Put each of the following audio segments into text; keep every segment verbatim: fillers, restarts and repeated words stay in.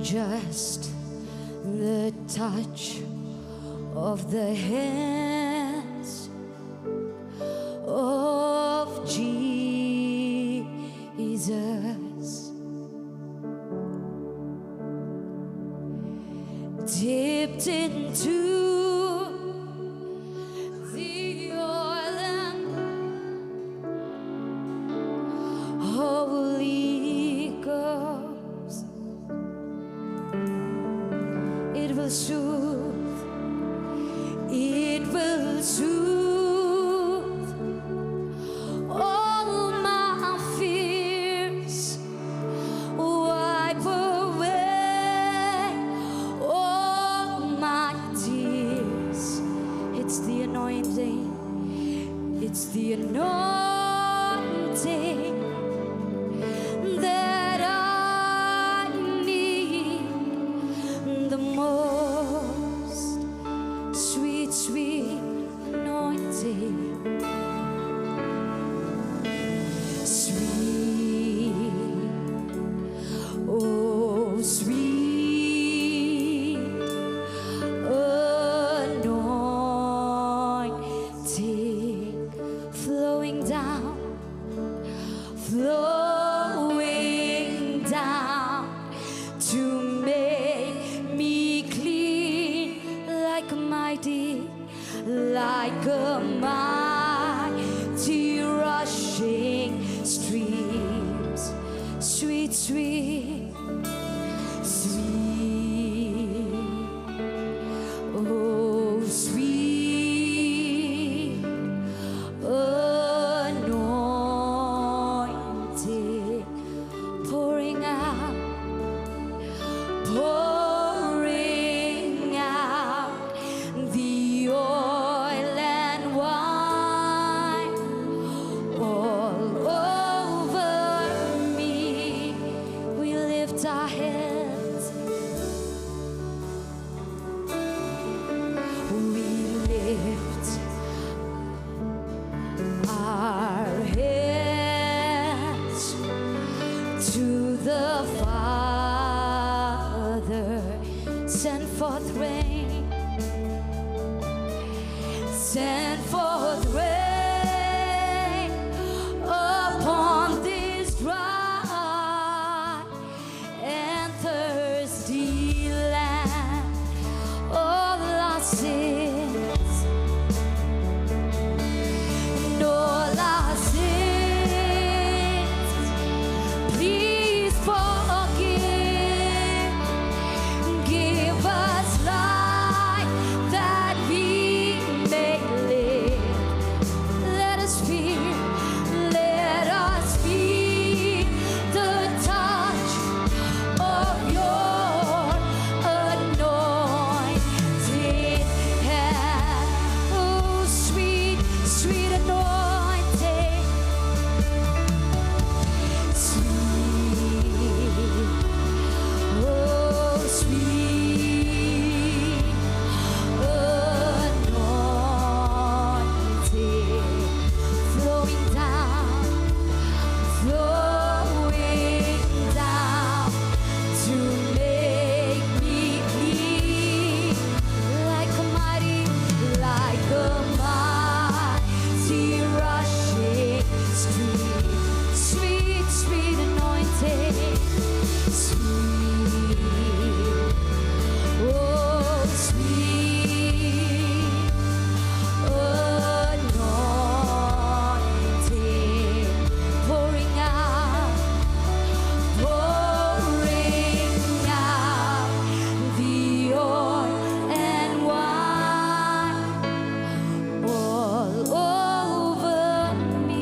Just the touch of the hands of Jesus, dipped into the oil and Holy Ghost. It will soothe, it will soothe all my fears, wipe away all my tears. It's the anointing. It's the anointing that I need the most. Sweet, sweet anointing. Sweet, oh, sweet anointing. Flowing down, flowing down to make me clean like a mighty, like a mighty rushing streams. Sweet, sweet, sweet, oh, sweet anointing, pouring out, pouring out the oil and wine all over me. We lift our hands. We lift our hands to the Father. Send forth rain. Send forth rain upon this dry and thirsty land. All our sins, and all our sins, please forgive. Give us life that we may live. Let us feel, let us feel the touch of your anointed hand. Oh, sweet, sweet anointing. Sweet, oh, sweet anointing. Flowing down, flowing down to make me clean like a mighty, like a mighty rushing stream. Sweet, sweet anointing. Sweet, oh, sweet anointing, pouring out, pouring out the oil and wine all over me.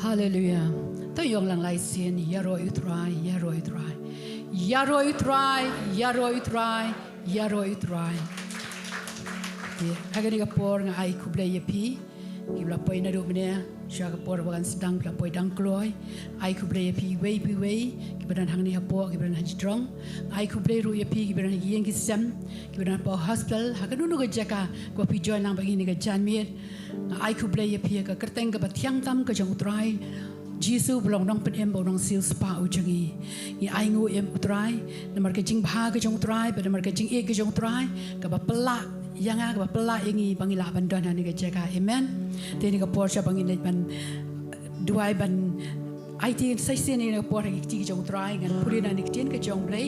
Hallelujah. To ïong lang lai sien, ïaroh ïa u Trai, ïaroh ïa u Trai. Ïaroh ïa u Trai, ïaroh ïa u Trai, ïaroh ïa u Trai. Te ha kane ka por nga ai khublei ïa phi kiba la poi naduh mynne. Sha ka por ba kan sdang phi la poi dang kloi. Ai khublei ïa phi iwei pa iwei kiba don hangne hapoh, kiba don ha jrong. Ai khublei ruh ïa phi kiba don ha ki ïing ki sem, kiba don hapoh hospital, ha kano kano ka jaka kaba phi join lang bad ngi ha kane ka janmiet. Ai khublei ïa phi ha ka kyrteng kaba thiang tam ka jong U Trai Jisu ba long Nongpynim bad Nongsiewspah u jong ngi. Ngi ainguh ïa U Trai namar ka jingbha ka jong U Trai bad namar ka jingïeit ka jong U Trai kaba pynlah ïa nga, kaba pynlah ïa ngi ba ngi lah ban don ha kane ka jaka. Amen. Te ha kane ka por sha ba ngin leit ban duwai ban aiti sa shisien ha kane ka por ha ki kti ka jong U Trai, ngan pule na ka ktien ka jong U Blei.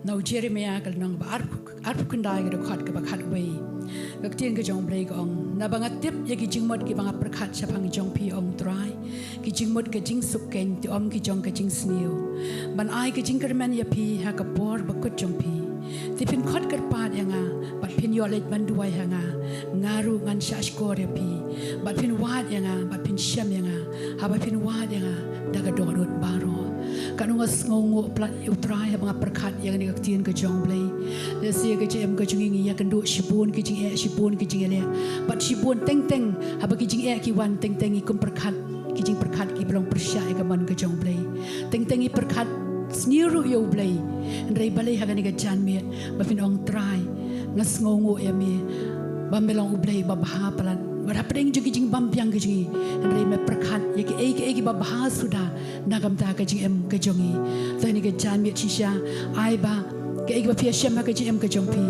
Na u Jeremiah ka lynnong ba arphew, arphew khyndai, ka dkhot kaba khatwei. Ka ktien ka jong U Blei ka ong, naba nga tip ïa ki jingmut kiba nga pyrkhat shaphang jong phi, ong U Trai, ki jingmut ka jingsuk keiñ, te ym ki jong ka jingsniew, ban ai ka jingkyrmen ïa phi ha ka por bakut jong phi. Te phin khot kyrpad ïa nga bad phin ïoh leit ban duwai ha nga, nga ruh ngan shahshkor ïa phi. Bad phin wad ïa nga bad phin shem ïa nga haba phin wad ïa nga da ka dohnud baroh. Katno nga sngewnguh palat ïa U Trai haba nga pyrkhat ïa kane ka ktien ka jong U Blei. Lehse ha ka jingim ka jong ngi ngi ïakynduh shibun ki jingeh, shibun ki jingeh. Bad shibun teng teng haba ki jingeh ki wan teng teng ngi kum pyrkhat ki jingpyrkhat kiba long pyrshah ïa ka mon ka jong U Blei. Teng teng ngi pyrkhat sniew ruh ïa U Blei. Hynrei balei ha kane ka janmiet ba phin ong, Trai, nga sngewnguh ïa me ba me long U Blei uba bha palat, bad hapdeng jong ki jingbymbiang ka jong ngi, hynrei me pyrkhat ïa kiei kiei kiba bha suda na ka bynta ka jingim ka jong ngi. Te ha kane ka janmiet shisha, ai ba kaei kaba phi ïashem ha ka jingim ka jong phi,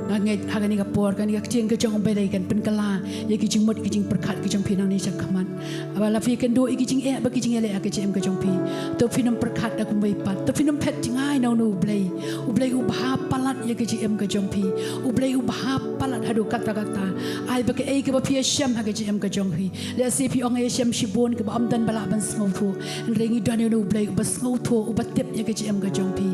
nga ngeit ha kane ka por kane ka ktien ka jong U Blei kan pynkylla ïa ki jingmut ki jingpyrkhat ka jong phi nangne shakhmat. Haba la phi ïakynduh ïa ki jingeh bad ki jingeh ha ka jingim ka jong phi, to phin ym pyrkhat da kumwei pat, to phin ym phet jngai na uno U Blei. U Blei u bha palat ïa ka jingim ka jong phi. U Blei u bha palat haduh katta katta. Ai ba kaei kaba phi ïashem ha ka jingim ka jong phi, lehse phi ong, nga ïashem shibun kaba ym don ba lah ban sngewthuh. Hynrei ngi don ïa uno U Blei uba sngewthuh, uba tip ïa ka jingim ka jong phi.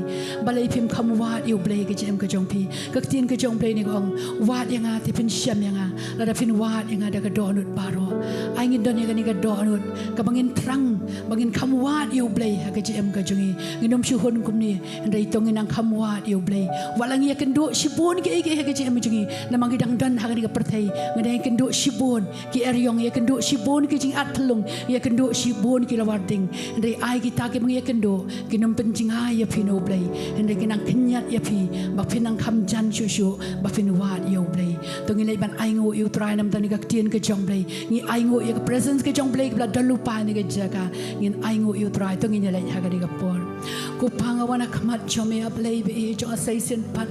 Balei phim kham wad ïa U Blei ha ka jingim ka jong phi? Ka ktien ka jong U Blei ne ka ong, wad ïa nga te phin shem ïa nga. Lada phin wad ïa nga da ka dohnud baroh. Ai ngin don ïa kane ka dohnud kaba ngin thrang ba ngin kham wad ïa U Blei ha ka jingim ka jong ngi. Ngin ym shu hun kumne, hynrei to ngin nang kham wad ïa U Blei. Wat la ngi ïakynduh shibun kiei kiei ha ka jingim jong ngi, namar ngi dang don ha kane ka pyrthei, ngi dang ïakynduh shibun ki eriong, ïakynduh shibun ki jingat phyllung, ïakynduh shibun ki lawar ding. Hynrei ai kita kiba ngi ïakynduh kin ym pynjngai ïa phi na U Blei, hynrei kin nang khynñiat ïa phi ba phin nang kham jan shuh shuh ba phin wad ïa U Blei. To ngin leit ban ainguh ïa U Trai namar kane ka ktien ka jong U Blei. Ngi ainguh ïa ka presence ka jong U Blei kaba la don lypa ha kane ka jaka. Ngin ainguh ïa U Trai, to ngin ïaleit ha kane ka por. Ko Pa, nga wan ha khmat jong me, A Blei ba ïeit jong nga, sa shisien pat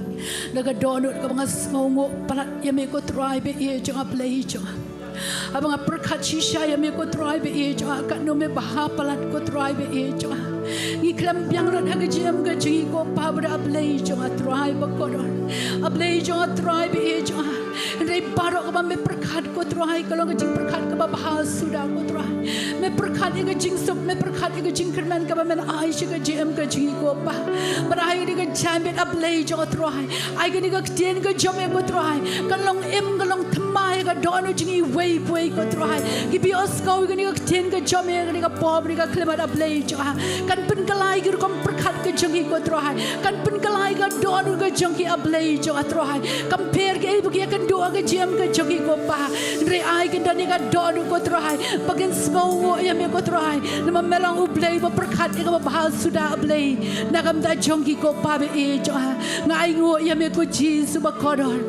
da ka dohnud kaba nga sngewnguh palat ïa me, ko Trai ba ïeit jong nga, A Blei jong nga. Haba nga pyrkhat shisha ïa me, ko Trai ba ïeit jong nga, katno me bha palat, ko Trai ba ïeit jong nga. Ngi khlem biang lut ha ka jingim ka jong ngi, ko Pa, ba da A Blei jong nga, Trai ba kordor, A Blei jong nga, Trai ba ïeit jong nga. Hynrei baroh kaba me pyrkhat, ko Trai, ka long ka jingpyrkhat kaba bha suda, ko Trai. Me pyrkhat ïa ka jingsuk, me pyrkhat ïa ka jingkyrmen kaba men ai sha ka jingim ka jong ngi, ko Pa. Bad ai kane ka janmiet, A Blei jong nga, Trai, ai kane ka ktien ka jong me, ko Trai, kan long im, kan long thymmai ha ka dohnud jong ngi iwei pa iwei, ko Trai. Kiba ïohsngew ïa kane ka ktien ka jong me ha kane ka por, ha kane ka khyllipmat, A Blei jong nga, kan pynkylla ïa ki rukom pyrkhat ka jong ngi, ko Trai. Kan pynkylla ïa ka dohnud ka jong ki, A Blei jong nga, Trai. Kam pher kaei ba ki ïakynduh ha ka jingim ka jong ki, ko Pa. Hynrei ai kin don ïa ka dohnud, ko Trai, ba kin sngewnguh ïa me, ko Trai, namar me long U Blei uba pyrkhat ïa kaba bha suda, A Blei, na ka bynta jong ki, ko Pa ba ïeit jong nga. Nga ainguh ïa me, ko Jisu ba kordor.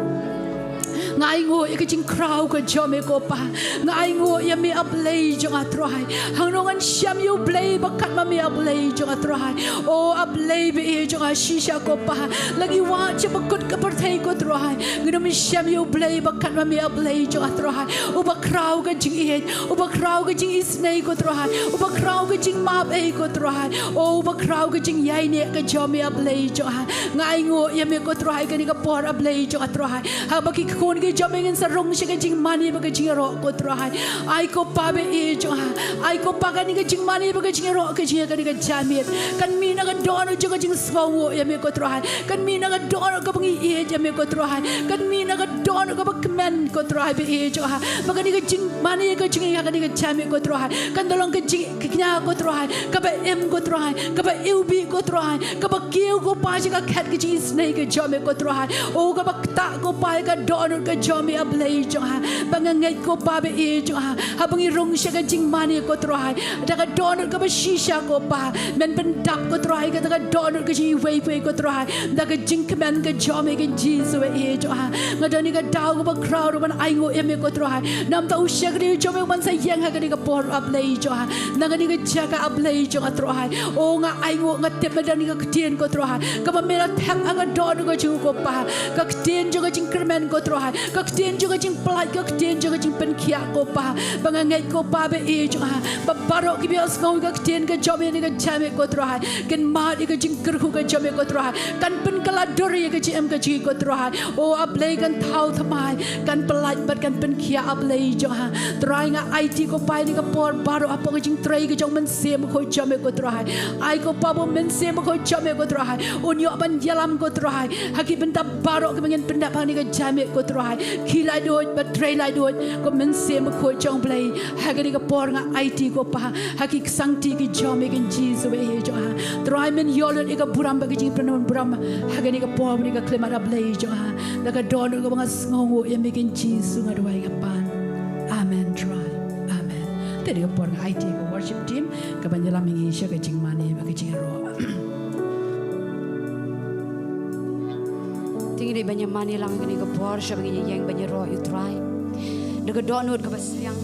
Nga ainguh ïa ka jingkhraw ka jong me, ko Pa. Nga ainguh ïa me, A Blei jong nga, Trai. Hangno ngan shem ïa U Blei ba kat ma me, A Blei jong nga, Trai. O A Blei ba ïeit jong nga, shisha, ko Pa, la ngi wad sha bakut ka pyrthei, ko Trai, ngin ym shem ïa U Blei ba kat ma me, A Blei jong nga, Trai, uba khraw ka jingïeit, uba khraw ka jingisynei, ko Trai, uba khraw ka jingmap ei, ko Trai. O uba khraw ka jingïaineh ka jong me, A Blei jong nga. Nga ainguh ïa me, ko Trai, kane ka por, A Blei jong nga, Trai, haba ki khun ki jong me ngin sa rung sha ka jingmane bad ka jingïaroh, ko Trai. Ai, ko Pa ba ïeit jong nga, ai, ko Pa, kane ka jingmane bad ka jingïaroh ka jong ngi ha kane ka janmiet kan mih na ka dohnud jong ka jingsngewnguh ïa me, ko Trai. Kan mih na ka dohnud kaba ngi ïeit Jingmane ko Trai, kan mih na ka dohnud kaba kmen ko Trai ba ïeit jong nga. Ba kane ka jingmane ka jong ngi ha kane ka jingmane ko Trai, kan da long ka jingkñia ko Trai, kaba im ko Trai, kaba iwbih ko Trai, kaba kiew ko Pa sha ka khet ka jingisynei ka jong me ko Trai. O kaba ktah ko Pa ïa ka dohnud ka jong me A Blei jong nga. Ba nga ngeit ko Pa ba ïeit jong nga, haba ngi rung sha ka jingmane ko Trai, da ka dohnud kaba shisha ko Pa, men pyndap ko Trai, ka da ka dohnud ka jingwei pei ko Trai, da ka jingkmen ka jong me ko Jisu ba ïeit jong nga. Nga don ïa ka daw kaba khraw ruh ban ainguh ïa me ko Trai. Namar u shakri jong me u ban sa ïeng ha kane ka por A Blei jong nga, na kane ka jaka A Blei jong nga Trai. O nga ainguh, nga tip ba don ïa ka ktien ko Trai, kaba me la thep ha ka dohnud ka jong u ko Pa, ka ktien jong ka jingkyrmen ko Trai, ka ktien jong ka jingpyllait, ka ktien jong ka jingpynkhiah ko Pa. Ba nga ngeit ko Pa ba ïeit jong nga, ba baroh kiba ïohsngew ïa ka ktien ka jong me ha kane ka jingmane ko Trai, kin mad ïa ka jingkyrkhu ka jong me ko Trai, kan pynkylla dur ïa ka jingim ka jong ngi ko Trai. O A Blei, kan thaw thymmai, kan pyllait bad kan pynkhiah A Blei jong nga. Trai nga aiti ko Pa ïa kane ka por baroh hapoh ka jingtrei ka jong u Mynsiem Bakhuid jong me ko Trai. Ai ko Pa ba u Mynsiem Bakhuid jong me ko Trai un ïoh ban ïalam ko Trai ha ki bynta baroh kiba ngin pyndap ha kane ka jingmane ko Trai. Khie laiñ duh bad trei laiñ duh ko Mynsiem Bakhuid jong U Blei. Ha kane ka por nga aiti ko Pa ha ki ksangti ki jong me ko Jisu ba ïeit jong nga. Trai men ïoh lut ïa ka burom bad ka jingpynbun burom ha kane ka por bad ka khyllipmat A Blei jong nga. Da ka dohnud kaba nga sngewnguh ïa me ko Jisu nga duwai nga pan. Amen Trai. Amen. Te ha kane ka por nga aiti ka worship team kaban ïalam ïa ngi sha ka jingmane bad ka jingïaroh. Te ngin ïa ban ïa mane lang ha kane ka por sha ba ngin ïa ïeng ban ïaroh ïa U Trai da ka dohnud kaba sliang,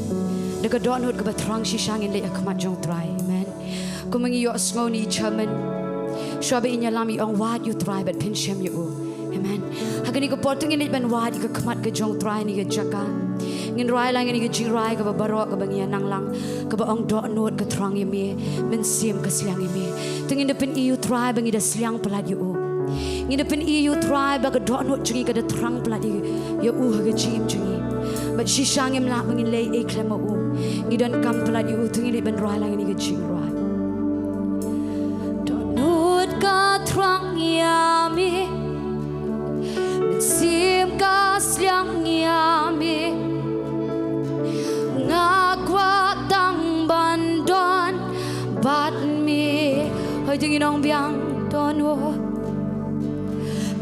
da ka dohnud kaba thrang. Shisha ngin leit ha khmat jong U Trai. Amen. Kumba ngi ïohsngew na i German, shuwa ba in ïalam i ong, wad ïa U Trai bad pynshem ïa u. Amen. Ha kane ka por te ngin leit ban wad ïa ka khmat ka jong U Trai ha kane ka jaka. Ngin rai lang ïa kane ka jingrai kaba baroh kaba ngi ïa nang lang, kaba ong, dohnud ka thrang ïa me, mynsiem ka sliang ïa me. Te ngin da pyni ïa U Trai ba ngi da sliang palat ïa u. Ngi da pyni ïa U Trai ba ka dohnud jong ngi ka da thrang palat ïa, ïa u ha ka jingim jong ngi. Bad shisha ngim lah ba ngin leh ei khlem ma u. Ngi donkam palat ïa u. Te ngin leit ban rai lang ïa kane ka jingrai. Dohnud ka thrang ïa me, mynsiem ka sliang ïa me. Nga kwah tang ban don bad me. Hooid, te ngin ong biang, dohnud.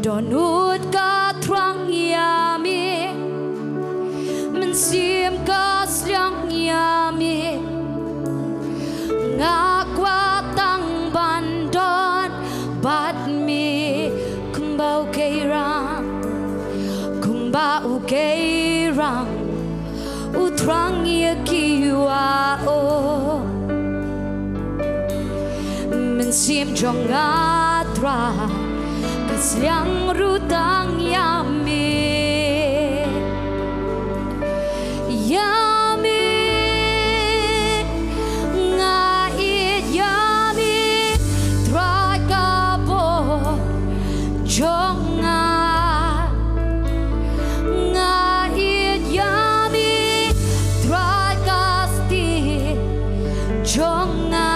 Dohnud ka thrang ïa me, mynsiem ka sliang ïa me. Nga kwah tang ban don bad me. Kumba u keirang, kumba u keirang u thrang ïa ki waroh. Mynsiem jong nga Trai ka sliang ruh tang ïa me. Ïa me, nga ïeit ïa me Trai ka bor jong nga. Nga ïeit ïa me Trai ka stieh jong nga.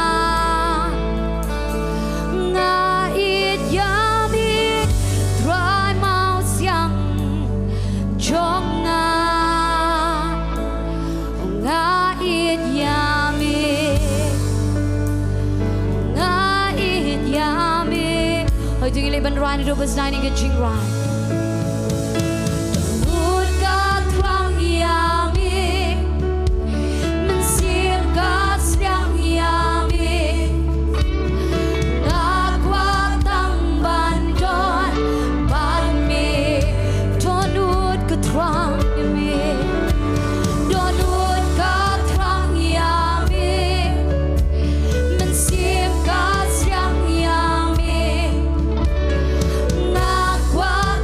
Nga ïeit ïa me Trai mawsiang jong nga. Nga ïeit ïa me. Nga ïeit ïa me. Hooid, te ngin leit ban rai naduh ba sdang ïa ka jingrai. Dohnud ka thrang ïa me, mynsiem ka sliang ïa me. Nga kwah tang ban don bad me. Dohnud ka thrang ïa me. Dohnud ka thrang ïa me, mynsiem ka sliang ïa me. Nga kwah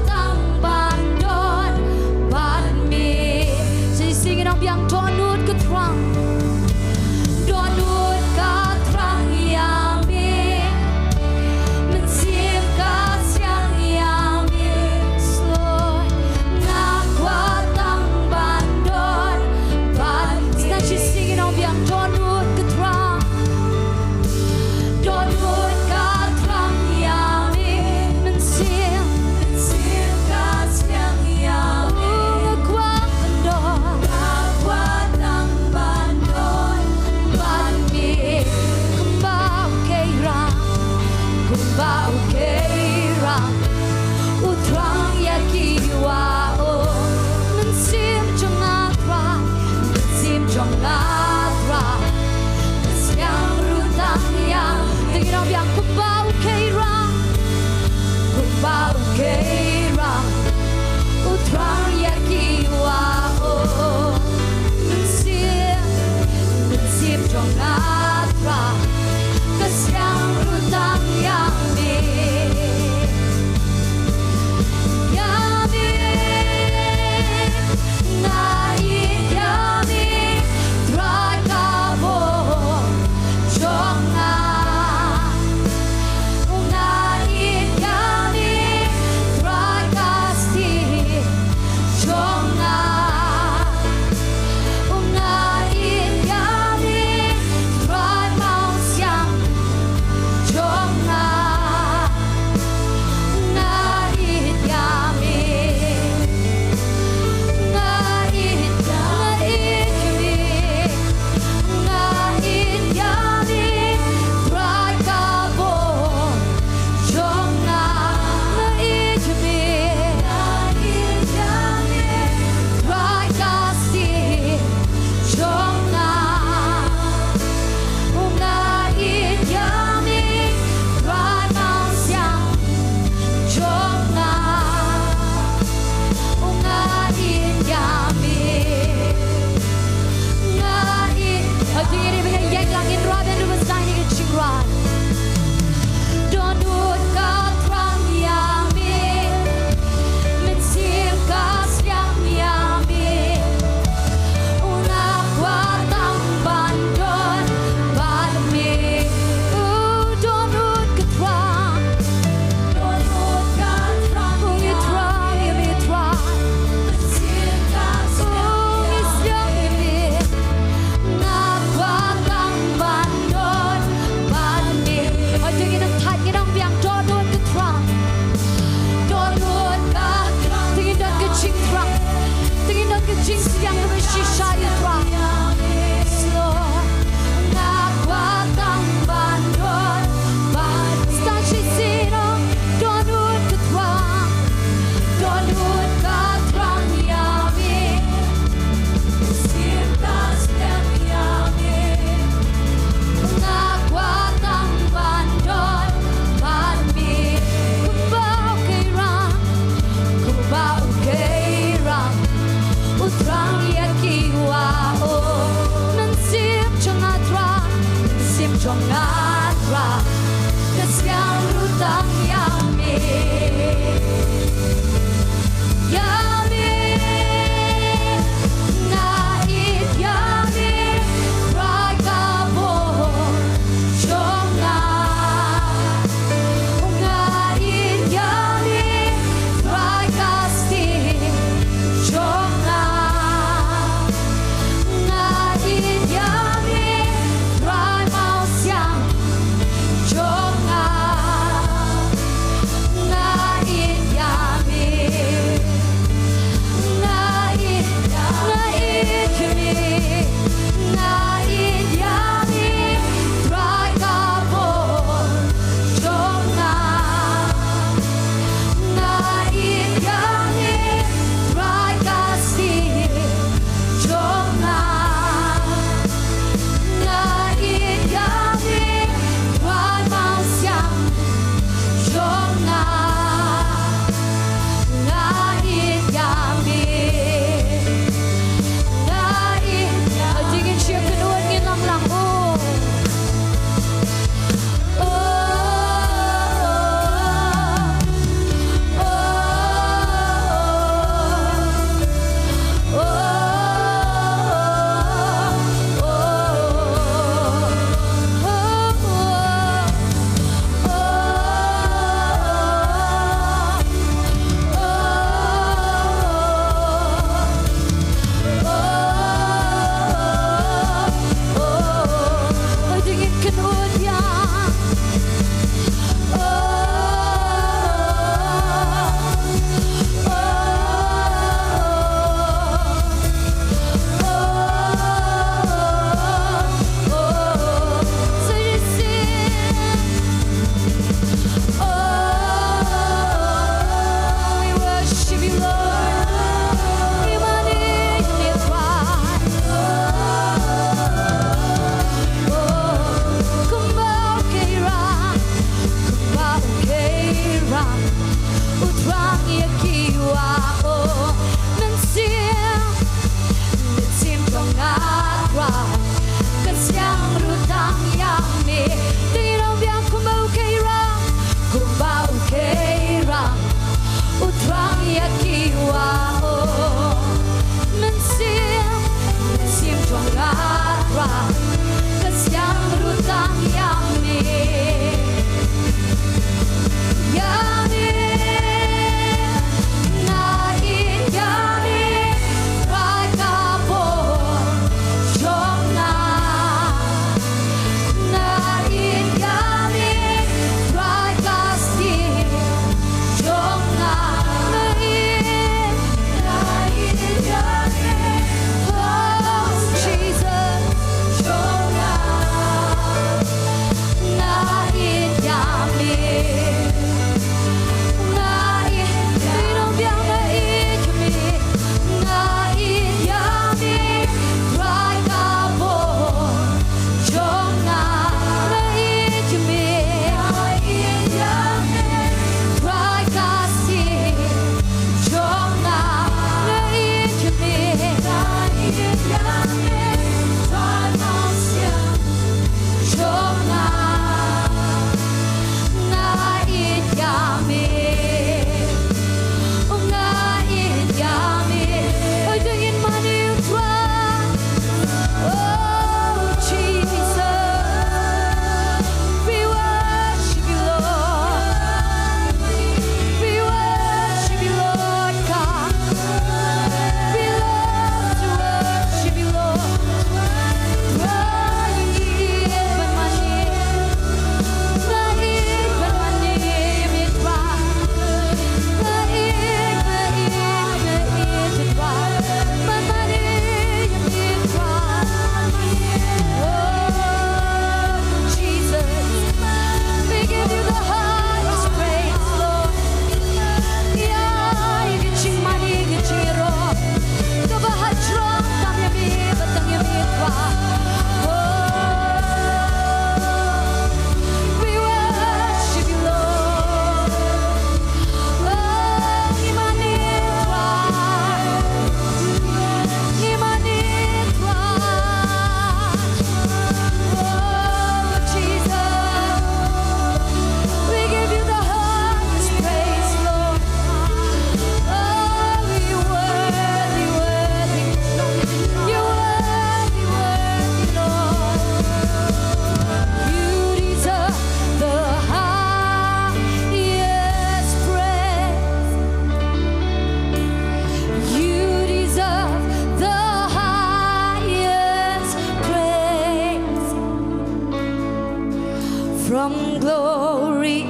From glory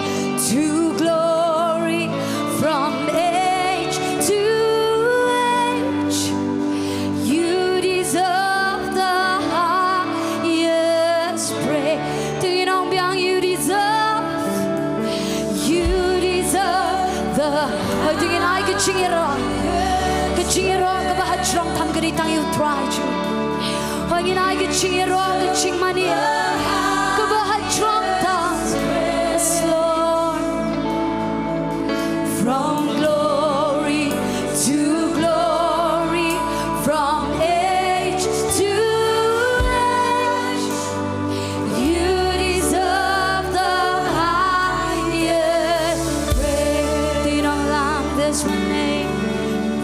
to glory, from age to age, you deserve the highest praise. Dei nong biang, you deserve, you deserve the. Hoi, dei ngin ai ka jingïaroh, ka jingïaroh kaba ha jrong tam ka dei tang ïa U Trai jong ngi. Hoi, ngin ai ka jingïaroh, ka jingmane kaba ha jrong tam. Yes, Lord. From glory to glory, from age to age, you deserve the highest praise. Dei nong lang, there's one name,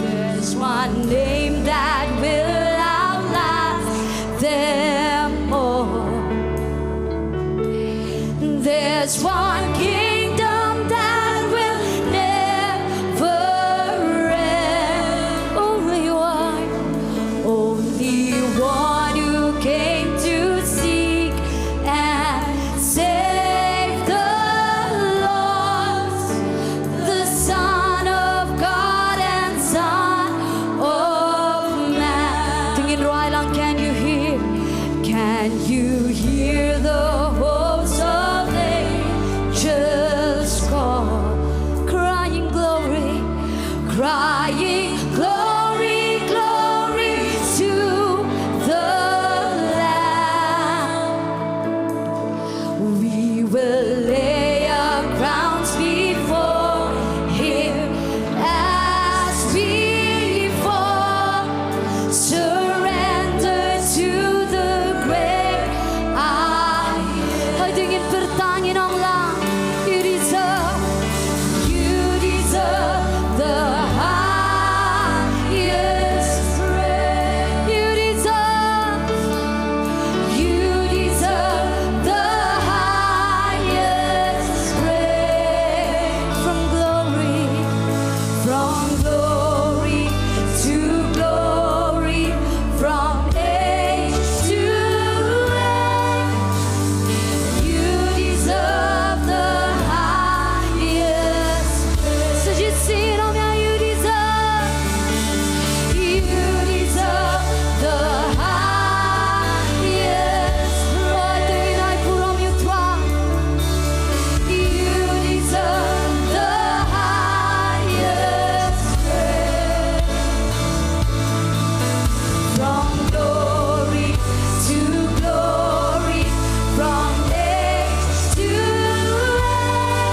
there's one name that will outlast them all. There's one kingdom that will never end. Only one, only one who came to seek and save the lost, the Son of God and Son of Man. Dei ngin rwai lang, can you hear? Can you hear the host of angels call, crying glory, crying glory, glory to the Lamb? We will lay our crowns before him as before. Surrender to the great I am. Hoi, dei ngin pyrta, ngin ong lang, you deserve, you deserve the highest praise. You deserve, you deserve the highest praise. From glory, from glory to glory, from age to age, you deserve the highest. So just sing it on me, you deserve, you deserve the highest praise. Hoi, dei ngin ai burom ïa U Trai. You deserve the highest praise. From glory to glory, from age to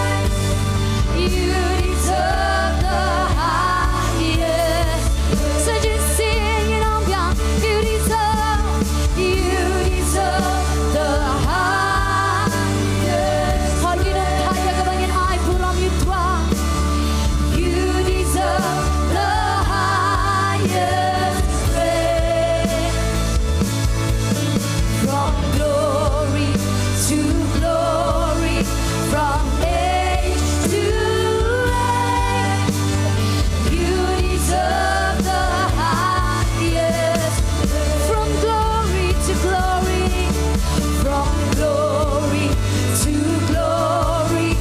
age, you deserve the highest. So just sing it on, yeah. You deserve, you deserve the highest. Hoi, ngin ym thait ïa kaba ngin ai burom ïa U Trai. You deserve the highest praise. From glory to glory, from age to age, you deserve the highest. From glory to glory, from glory to glory,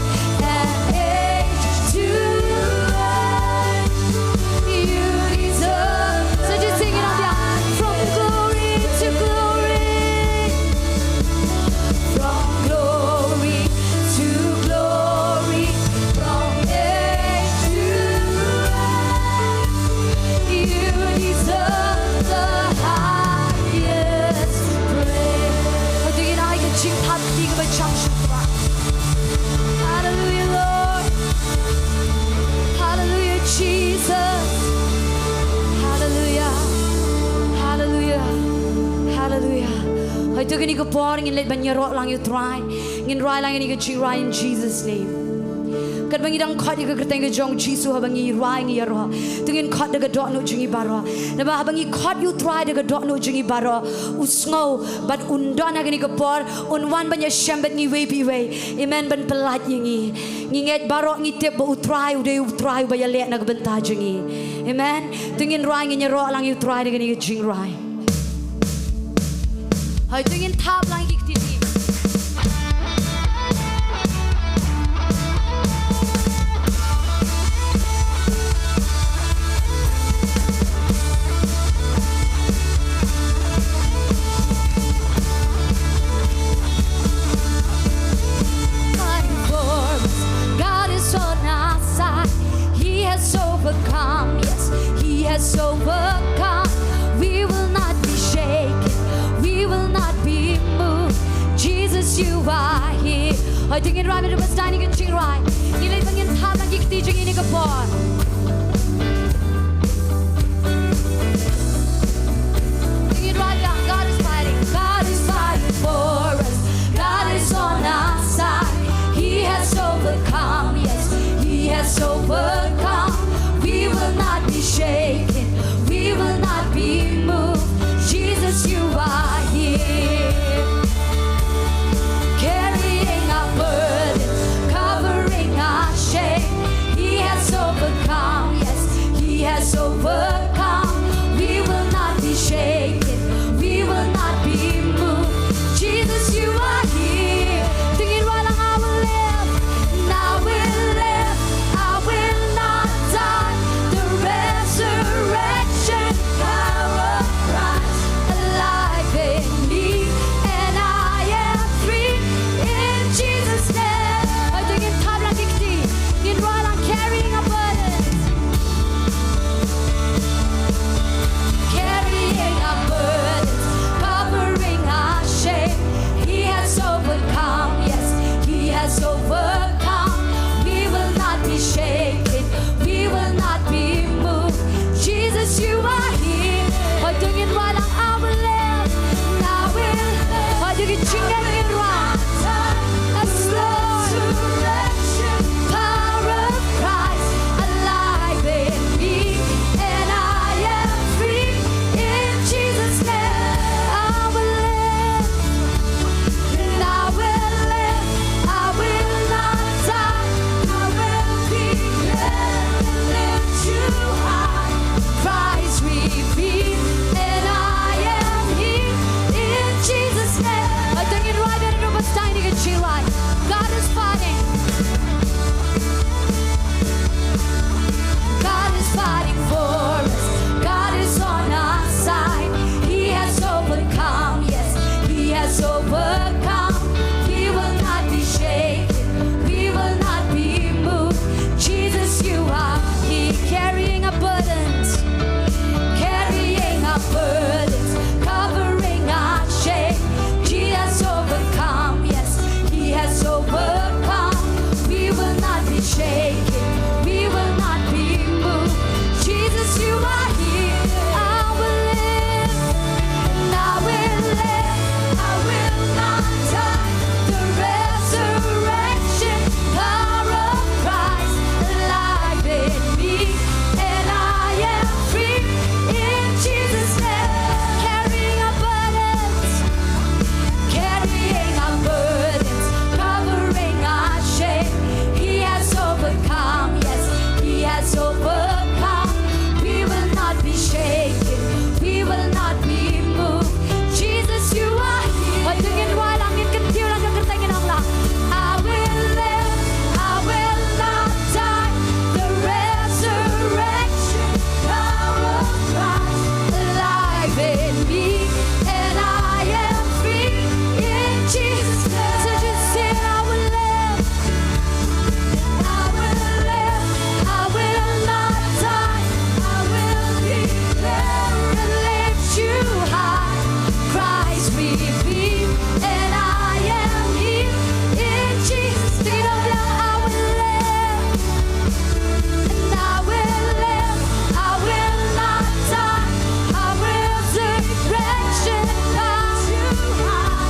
and age to age, you deserve. So just sing it out, yeah. From glory to glory, from glory to glory, from age to age, you deserve the highest praise. Hoi, to ngin ai ka jingthap kti kaba jam sha U Trai. Hallelujah, Lord. Hallelujah, Jesus. Hallelujah. Hallelujah. Hallelujah. Hoi, to kane ka por ngin leit ban ïaroh lang ïa U Trai. Ngin rwai lang ïa kane ka jingrwai in Jesus' name. Katba ngi dang khot ïa ka kyrteng ka jong U Jisu, haba ngi rwai, ngi ïaroh, to ngin khot da ka dohnud jong ngi baroh. Naba haba ngi khot ïa U Trai da ka dohnud jong ngi baroh, u sngew bad un don ha kane ka por, un wan ban ïashem bad ngi iwei pa iwei. Amen. Ban pyllait ïa ngi. Ngi ngeit baroh ngi tip ba U Trai u dei U Trai uba ïaleh na ka bynta jong ngi. Amen. To ngin rwai, ngin ïaroh lang ïa U Trai da kane ka jingrwai. Hoi, to ngin thap lang ki kti. has overcome. We will not be shaken. We will not be moved. Jesus, you are here. Hooid, to ngin rwai mynta ba sdang ïa ka jingrwai. Ngi leit ban ngin thap lang ki kti jong ngi ha kane ka por. To ngin rwai lang, God is fighting. God is fighting for us. God is on our side. He has overcome. Yes, He has overcome. We will not be shaken. We will not be moved. Jesus, you are here. Carrying our burdens, covering our shame. He has overcome, yes, He has overcome. We will not be shaken, we will not be moved. Jesus, you are here. To ngin rwai lang, I will live, and I will live, I will not die. The resurrection power of Christ alive in me, and I am free in Jesus' name. Hooid, to ngin thap lang ki kti, ngin rwai lang, carrying our burdens. Carrying our burdens, covering our shame. He has overcome, yes, He has overcome. We will not be shaken, we will not be moved. Jesus, you are here. Hooid, to ngin rwai lang, I will live, I will live. Hooid, to ngin rwai. Yes, Lord. Power of Christ alive in me, and I am free in Jesus' name. I will live, and I will live, I will not die, I will declare and lift you high. Christ revealed, and I am here in Jesus' name. Hooid, to ngin rwai da u ba sdang ïa ka jingrwai. God is fighting. God is fighting for us. God is on our side. He has overcome. Yes, He has overcome. We will not be shaken. We will not be moved. Jesus, you are here, carrying our burdens, carrying our burdens, covering our shame. He has overcome, yes, He has overcome. We will not be shaken, we will not be moved. Jesus, you are here. I will live, and I will live, I will not die. The resurrection power of Christ alive in me, and I am free in Jesus' name. Carrying our burdens, carrying our burdens, covering our shame. He has overcome, yes, He has overcome. We will not be shaken, we will not be moved. Jesus, you are here. Hooid, to ngin rwai lang, ngin kyntiew lang ka kyrteng, ngin ong lang, I will live, I will not die. The resurrection power of Christ alive in me, and I am free in Jesus' name. So just sing, I will live, I will live, I will not die, I will declare and lift you high. Christ revealed, and I am here in Jesus' name. I will live, and I will live, I will not die, I will sing, resurrection power.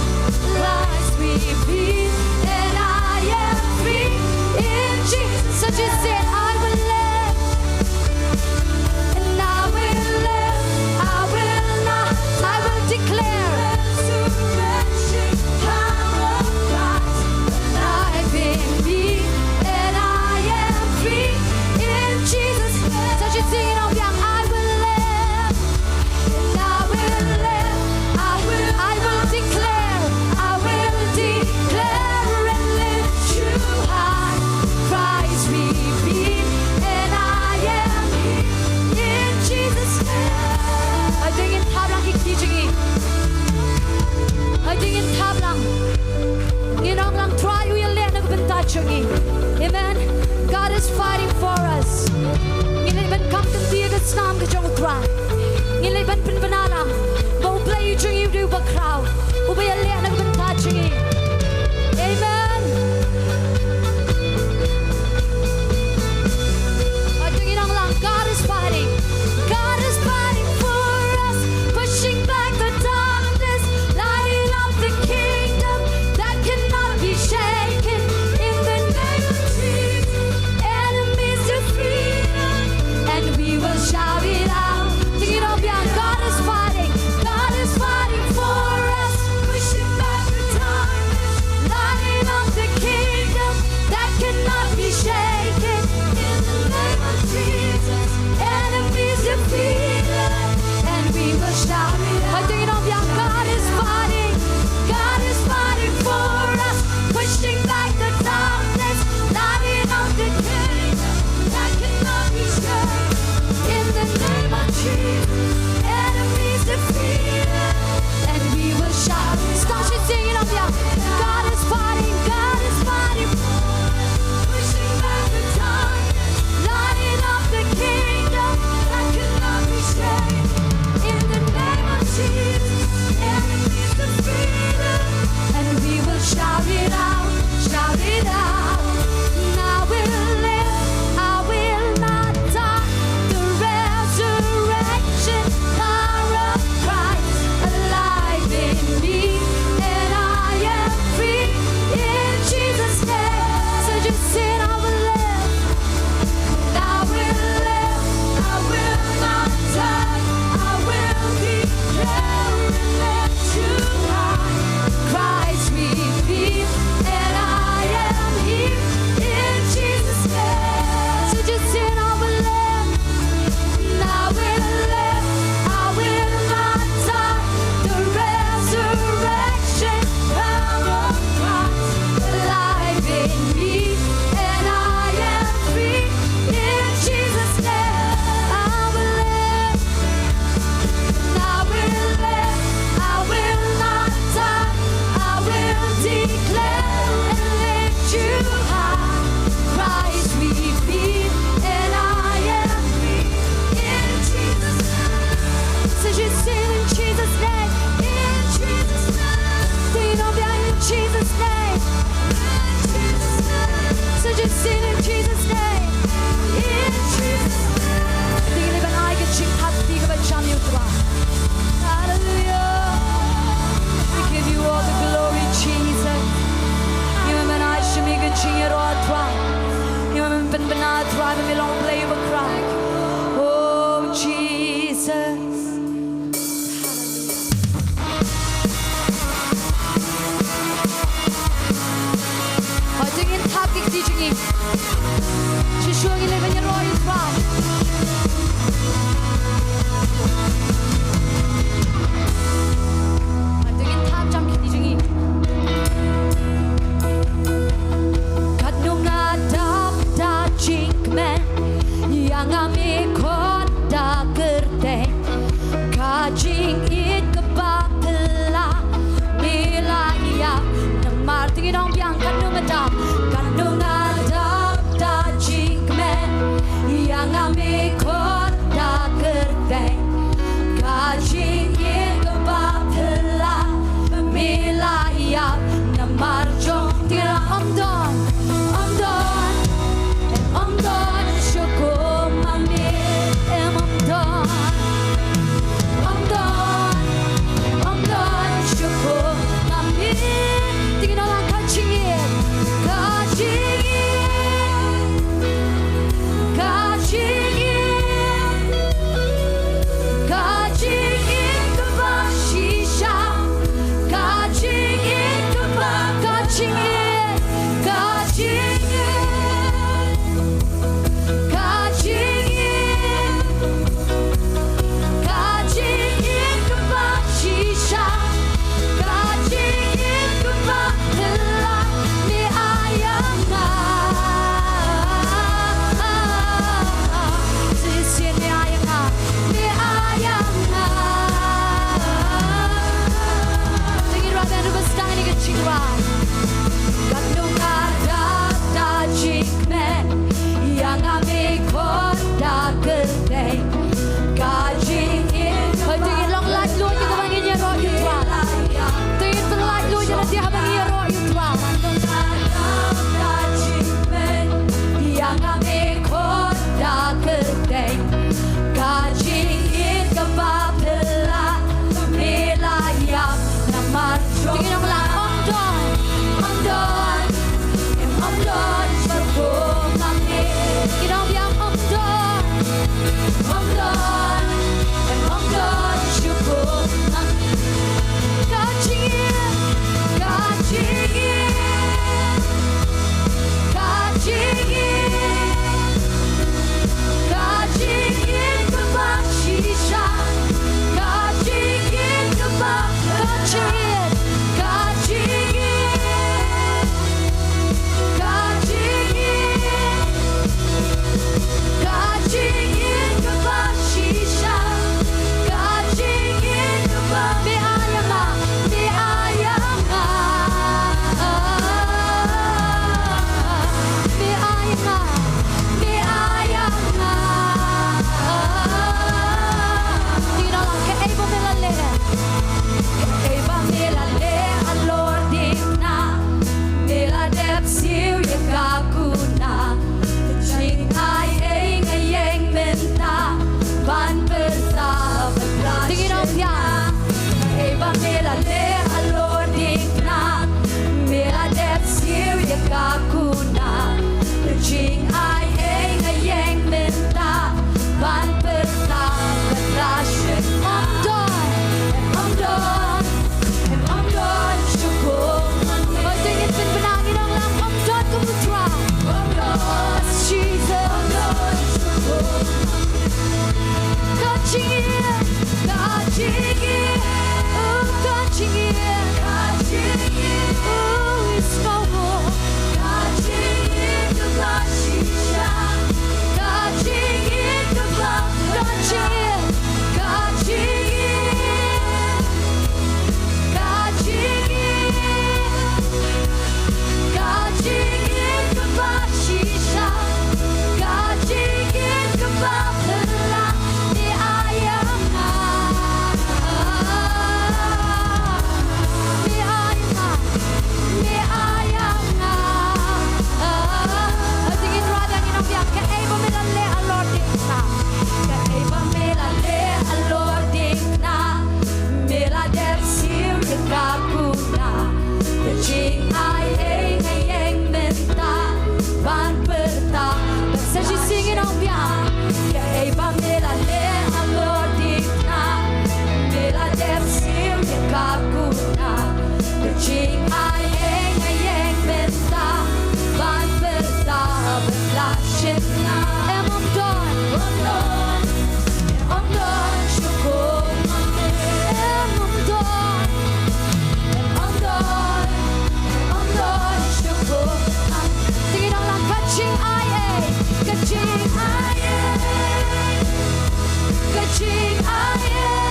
Christ revealed, and I am free in Jesus. So just say, I will live, and I will live, I will not, I will declare. Resurrection power of Christ alive in me, and I am free in Jesus' name. So just sing it out, yeah. I will live, and I will live, I will, I will declare, I will declare and lift you high. Christ revealed, and I am here in Jesus' name. Hooid, to ngin thap lang ki kti jong ngi. Hooid, to ngin thap lang. Ngin ong lang, Trai u ïaleh na ka bynta jong ngi. Amen. God is fighting for us. Ngin leit ban kham kynti ïa ka Snam ka jong U Trai. Ngi leit ban pynbna lang ba U Blei u jong ngi u dei uba khraw, uba ïaleh na ka bynta jong ngi. Amen. Hooid, to ngin ong lang, God is fighting. God is fighting for us, pushing back the darkness, lighting up the kingdom that cannot be shaken. In the name of Jesus, enemies defeated, and we will shout it out. To ngin ong biang, God is fighting, God is fighting for us, pushing back the darkness, lighting up the kingdom that cannot be shaken. In the name of Jesus, enemies defeated, and we will shout it out. Hooid, to ngin ong biang, God is fighting, God is fighting for us, pushing back the darkness, lighting up the kingdom that cannot be shaken. In the name of Jesus, enemies defeated, and we will shout. Start singing up here. God is fighting, God is fighting. Pushing back the darkness, lighting up the kingdom that cannot be shaken. In the name of Jesus, enemies defeated, and we will shout it out, shout it out. I will live, I will not die. The resurrection power of Christ alive in me, and I am free in Jesus' name. So just sing, I will live, I will live, I will not die. I will declare and lift you high. Christ redeemed, and I am here in Jesus' name. So just sing, I will live, I will live, I will not die. The resurrection power of Christ alive in me, and I am free in Jesus' name. I will live, I will live, I will not die. I will declare and lift you high. Christ redeemed, and I am free in Jesus' name. So just sing, in Jesus' name, in Jesus' name. Sing it all out, in Jesus' name. So just sing, in Jesus' name. In Jesus' name. Te ngin leit ban ai ka jingthap kti kaba jam ïa U Trai. Hallelujah. We give you all the glory, Jesus. Ngim lah ban ai sha me ka jingïaroh, Trai. Ngim lah ban pynbna, Trai, ba me long Blei ba khraw. Oh, Jesus. Hooid, to ngin thap ki kti jong ngi. Shuh shuh ngin leit ban ïaroh ïa U Trai. Hooid, to ngin thap jam ki kti jong ngi. Katno nga dap da jingkmen, ïa nga me khot da kyrteng. Ka jingïeit kaba phylla me la ïap. Namar, to ngin ong biang, katno nga dap, katno nga dap da jingkmen, ïa nga me Kuna, ka jingai ei nga ïeng mynta ban pyrta bad la shim. Ym don, ym don, ym don shuh kum ma me. Hooid, to ngin pynbna, ngin ong lang, ym don kum u Trai. Ym don, Jesus. Ym don shuh kum ma me. Ka jingim, ka jingim, oh, ka jingim, ka jingim, oh, is no more. Ka jingim kaba shisha, ka jingim kaba, ka jingim, ka jingim, ka jingim, ka jingim kaba shisha, ka jingim kaba phylla. Me ai ïa nga, me ai ïa nga, me ai ïa nga. Te ngin rwai biang, ngin ong biang, kaei ba me la leh halor diengphna, kaei ba me la leh halor diengphna, me la dep siew ïa ka kuna. Ka jingai ei nga ïeng mynta ban pyrta. Sa shisien ngin ong biang, kaei ba me la leh halor diengphna, me la dep siew ïa ka kuna. Ka jingai ei nga ïeng mynta ban pyrta bad la shim nga. Em, ym don, ym don, ym don shuh kum ma me. Em, ym don, ym don, ym don shuh kum ma me. Te ngin ong lang, ka jingai ei, ka jingai ei, ka jingai ei,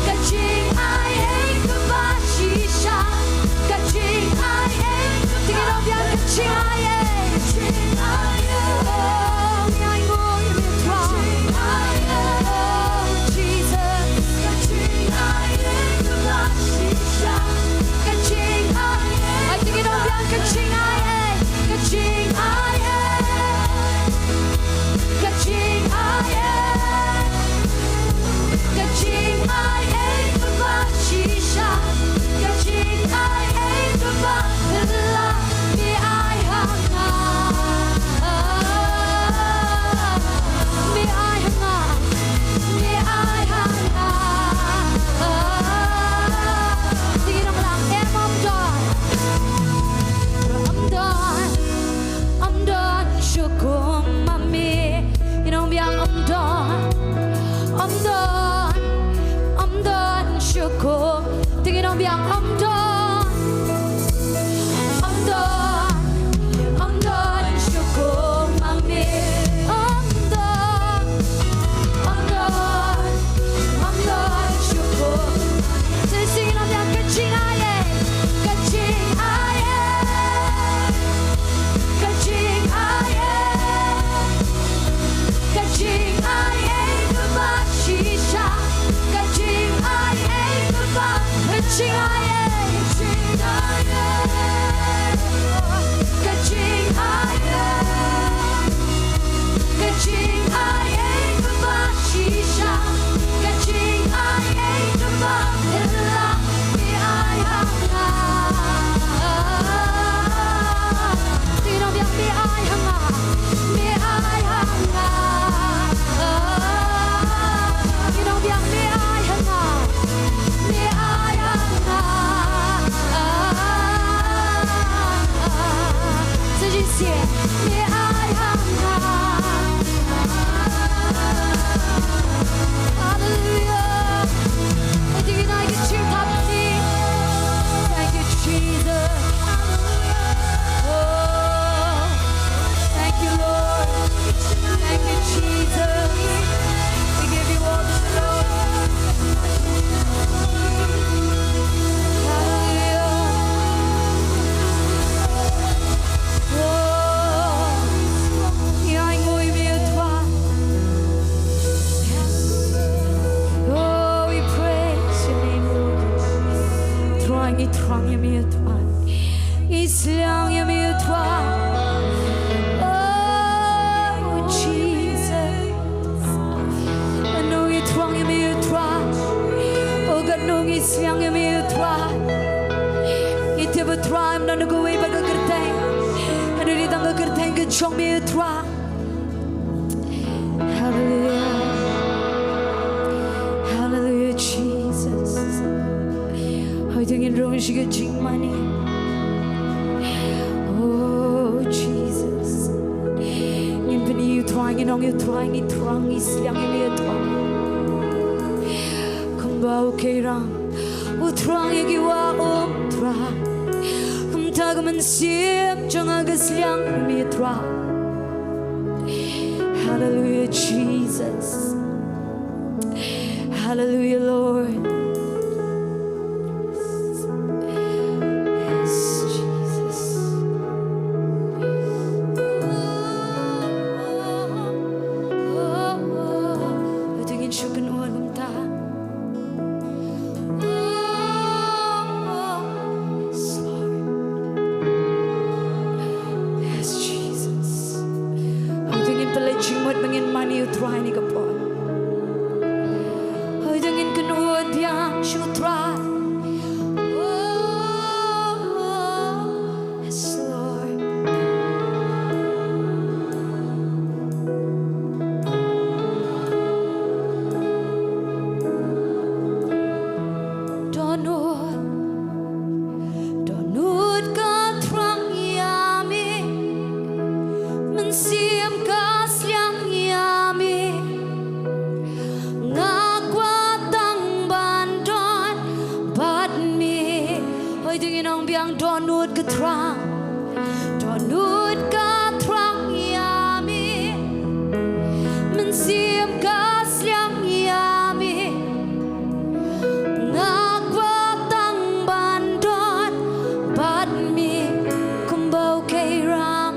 ka jingai ei kaba shisha, ka jingai ei. Te ngin ong biang, ka jingai ei, ka jingai ei. Oh, ngi ainguh ïa me Trai. Ka jingai ei. Oh, Jesus. Ka jingai ei kaba shisha, ka jingai ei. Ai, te ngin ong biang, ka jingai ei, ka jingai ei, ka jingai ei. Ka jingai ei kaba shisha, ka jingai ei kaba phylla, me ai ha nga. jong me, Trai. Hallelujah. Hallelujah, Jesus. Hooid, to ngin rung sha ka jingmane. Oh, Jesus. Ngin pyni ïa u Trai, ngin ong ïa u Trai, ngi thrang, ngi sliang ïa me, Trai. Kumba u Keirang u thrang ïa ki wah um, Trai, kumta ka mynsiem jong nga ka sliang ïa me, Trai. Hallelujah, Jesus. Hallelujah, Lord. Yes, Jesus. Hooid, to ngin shu kynnoh kumta. Yes, Lord. Yes, Jesus. Hooid, to ngin pynleit jingmut ba ngin mane ïa u Trai ha kane ka por. Hooid, to ngin kynnoh biang sha u Trai. Yes, Lord. Dohnud, dohnud ka thrang ïa me, mynsiem ka sliang ïa me. Nga kwah tang ban don bad me. Hooid, to ngin ong biang, dohnud ka thrang. Dohnud ka thrang ïa me, mynsiem ka sliang ïa me. Nga kwah tang ban don bad me. Kumba u Keirang,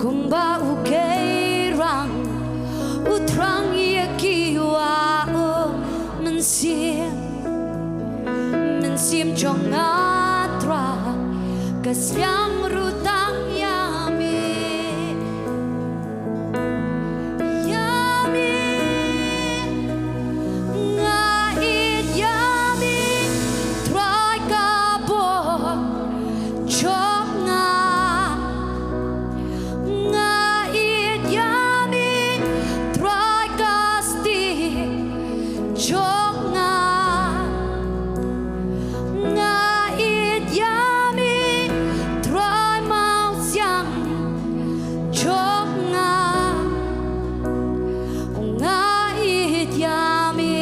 kumba u Keirang u thrang ïa ki wah um, mynsiem, mynsiem jong nga, Trai, ka sliang ruh tang ïa me. Ïa me nga ïeit, ïa me, Trai, ka bor jong nga. Nga ïeit, ïa me, Trai, ka stieh jong nga. Nga ïeit, ïa me, Trai, mawsiang jong nga. Nga ïeit, ïa me,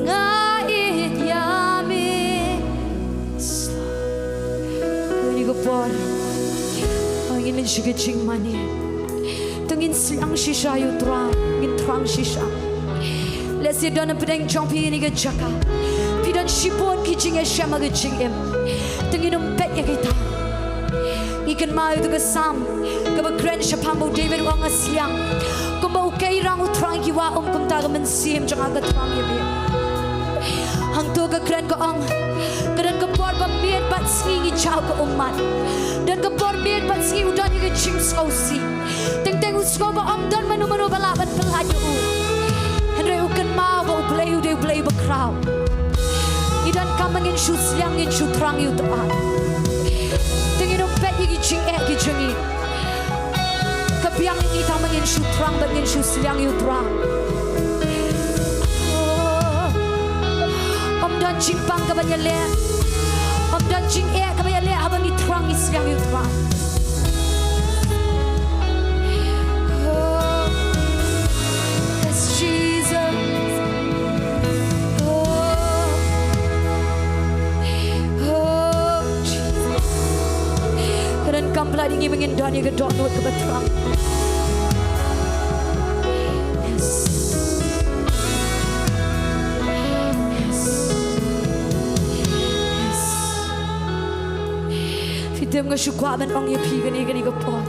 nga ïeit, ïa me. Kane ka por, ngin ïa shu ka jingmane. To ngin sliang shisha ïa u Trai, ngin thrang shisha. Lehse don na pdeng jong phi ha kane ka jaka, phi don shibun ki jingïashem ha ka jingim. To ngin ym peit ïa kita. Ngi kynmaw ïa uto u Salm kaba kren shaphang ba u David u ong, nga sliang kumba u Keirang u thrang ïa ki wah um, kumta ka mynsiem jong nga ka thrang ïa me. Hangto ka kren ka ong, ka don ka por ba miet bad sngi ngi jaw ka ummat. Don ka por miet bad sngi u don ïa ka jingsngewsih. Teng teng u sngew ba ym don mano mano ba lah ban pyllait ïa u. Hynrei u kynmaw ba U Blei u dei U Blei ba khraw. Ngi donkam ba ngin shu sliang, ngin shu thrang ïa u Trai. Te ngin ym peit ïa ki jingeh ki jong ngi. Ka biang ïa ngi tang ba ngin shu thrang bad ngin shu sliang ïa u Trai. Oh. Ym don jingpang kaban ïaleh, ym don jingeh kaban ïaleh haba ngi thrang, ngi sliang ïa u Trai. Oh, yes, Jesus. Oh, oh, Jesus. Ka donkam palat ïa ngi ba ngin don ïa ka dohnud kaba thrang. Yes. Yes. Yes. Phi tip, nga shu kwah ban ong ïa phi kane, kane ka por.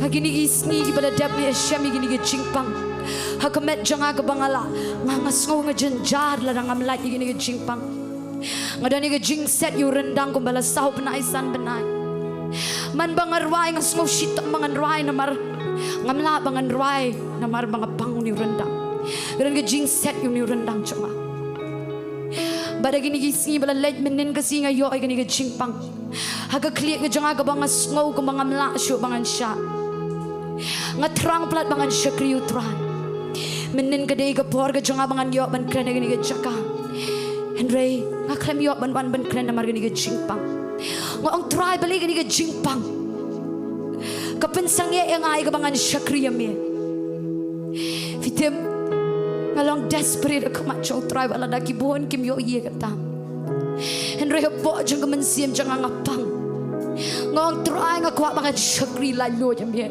Ha kine ki sngi kiba la dep, nga ïashem ïa kine ki jingpang. Ha ka met jong nga kaba nga la, nga, nga sngew nga jynjar lada ngam lait ïa kine ki jingpang. Nga don ïa ka jingset ïa u ryndang kumba la saw bnai san bnai. Man ba nga rwai nga sngew shitom ba ngan rwai namar ngam lah ba ngan rwai namar ba nga pang une u ryndang. Nga don ka jingset ïa une u ryndang jong nga. Bad ha kine ki sngi ba la leit mynnin ka sngi nga ïoh ïa kane ka jingpang ha ka khlieh ka jong nga kaba nga sngew kumba ngam lah shuh ba ngan shah. Nga thrang palat ba ngan shakri ïa u Trai. Mynnin ka dei ka por ka jong nga ba ngan ïoh ban kren ha kane ka jaka. Hynrei nga khlem ïoh ban wan ban kren namar kane ka jingpang. Nga ong Trai balei kane ka jingpang ka pynsangeh ïa nga ïa kaba ngan shakri ïa me. Phi tip, nga long desperate ha khmat jong u Trai bad lada ki bun kim ïohi ïa kata. Hynrei hapoh jong ka mynsiem jong nga nga pang. Nga ong Trai nga kwah ba ngan shakri laitluid ïa me.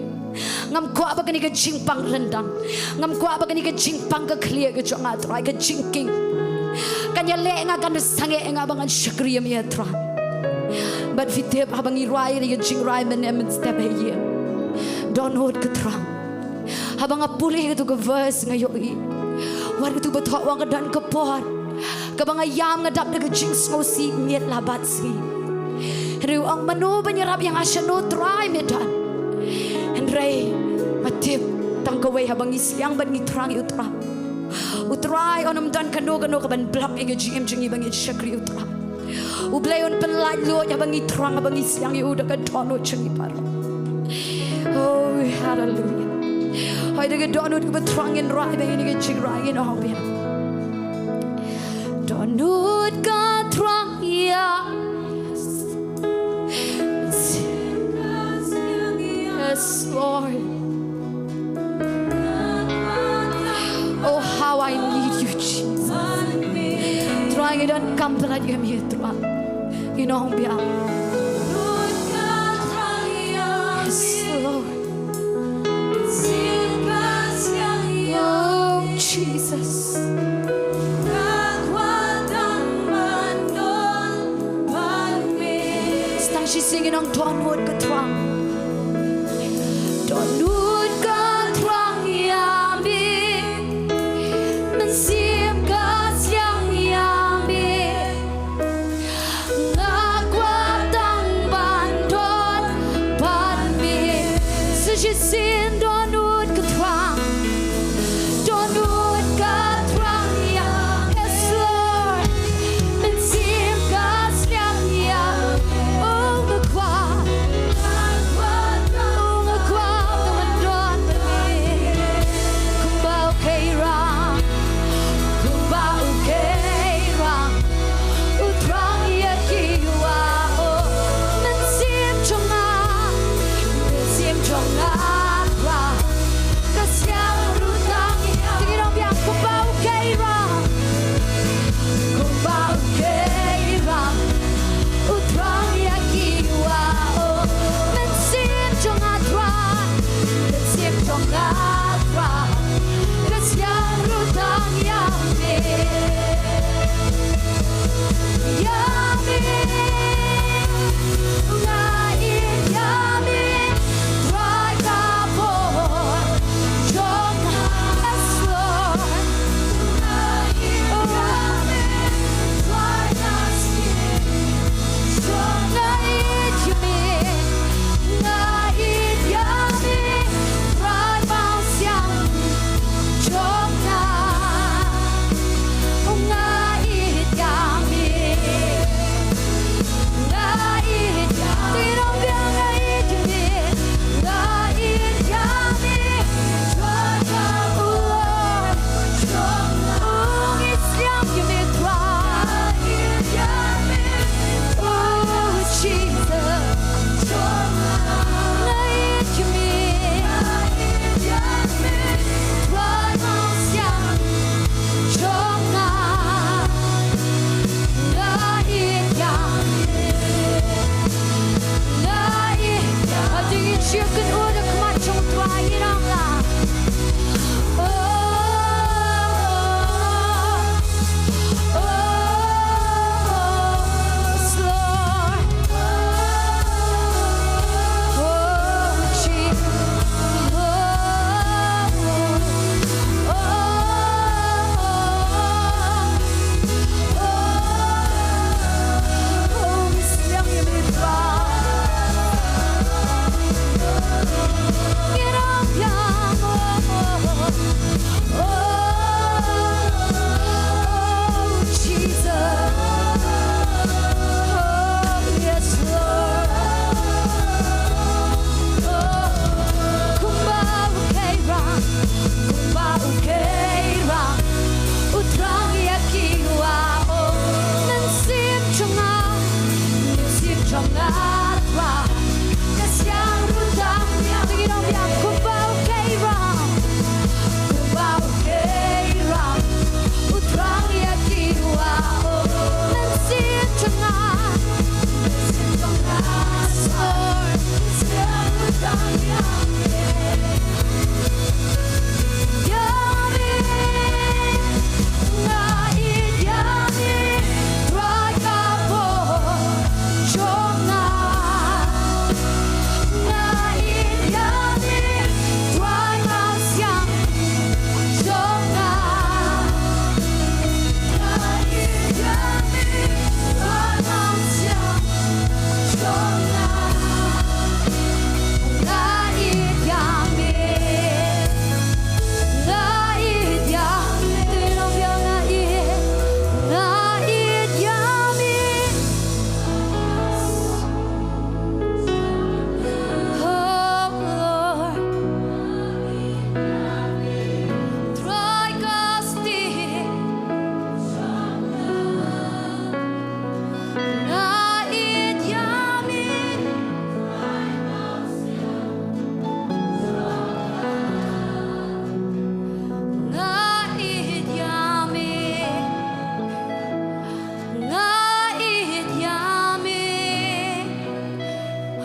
Ngam kwah ba kane ka jingpang ryndang. Ngam kwah ba kane ka jingpang ka khlieh ka jong nga Trai ka jingkieng. Kan ïaleh nga kan sangeh nga ba ngan shakri ïa me Trai. Bad phi tip haba ngi rwai kane ka jingrai mynne mynstep ha ïing. Dohnud ka thrang. Haba nga pule katu ka verse nga ïohi. Wat katu ba thoh ong ka don ka por kaba nga ïam nga dap da ka jingsngewsih miet la bad sngi. Hynrei u ong mano ban ïarap ïa nga shano Trai me don. Hynrei nga tip tang kawei haba ngi siang bad ngi thrang ïa u Trai. U Trai un ym don kano kano kaban block ïa ka jingim jong ngi ba ngin shakri ïa u Trai. U Blei un pynlaitluid haba ngi thrang haba ngi siang ïa u da ka dohnud jong ngi baroh. Oh, hallelujah. Hooid da ka dohnud kaba thrang ngin rai ba ngin ka jingrai ngin ong biang. Dohnud ka thrang ïa. Yes, Lord. Oh, how I need you, Jesus. Trai ngi donkam palat ïa me Trai. Ngin ong biang. Yes, Lord. Oh, Jesus. Tang shi sing ngi ong dohnud ka thrang. Dohnud ka thrang ïa me. Mynsiem ka sliang ïa me. Nga kwah tang ban don bad me. Sa shisien dohnud ka thrang. Dohnud ka thrang ïa. Yes, Lord. Mynsiem ka sliang ïa. Oh, nga kwah.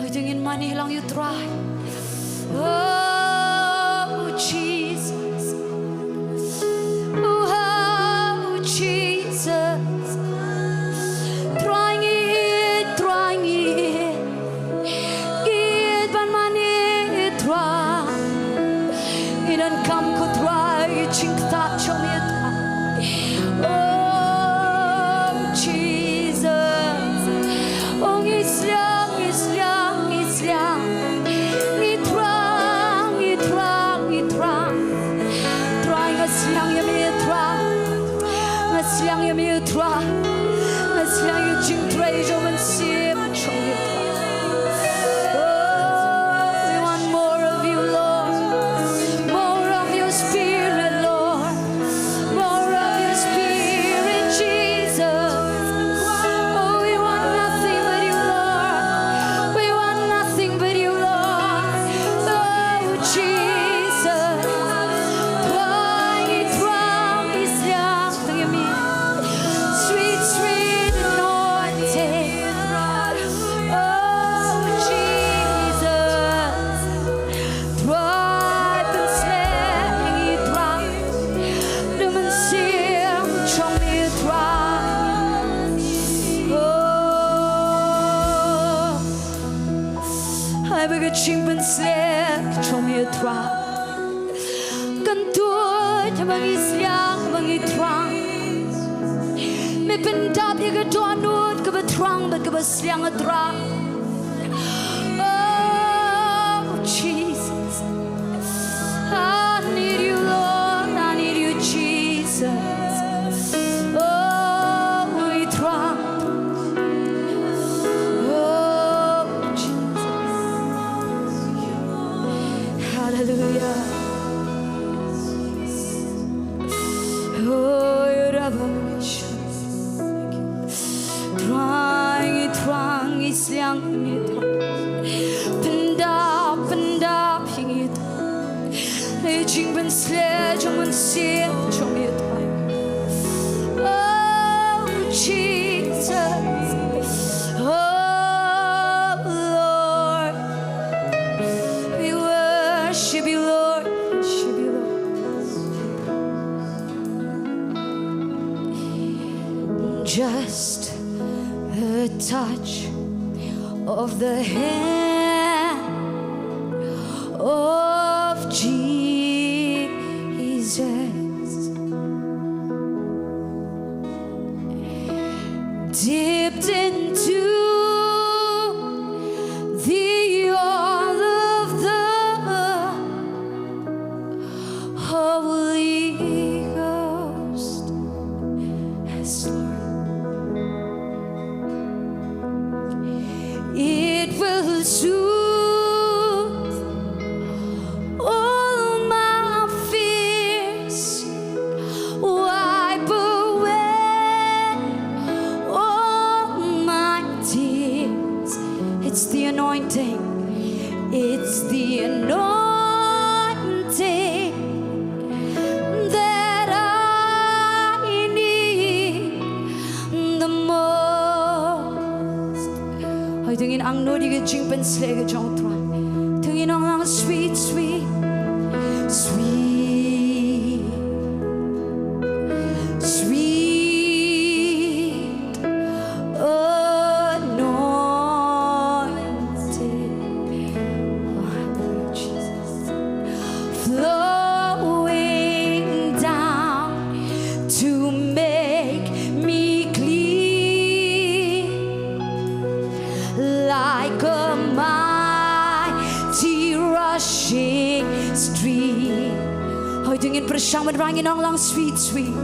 Hoi, to ngin mane lang ïa u Trai. Oh, Jesus. Oh, Jesus. Trai ngi, Trai ngi. Ïeit ban mane, Trai. Ngi donkam ko Trai, jingktah jong me Trai. Oh, Jesus. Oh, ngi sliang, ngi sliang, ngi sliang. Ngi thrang, ngi thrang, ngi thrang. Trai nga sliang ïa me Trai. Nga sliang ïa me Trai. Nga sliang ïa u jingtrei jong u Mynsiem jong me Trai. Oh, we want more of you, Lord. More of your spirit, Lord. More of your spirit, Jesus. Oh, we want nothing but you, Lord. We want nothing but you, Lord. Oh, Jesus. Trai, Trai, Trai. Sweet, sweet anointing. Oh, Jesus. Trai, pynshlur ïa ngi Trai. Da u Mynsiem jong me Trai. Oh. Ai ba ka jingpynshlur jong me Trai. Kan tuid ba ngi sliang, ba ngi thrang. Me pyndap ïa ka dohnud kaba thrang bad kaba sliang, Trai. Oh, Jesus. I need you, Lord. I need you, Jesus. Oh, we thrang. Oh, Jesus. Hallelujah. Oh, you're Trai, Trai, sliang ïa ngi Trai. Pyndap, pyndap ïa ngi Trai. Ïa ka jingpynshlur jong u Mynsiem jong me Trai. Oh, Jesus. Oh, Lord. We worship you, Lord. Worship you, Lord. Just a touch of the hand of Jesus. Dipped into the oil of the Holy Ghost. Yes, Lord. It will soothe all my fears, wipe away all my tears. Hooid, to ngin angnud ïa ka jingpynshlur ka jong u Trai. To ngin ong lang sweet, sweet, sweet, sweet anointing. Oh, hallelujah, Jesus. Flowing down to make me clean like a mighty rushing stream. Hooid, to ngin pyrshang ban ong lang sweet, sweet,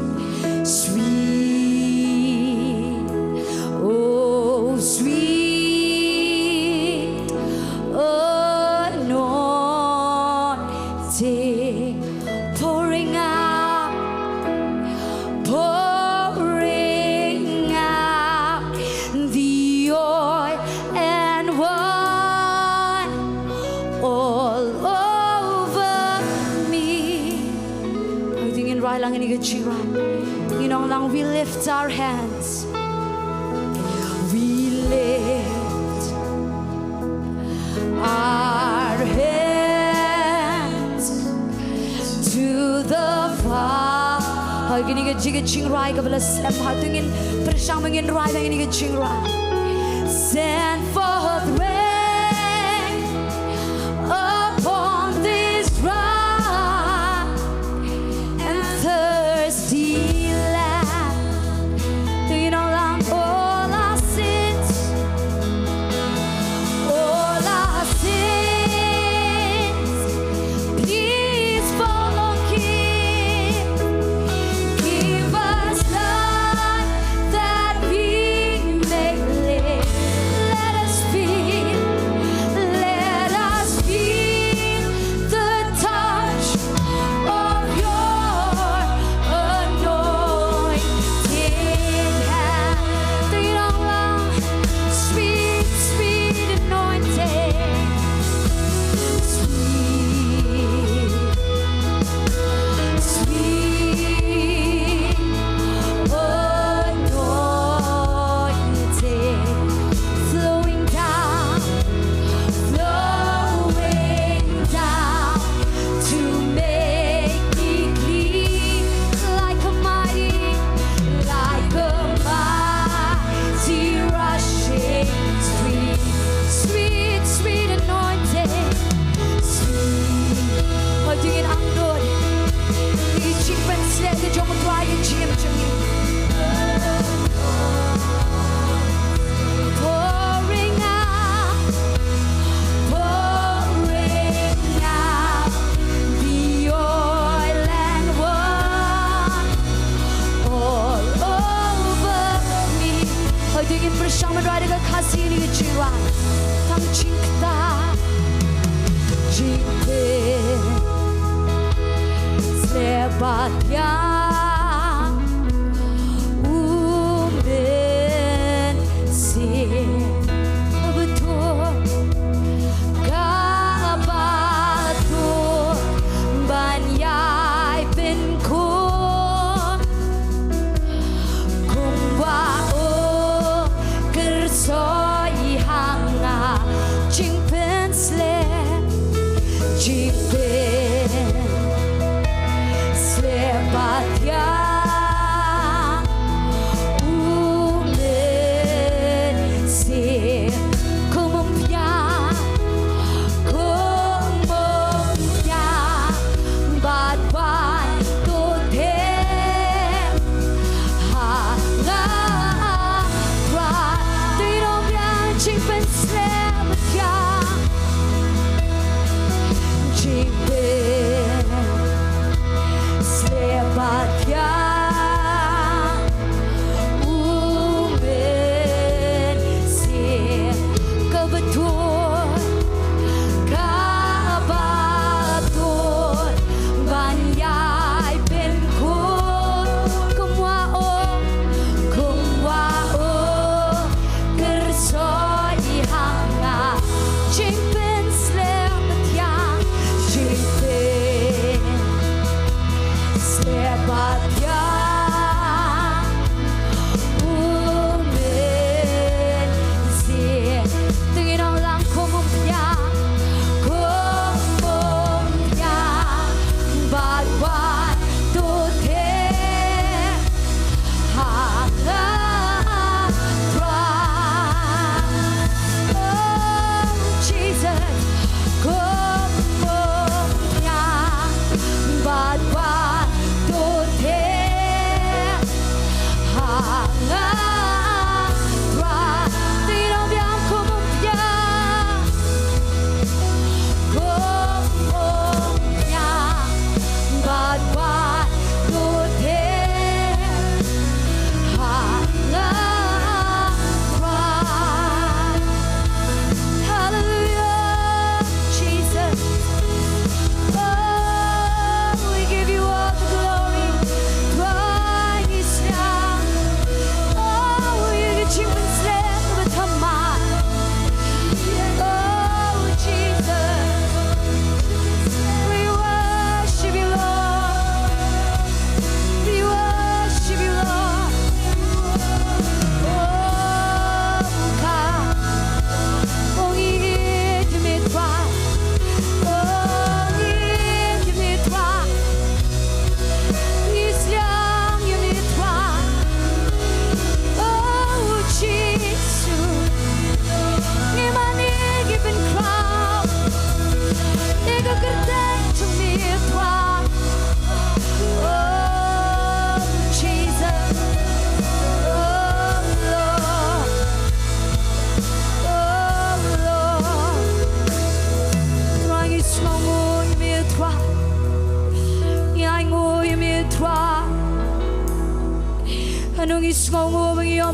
sweet. Oh, sweet anointing, pouring out, pouring out the oil and wine all over me. Hooid, to ngin rai lang ïa kane ka jingrai. Ngin ong lang, we lift our hands. We lift our hands to the Father. Hooid, kane ka jing, ka jingrai kaba la slem. Hooid, to ngin pyrshang ba ngin rai da kane ka jingrai. Send forth rain upon this dry and thirsty land. To ngin ong lang, all our sins, all our sins, please forgive. Give us life that we may live. Let us feel, let us feel the touch of your anointed hand. To ngin ong lang, sweet, sweet anointing. Sweet, sweet anointing flowing down, flowing down to make me clean like a mighty, like a mighty rushing stream. Sweet, sweet anointing. Sweet. Hooid, to ngin angnud ïa ka jingpynshlur ka jong u Trai ha ka jingim jong ngi. Pouring out, pouring out the oil and wine all over me. Hooid, to ngin pyrshang ban rai da ka Khasi ïa kane ka jingrai. Tang jingktah, jingpynshlur bad ïa u Mynsiem Bakhuid, kaba tuid ban ïai pynkhun kumba u kyrshoi ha nga. Jingpynshlur, jingpynshlur bad ïa u Mynsiem Bakhuid, kum u ïa, kum u ïa bad ban tuid ha nga. Bad tuid ïa u biang, jingpynshlur bad ïa, jingpynshlur bad ïa u Mynsiem Bakhuid, kaba tuid ban ïai pynkhun kumba u, kumba u kyrshoi ha nga.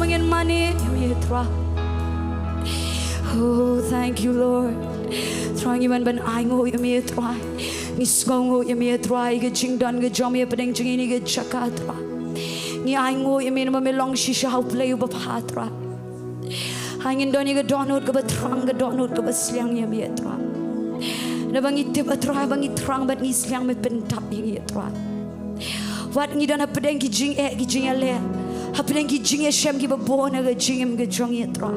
Ngin mane ïa me Trai. Oh, thank you, Lord. Trai, ngi wan ban ainguh ïa me Trai. Ngi sngewnguh ïa me Trai, ka jingdon ka jong me hapdeng jong ngi ha kane ka jaka Trai. Ngi ainguh ïa me namar me long shisha ha U Blei uba bha Trai. Hai, ngin don ïa ka dohnud kaba thrang, ka dohnud kaba sliang ïa me Trai. Naba ngi tip Trai, ba ngi thrang bad ngi sliang me pyndap ïa ngi Trai. Wat ngi don hapdeng ki jingeh ki jingïaleh, hapdeng ki jingïashem kiba bun ha ka jingim ka jong ngi Trai.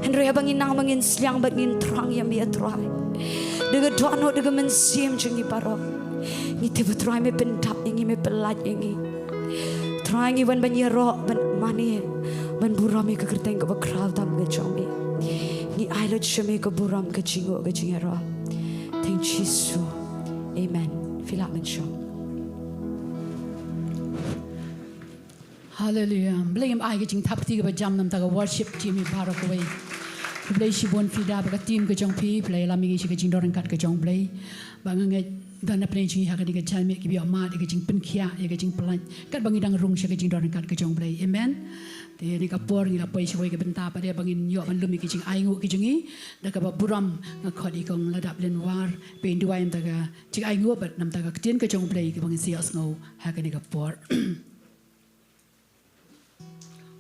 Hynrei haba ngi nang ba ngin sliang bad ngin thrang ïa me Trai, da ka dohnud da ka mynsiem jong ngi baroh, ngi tip Trai me pyndap ïa ngi, me pyllait ïa ngi. Trai, ngi wan ban ïaroh, ban mane, ban burom ïa ka kyrteng kaba khraw tam ka jong me. Ngi ai lut sha me ka burom, ka jingnguh, ka jingïaroh. Thank Jisu. Amen. Phi lah ban shong. Hallelujah. Blei ngam ai ka jingthap kti kaba jam namar ka worship team i baroh kawei. Blei shibun phi da bad ka team ka jong phi, Blei lam ïa ngi sha ka jingdon ryngkat ka jong Blei. Ba nga ngeit don na pdeng jong ngi ha kane ka jingmih kiba ïoh mad ïa ka jingpynkhiah, ïa ka jingpyllait katba ngi dang rung sha ka jingdon ryngkat ka jong Blei. Amen. Te ha kane ka por ngi la poi sha kawei ka bynta pat de ba ngin ïoh ban lum ïa ka jingainguh ka jong ngi da kaba burom. Nga khot ïa kong Ladap Lynwar ban duwai namar ka jingainguh bad namar ka ktien ka jong Blei kaba ngin sa ïohsngew ha kane ka por.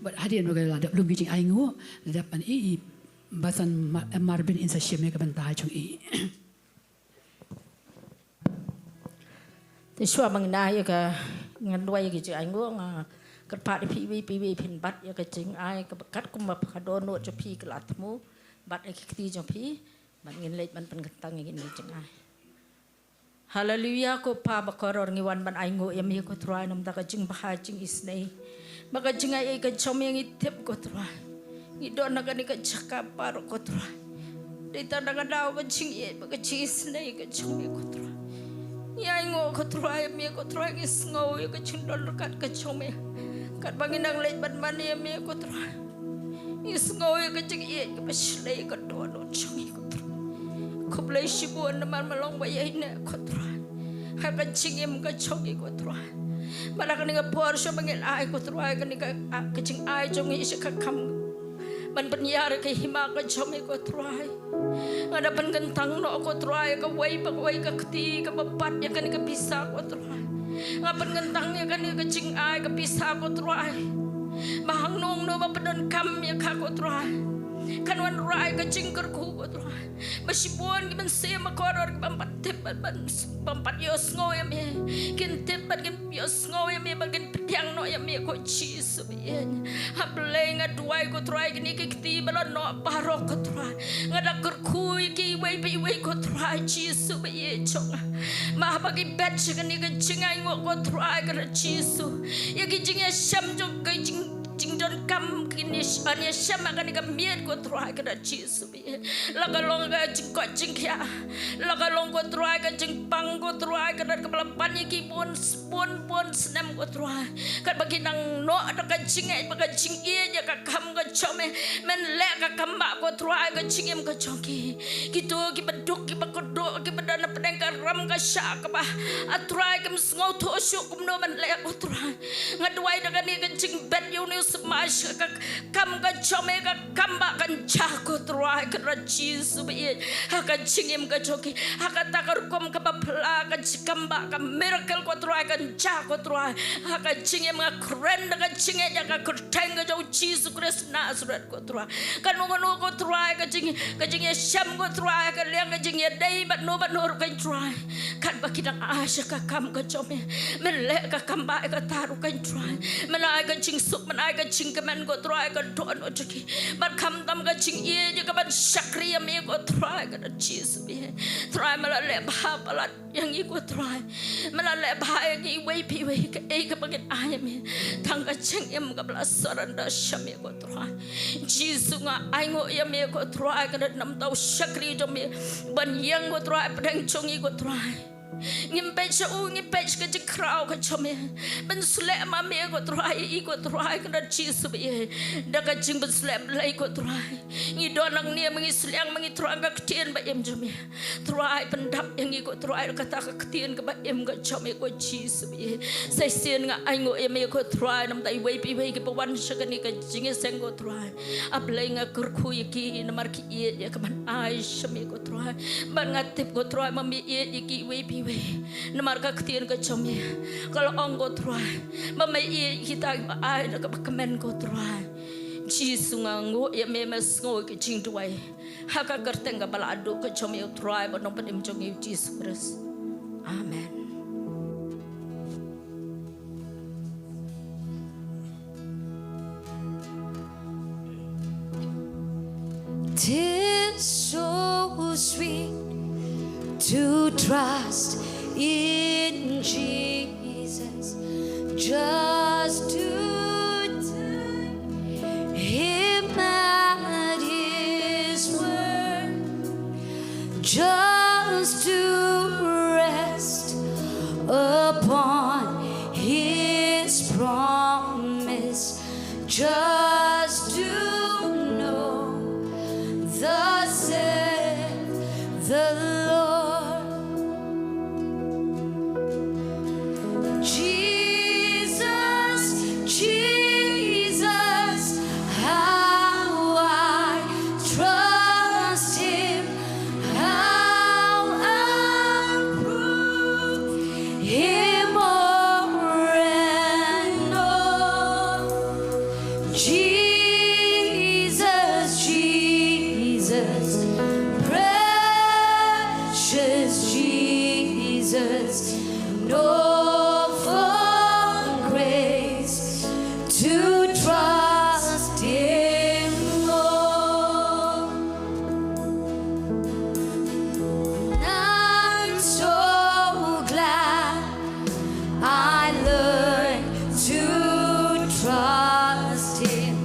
Bad hadien ba ka la dep lum ka jingainguh, la dep ban i, i Basan Ma-, Marbin in sa shim ïa ka bynta jong i. Te shuwa ba ngan ai ïa ka, ngan duwai ïa ka jingainguh, nga kyrpad ïa phi iwei pa iwei phin bat ïa ka jingai kaba katkum ba ka dohnud jong phi ka la thmu, bat ïa ki kti jong phi, bad ngin leit ban pynkyntang ïa kine ki jingai. Haleluia, ko Pa bakordor, ngi wan ban ainguh ïa me ko Trai namar ka jingbha jingisynei. Ba ka jingai ka jong me ngi tip ko Trai. Ngi don ha kane ka jaka baroh ko Trai. Dei tang da ka daw ka jingïeit bad ka jingisynei ka jong me ko Trai. Ngi ainguh ko Trai, me ko Trai, ngi sngew ïa ka jingdon ryngkat ka jong me. Katba ngi nang leit ban mane ïa me ko Trai, ngi sngew ïa ka jingïeit kaba shlei ka dohnud jong ngi ko Trai. Khublei shibun namar me long ba ïaineh ko Trai ha ka jingim ka jong ngi ko Trai. Bad ha kane ka por shuwa ba ngin ai ko Trai kane ka, ka jingai jong ngi sha ka kam ban pynïar ïa ka hima ka jong me ko Trai. Nga da pynkyntang noh ko Trai kawei pa kawei ka kti kaba bat ïa kane ka pisa ko Trai. Nga pynkyntang ïa kane ka jingai ka pisa ko Trai. Ba hangno hangno ba pyndonkam ïa ka ko Trai, kan wanrah ïa ka jingkyrkhu ko Trai. Ba shibun ki mynsiem bakordor ki bym pat tip bad bym pat ïohsngew ïa me, kin tip bad kin ïohsngew ïa me bad kin pdiang noh ïa me ko Jisu. Ïeit. Ha Blei nga duwai ko Trai kine ki kti ba la noh baroh ko Trai. Nga da kyrkhu ïa kiwei pa iwei ko Trai Jisu ba ïeit jong nga. Ba haba ki bet sha kane ka jingainguh ko Trai ka Trai Jisu, ïa ki jingïashem jong ka jing, jingdonkam kin ïa, ïashem ha kane ka miet ko Trai ka Trai Jisu. La ka long ka jingkoit jingkhiah, la ka long ko Trai ka jingpang ko Trai ka dei kaba la pan ïa ki bun, bun, bun snem ko Trai. Katba ki nang noh da ka jingngeit bad ka jingïeit ïa ka kam ka jong me, men leh ka kam ba ko Trai ka jingim ka jong ki. Kito kiba duk kiba kordor kiba don na pdeng ka ram ka shah kaba, a Trai kim sngewthuh shuh kumno men leh ko Trai. Nga duwai da kane ka jingbet ïa une u samai sha ka kam ka jong me ka kam ba kan jia ko Trai ka Trai Jisu ba ïeit. Ha ka jingim ka jong ki, ha kata ka rukom kaba phylla ka kam ba ka miracle ko Trai kan jia ko Trai. Ha ka jingim nga kren da ka jingïeit ïa ka kyrteng ka jong Jisu Khrist Nazareth ko Trai. Kano kano ko Trai ka jing, ka jingïashem ko Trai ka liang ka jingïadei bad no bad no ruh ko Trai. Katba ki dang ai sha ka kam ka jong me, men leh ka kam ba ïa kata ruh ko Trai. Men ai ka jingsuk, men ai ka jingkmen ko Trai ka dohnud jong ki. Bad khamtam ka jingïeit ïa ka ban shakri ïa me ko Trai ka Trai Jisu ba ïeit. Trai me la leh bha palat ïa ngi ko Trai. Me la leh bha ïa ngi iwei pa iwei kaei kaba ngin ai ïa me. Tang ka jingim kaba la surrender sha me ko Trai. Jisu nga ainguh ïa me ko Trai ka dei namar u shakri jong me ban ïeng ko Trai pdeng jong ngi ko Trai. Ngim peit sha u, ngi peit sha ka jingkhraw ka jong me. Pynsleh ma me ko Trai, i ko Trai, ka don Jisu ba ïeit. Da ka jingpynsleh Blei ko Trai, ngi don hangne ma ngi sliang ma ngi thrang ka ktien ba im jong me. Trai pyndap ïa ngi ko Trai, da kata ka ktien kaba im ka jong me ko Jisu ba ïeit. Sa shisien nga ainguh ïa me ko Trai, namar iwei pa iwei kiba wan sha kane ka jingïaseng ko Trai. A Blei nga kyrkhu ïa ki namar ki ïeit ïa ka ban ai sha me ko Trai. Bad nga tip ko Trai ma me ïeit ïa kiwei pa iwei. Namar ka ktien ka jong me ka la ong ko Trai, ba me ïeit ïa kita kiba ai da kaba kmen ko Trai. Jisu nga nguh ïa me, me sngew ïa ki jingduwai. Ha ka kyrteng kaba la haduh ka jong me u Trai bad nongpynim jong ngi u Jisu Khrist. Amen. Tis so sweet to trust in Jesus, just to take him at his word, just to rest upon his promise, just to know thus saith the Lord. Jesus, Jesus, how I trust him, how I prove him o'er and o'er. Jesus, Jesus, precious Jesus, know for grace to trust him more. I'm so glad I learned to trust him.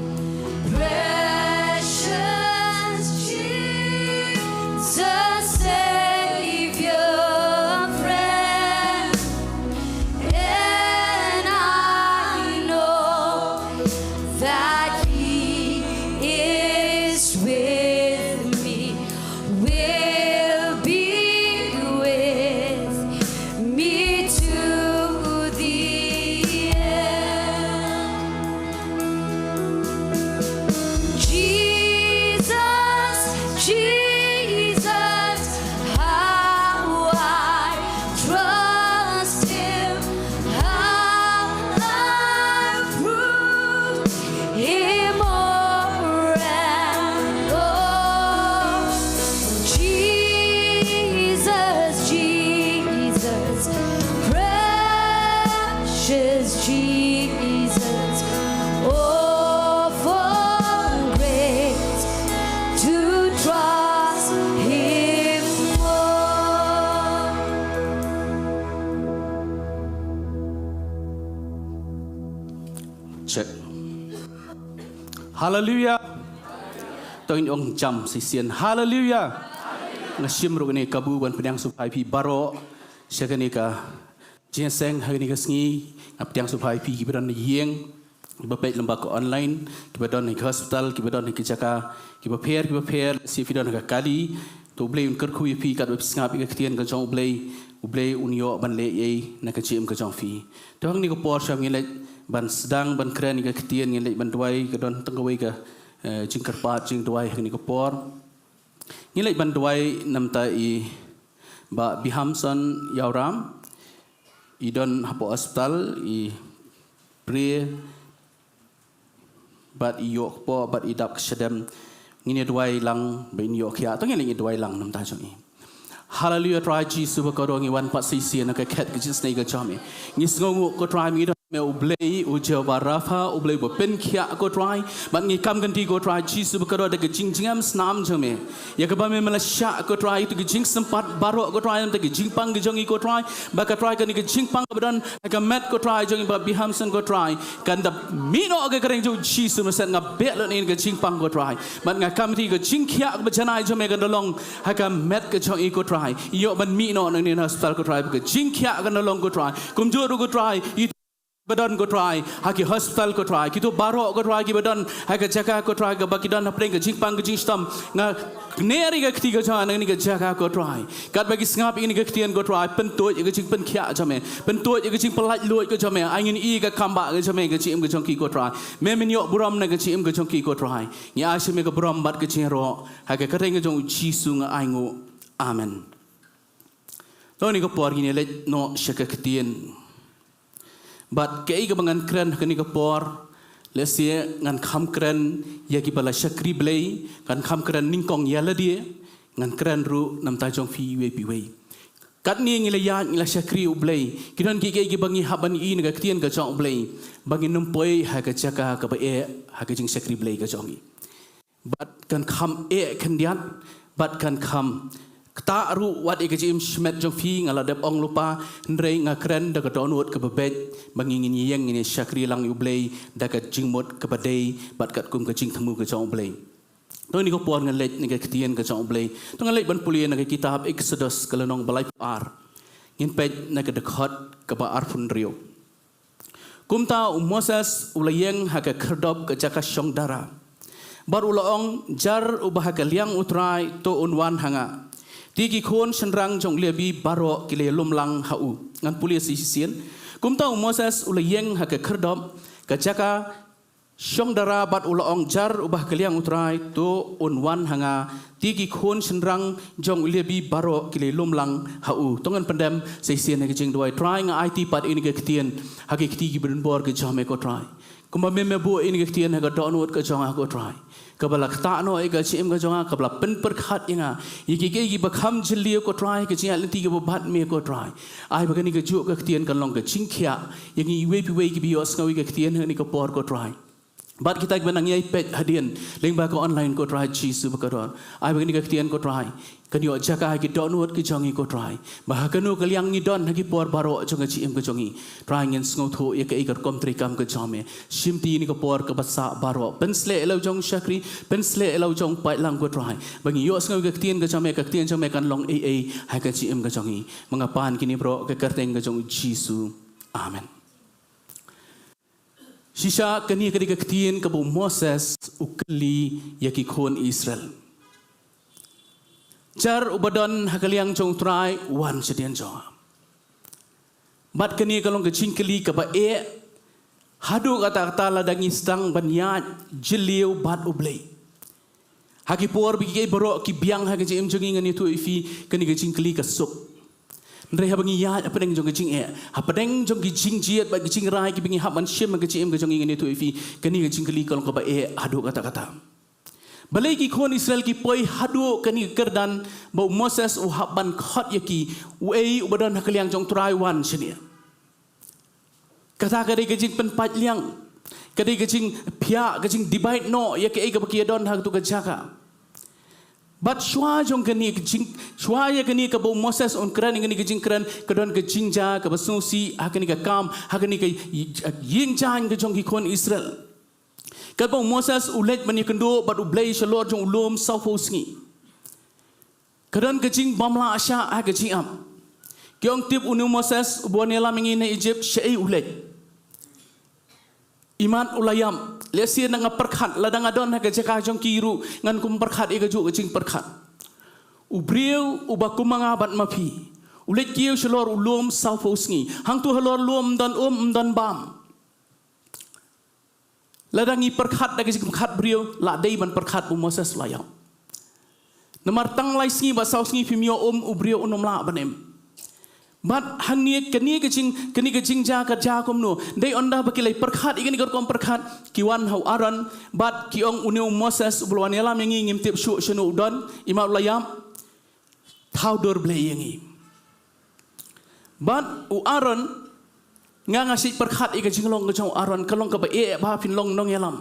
Precious Jesus, Savior, friend, and I know that he is with me, will be with me to the end. Jesus, Jesus, how I trust him, how I prove him o'er and o'er. Jesus, Jesus, precious Jesus, oh, for grace to trust him more. Check. Hallelujah. To ngin ong jam shisien. Hallelujah. Nga shim ruh kane ka kabu ban pdiang sngewbha ïa phi baroh sha kane ka jingïaseng ha kane ka sngi. Nga pdiang sngewbha ïa phi kiba don ha ïing, kiba peit lyngba ka online, kiba don ha ka hospital, kiba don ha ki jaka kiba pher kiba pher, lehse phi don ha ka kali. To U Blei un kyrkhu ïa phi katba phi sngap ïa ka ktien ka jong U Blei. U Blei un ïoh ban leh ei ei na ka jingim ka jong phi. Te ha kane ka por sha ngin leit ban sdang ban kren ïa ka ktien, ngin leit ban duwai, ka don tang kawei ka, eh, jingkyrpad jingduwai ha kane ka por. Ngin leit ban duwai namar i Bah Bihamson Ïawram, i don hapoh hospital, i prie bad i ïoh kpoh bad i dap ka shadem. Ngin ïa duwai lang ba in ïoh khiah. To ngin leit duwai lang namar jong i. Haleluya, Trai Jisu ba kordor, ngi wan pat shisien na ka khet ka jingisynei ka jong me. Ngi sngewnguh ko Trai, ngi don Me U Blei, U Jehovah Rapha, U Blei uba pynkhiah ko Trai, bad ngi kam kynti ko Trai Jisu bakordor da ka jingjngem snam jong me. Ïa kaba me la shah ko Trai, ïa ki jingsympat baroh ko Trai, ïa ki jingpang ki jong ngi ko Trai, ba ko Trai kane ka jingpang kaba don ha ka met ko Trai jong ngi Bah Bihamson ko Trai, kan da mih noh ha ka kyrteng jong U Jisu Masen. Nga beh lut ïa kane ka jingpang ko Trai. Bad nga kam kynti ka jingkhiah kaba janai jong me kan da long ha ka met ka jong ngi ko Trai. Ïoh ban mih noh na kane ka hospital ko Trai, ba ka jingkhiah kan da long ko Trai. Kumjuh ruh ko Trai, ïa kiba don ko Trai ha ki hospital ko Trai, kito baroh ko Trai kiba don ha ka jaka ko Trai, kaba ki don hapdeng ka jingpang ka jingshitom, nga kner ïa ka kti ka jong nga na kane ka jaka ko Trai. Katba ki sngap ïa kane ka ktien ko Trai, pyntuid ïa ka jingpynkhiah jong me, pyntuid ïa ka jingpynlait luid ka jong me, ai ngin ïohi ïa ka kam bah ka jong me ha ka jingim ka jong ki ko Trai. Me men ïoh burom na ka jingim ka jong ki ko Trai. Ngi ai sha me ka burom bad ka jingïaroh, ha ka kyrteng ka jong U Jisu nga ainguh. Amen. To ha kane ka por ngin ïa leit noh sha ka ktien. Bad kaei kaba ngan kren ha kane ka por, lehse ngan kham kren ïa kiba la shakri Blei, ngan kham kren nyngkong ïa lade, ngan kren ruh na ka bynta jong phi iwei pa iwei. Katne ngi la ïaid ngi la shakri U Blei, ki don kiei kiei kiba ngi hap ban ïohi na ka ktien ka jong U Blei, ba ngin ym poi ha ka jaka kaba eh ha ka jingshakri Blei ka jong ngi. Bad kan kham eh khyndiat, bad kan kham ktah ruh wat ïa ka jingim shimet jong phi, nga la dep ong lypa, hynrei nga kren da ka dohnud kaba beit, ba ngin ïeng ngin ïa shakri lang ïa U Blei da ka jingmut kaba dei, bad katkum ka jingthmu ka jong U Blei. To ha kane ka por ngan leit na ka ktien ka jong U Blei. To ngan leit ban pule na ka kitab Exodus ka lynnong ba laiphew ar. Ngin peit na ka dkhot kaba arphew hynriew. Kumta u Moses u la ïeng ha ka khyrdop ka jaka shong dara. Bad u la ong, jar uba ha ka liang U Trai to un wan ha nga. Te ki khun shynrang jong u Lebi baroh ki la ïalum lang ha u. Ngan pule sa shisien. Kumta u Moses u la ïeng ha ka khyrdop ka jaka shong dara bad u la ong, jar uba ha ka liang U Trai to un wan ha nga. Te ki khun shynrang jong u Lebi baroh ki la ïalum lang ha u. To ngan pyndem sa shisien ha ka jingduwai. Trai nga aiti pat ïa kane ka ktien ha ki kti kiba donbor ka jong me ko Trai. Kumba me me buh ïa kane ka ktien ha ka dohnud ka jong nga ko Trai, kaba la ktah noh ïa ka jingim ka jong nga, kaba la pynpyrkhat ïa nga ïa kiei kiei kiba kham jylliew ko Trai, ka jingïaid lynti kaba bad me ko Trai. Ai ba kane kajuh ka ktien kan long ka jingkhiah ïa ngi iwei pa iwei kiba ïohsngew ïa ka ktien ha kane ka por ko Trai. Bad kita kiba nang ïai peit hadien lyngba ka online ko Trai Jisu bakordor. Ai ba kane ka ktien ko Trai kan ïoh jaka ha ki dohnud ki jong ngi ko Trai, ba ha kano ka liang ngi don ha ki por baroh jong ka jingim ka jong ngi. Trai ngin sngewthuh ïa kaei ka rukom treikam ka jong me. Shimti ïa kane ka por kaba sah baroh, pynshlur ïa la u jong u shakri, pynshlur ïa la u jong u paidlang ko Trai, ba ngi ïohsngew ïa ka ktien ka jong me, ka ktien jong me kan long ei ei ha ka jingim ka jong ngi. Ma nga pan kine baroh ha ka kyrteng ka jong u Jisu. Amen. Shisha kane ka dei ka ktien kaba u Moses u kylli ïa ki khun Israel. Jar uba don ha ka liang jong u Trai wan shadien jong nga. Bad kane ka long ka jingkylli kaba eh haduh katta katta lada ngi sdang ban ïaid jylliew bad U Blei. Ha ki por ba kiei baroh ki biang ha ka jingim jong ngi, ngan ïathuh ïa phi, kane ka jingkylli ka suk. Hynrei haba ngi ïaid hapdeng jong ka jingeh, hapdeng jong ki jingjied bad ki jingrai kiba ngi hap ban shim ha ka jingim ka jong ngi, ngan ïathuh ïa phi, kane ka jingkylli ka long kaba eh haduh katta katta. Balei ki khun Israel ki poi haduh kane ka kyrdan ba u Moses u hap ban khot ïa ki, uei uba don ha ka liang jong u Trai wan shane. Kata ka dei ka jingpynpait liang, ka dei ka jingphiah, ka jingdebate noh ïa kaei kaba ki ïadon ha kato ka jaka. Bad shuwa jong kane ka jing, shuwa ïa kane kaba u Moses un kren ïa kane ka jingkren, ka don ka jingjia kaba sngewsih ha kane ka kam, ha kane ka ïing jaiñ ka jong ki khun Israel. Katba u Moses u leit ban ïakynduh bad U Blei shalor jong u lum sawphew sngi, ka don ka jingbymlah shah ha ka jingïap. Ki ong, tip une u Moses uba wan ïalam ïa ngi na Egypt, shaei u leit? Imat u la ïap, lehse nga pyrkhat, lada nga don ha ka jaka jong ki ruh ngan kum pyrkhat ïa kajuh ka jingpyrkhat. U briew uba kum ma nga bad ma phi, u leit kiew shalor u lum sawphew sngi. Hangto halor lum ym don um, ym don bam. Lada ngi pyrkhat da ka jingpyrkhat briew, la dei ban pyrkhat ba u Moses u la ïap. Namar tang lai sngi bad saw sngi phim ïoh um, u briew un ym lah ban im. Bad hangne kane ka jing, kane ka jingjia ka jia kumno? Dei ynda ba ki la pyrkhat ïa kane ka rukom pyrkhat, ki wan ha u Aaron bad ki ong, une u Moses uba la wan ïalam ïa ngi ngim tip shuh shano u don, imat u la ïap. Thaw dur Blei ïa ngi. Bad u Aaron Nga nga shait pyrkhat ïa ka jinglong ka jong u Aaron, ka long kaba eh ba phin long nongïalam.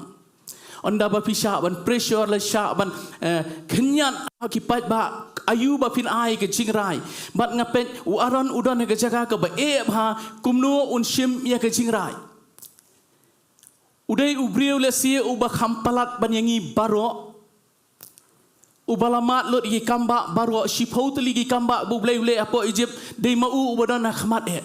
Ynda ba phi shah ban pressure, la shah ban, eh, khynñiat ha ki paidbah, aïu ba phin ai ka jingrai. Bad nga peit u Aaron u don ha ka jaka kaba eh ba kumno un shim ïa ka jingrai. U dei u briew lehse uba kham palat ban ïa ngi baroh. Uba la mad lut ïa ki kambah baroh, shiphew tylli ki kambah ba U Blei u leh hapoh Egypt, dei ma u uba don ha khmat eh.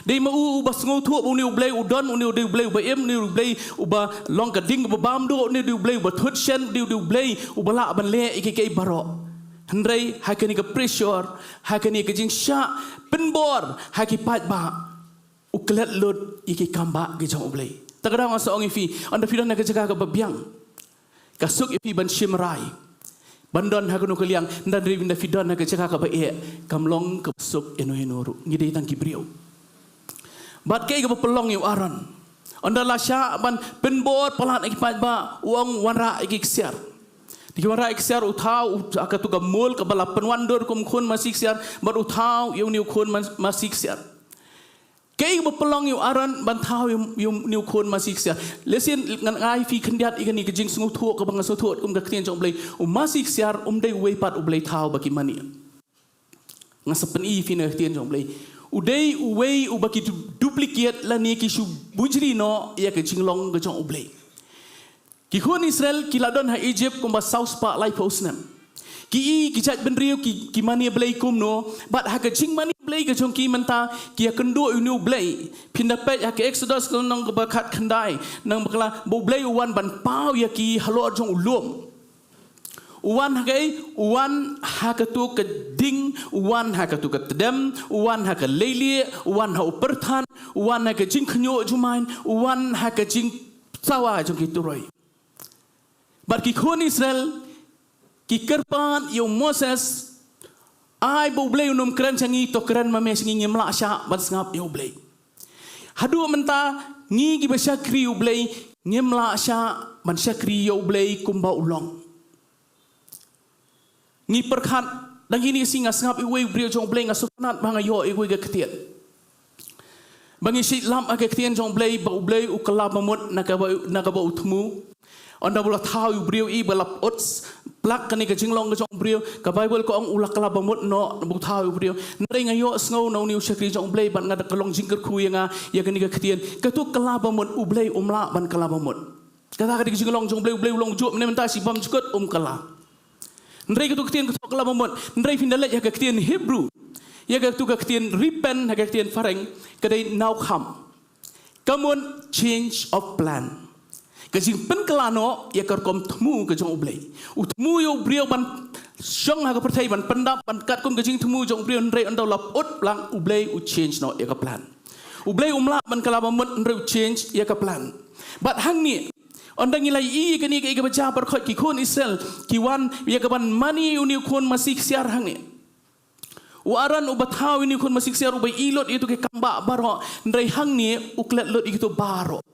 Dei ma u uba sngewthuh ba une U Blei u don, une u dei U Blei uba im, une u dei U Blei uba long ka ding kaba bam duh, une u dei U Blei uba thut shen, une u dei U Blei uba lah ban leh ïa kiei kiei baroh. Hynrei ha kane ka pressure, ha kane ka jingshah pynbor ha ki paidbah, u klet lut ïa ki kambah ki jong U Blei. Ta ka daw nga sa ong ïa phi, ynda phi don ha ka jaka kaba biang, ka suk ïa phi ban shim rai, ban don ha kano ka liang, ynda ri ynda phi don ha ka jaka kaba eh, kam long kaba suk ïano ïano ruh. Ngi dei tang ki briew. Bad kaei kaba pynlong ïa u Aaron, ynda la shah ban pynbor palat ïa ki paidbah, u ong wanrah ïa ki ksiar. Te ki wanrah ïa ki ksiar, u thaw u, ha katu ka mul kaba la pynwandur kum khun masi ksiar, bad u thaw ïa une u khun mas-, masi ksiar. Kaei ba pynlong ïa u Aaron ban thaw ïa u, ïa une u khun masi ksiar? Lehse ngan ai phi khyndiat ïa kane ka jingsngewthuh kaba nga sngewthuh kum ka ktien jong U Blei. U masi ksiar um dei uwei pat U Blei thaw ba ki mane. Nga sa pyni ïa phi na ka ktien jong U Blei. U dei uwei uba ki du-, duplicate lane ki shu bujli noh ïa ka jinglong ka jong U Blei. Ki khun Israel ki la don ha Egypt kumba saw spah laiphew snem. Ki i ki jait bynriew ki, ki mane Blei kumno, bad ha ka jingmane Blei ka jong ki mynta ki ïakynduh ïa une U Blei. Phin da peit ha ka Exodus ka lynnong kaba khatkhyndai, nang bakla ba U Blei u wan ban paw ïa ki halor jong u lum. U wan ha kaei? U wan ha katu ka ding, u wan ha katu ka tdem, u wan ha ka leilieh, u wan ha u pyrthat, u wan ha ka jingkhynñiuh jumai, u wan ha ka jingsawa jong ki turoi. Bad ki khun Israel ki kyrpad ïa u Moses, ai ba U Blei un ym kren sha ngi, to kren ma me sha ngi, ngim lah shah ban sngap ïa U Blei. Haduh mynta ngi kiba shakri U Blei ngim lah shah ban shakri ïa U Blei kumba u long. Ngi pyrkhat, dang kine ki sngi nga sngap ïa uwei u briew jong U Blei, nga sngewtynnat ba nga ïoh ïa uwei ka ktien. Ba ngi shait lap ha ka ktien jong U Blei ba U Blei u kylla ba mut na kaba, na kaba u thmu. Ynda ba la thaw ïa u briew, i ba la pyut plak kane ka jinglong ka jong u briew, ka Baibl ka ong u la kylla ba mut noh ba u thaw ïa u briew. Hynrei nga ïohsngew na une u shakri jong U Blei bad nga da ka long jingkyrkhu ïa nga ïa kane ka ktien. Katu kylla ba mut, U Blei um lah ban kylla ba mut. Kata ka dei ka jinglong jong U Blei, U Blei u long juh mynne mynta, shi bymjukut um kylla. Hynrei katu ka ktien katu kylla ba mut, hynrei phin da leit ha ka ktien Hebrew, ïa katu ka ktien repent ha ka ktien phareng, ka dei nawkham. Ka mut change of plan. Ka jingpynkylla noh ïa ka rukom thmu ka jong U Blei. U thmu ïa u briew ban shong ha ka pyrthei, ban pyndap, ban katkum ka jingthmu jong u briew, hynrei ynda u la pyut plak, U Blei u change noh ïa ka plan. U Blei um lah ban kylla ba mut, hynrei u change ïa ka plan. Bad hangne, ynda ngi la ïohi ïa kane kaei kaba jia baroh, ki khun Israel ki wan ïa kaban mane ïa une u khun masi ksiar hangne. U Aaron uba thaw ïa une u khun masi ksiar, uba ïoh lut ïa kito ki kambah baroh, hynrei hangne u klet lut ïa kito baroh.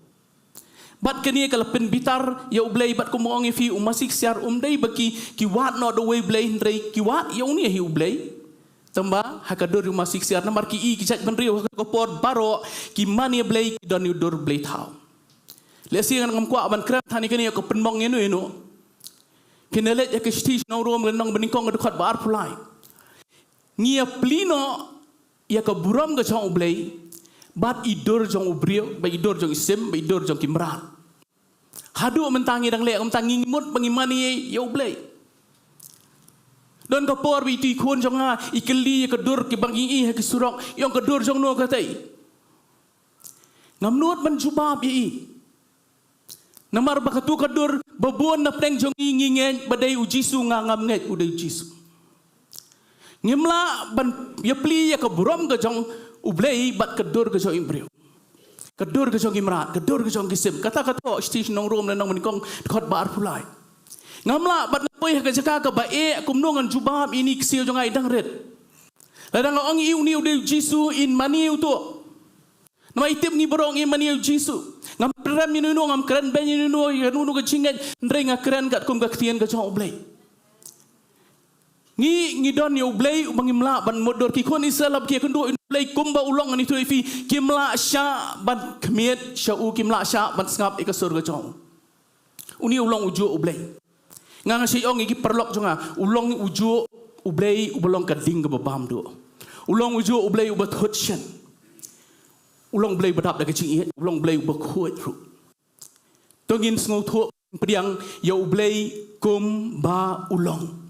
Bad kane ka la pynbitar ïa U Blei, bad kumba nga ong ïa phi, u masi ksiar um dei ba ki, ki wad noh da uwei u blei, hynrei ki wad ïa une hi U Blei. Tangba ha ka dur ïa u masi ksiar, namar ki i ki jait bynriew ha ka por baroh ki mane Blei, ki don ïa u dur blei thaw. Lehse ngan, ngam kwah ban kren than ïa kane, ïa ka pynmong ïano ïano. Phin da leit ha ka shithi sha ki nong Rom, lynnong banyngkong, ka dkhot ba arphew lai. Ngi ïa plie noh ïa ka burom ka jong U Blei bad i dur jong u briew, bad i dur jong i sim, bad i dur jong ki mrad. Haduh mynta ngi dang leh kumta, ngi mut ba ngi mane ïa U Blei. Don ka por ba ito i khun jong nga i kylli ïa ka dur kiba ngi ïohi ha ki surok, i ong, ka dur jong no katei? Ngam nud ban jubab ïa i. Namar ba katu ka dur, ba bun na pdeng jong ngi ngi ngeit ba dei U Jisu, nga ngam ngeit u dei U Jisu. Ngim lah ban ïa plie ïa ka burom ka jong U Blei bad ka dur ka jong i briew. Ka dur ka jong ki mrad, ka dur ka jong ki sim. Kata ka thoh shithi sha ki nong Rom, lynnong banyngkong, dkhot ba arphew lai. Ngam lah ban poi ha ka jaka kaba eh, kumno ngan jubab ïa ine i ksiew jong nga, i dang rit. Lada nga ong ïa i une u dei U Jisu, in mane ïa uto. Namar i tip ngi baroh ngi mane ïa U Jisu. Ngam kren ïano ïano, ngam kren beiñ ïano ïano, ïano ïano ka jingngeit, hynrei nga kren katkum ka ktien ka jong U Blei. Ngi, ngi don ïa U Blei uba ngim lah ban mutdur. Ki khun Israel haba ki ïakynduh ïa U Blei kumba u long, ngan ïathuh ïa phi, kim lah shah ban khmied sha u, kim lah shah ban sngap ïa ka sur ka jong u. Une u long ujuh U Blei. Nga nga shait ong ïa ki paralok jong nga, u long ujuh U Blei uba long ka ding kaba bam duh. U long ujuh U Blei uba thut shen. U long Blei ba dap da ka jingïeit, u long Blei uba khuid ruh. To ngin sngewthuh pdiang ïa U Blei kumba u long.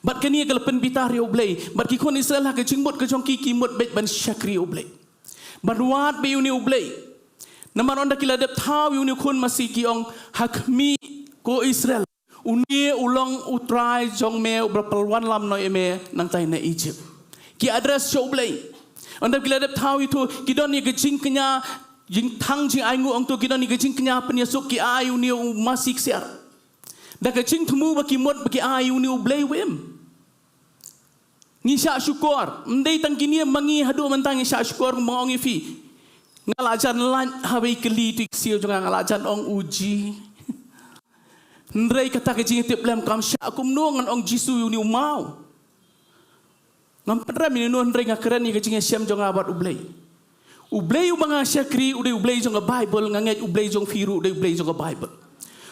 Bad kane ka la pynbitar ïa U Blei. Bad ki khun Israel ha ka jingmut ka jong ki, ki mut beit ban shakri ïa U Blei, ban wad beit ïa une U Blei. Namar ynda ki la dep thaw ïa une u khun masi, ki ong, ha khmih, ko Israel, une u long U Trai jong me uba la pynwanlam noh ïa me nangta na Egypt. Ki address sha U Blei. Ynda ki la dep thaw ïa u, ki don ïa ka jingkñia, jingthang jingainguh, ong to, ki don ïa ka jingkñia pynïasuk, ki ai une u masi ksiar da ka jingthmu ba ki mut ba ki ai une U Blei uba im. Ngi shah shukor, ym dei tang kine, ma ngi haduh mynta ngi shah shukor. Nga ong ïa phi, nga la jan lait ha ba i kali tu i ksiew jong nga, nga la jan ong, u Ji, hynrei kata ka jingtip lem kam shah kumno ngan ong Jisu ïa une u maw. Ngam pynrem ïa no, hynrei nga kren ïa ka jingïashem jong nga bad U Blei. U Blei uba nga shakri u dei U Blei jong ka Baibl, nga ngeit U Blei jong phi ruh u dei U Blei jong ka Baibl.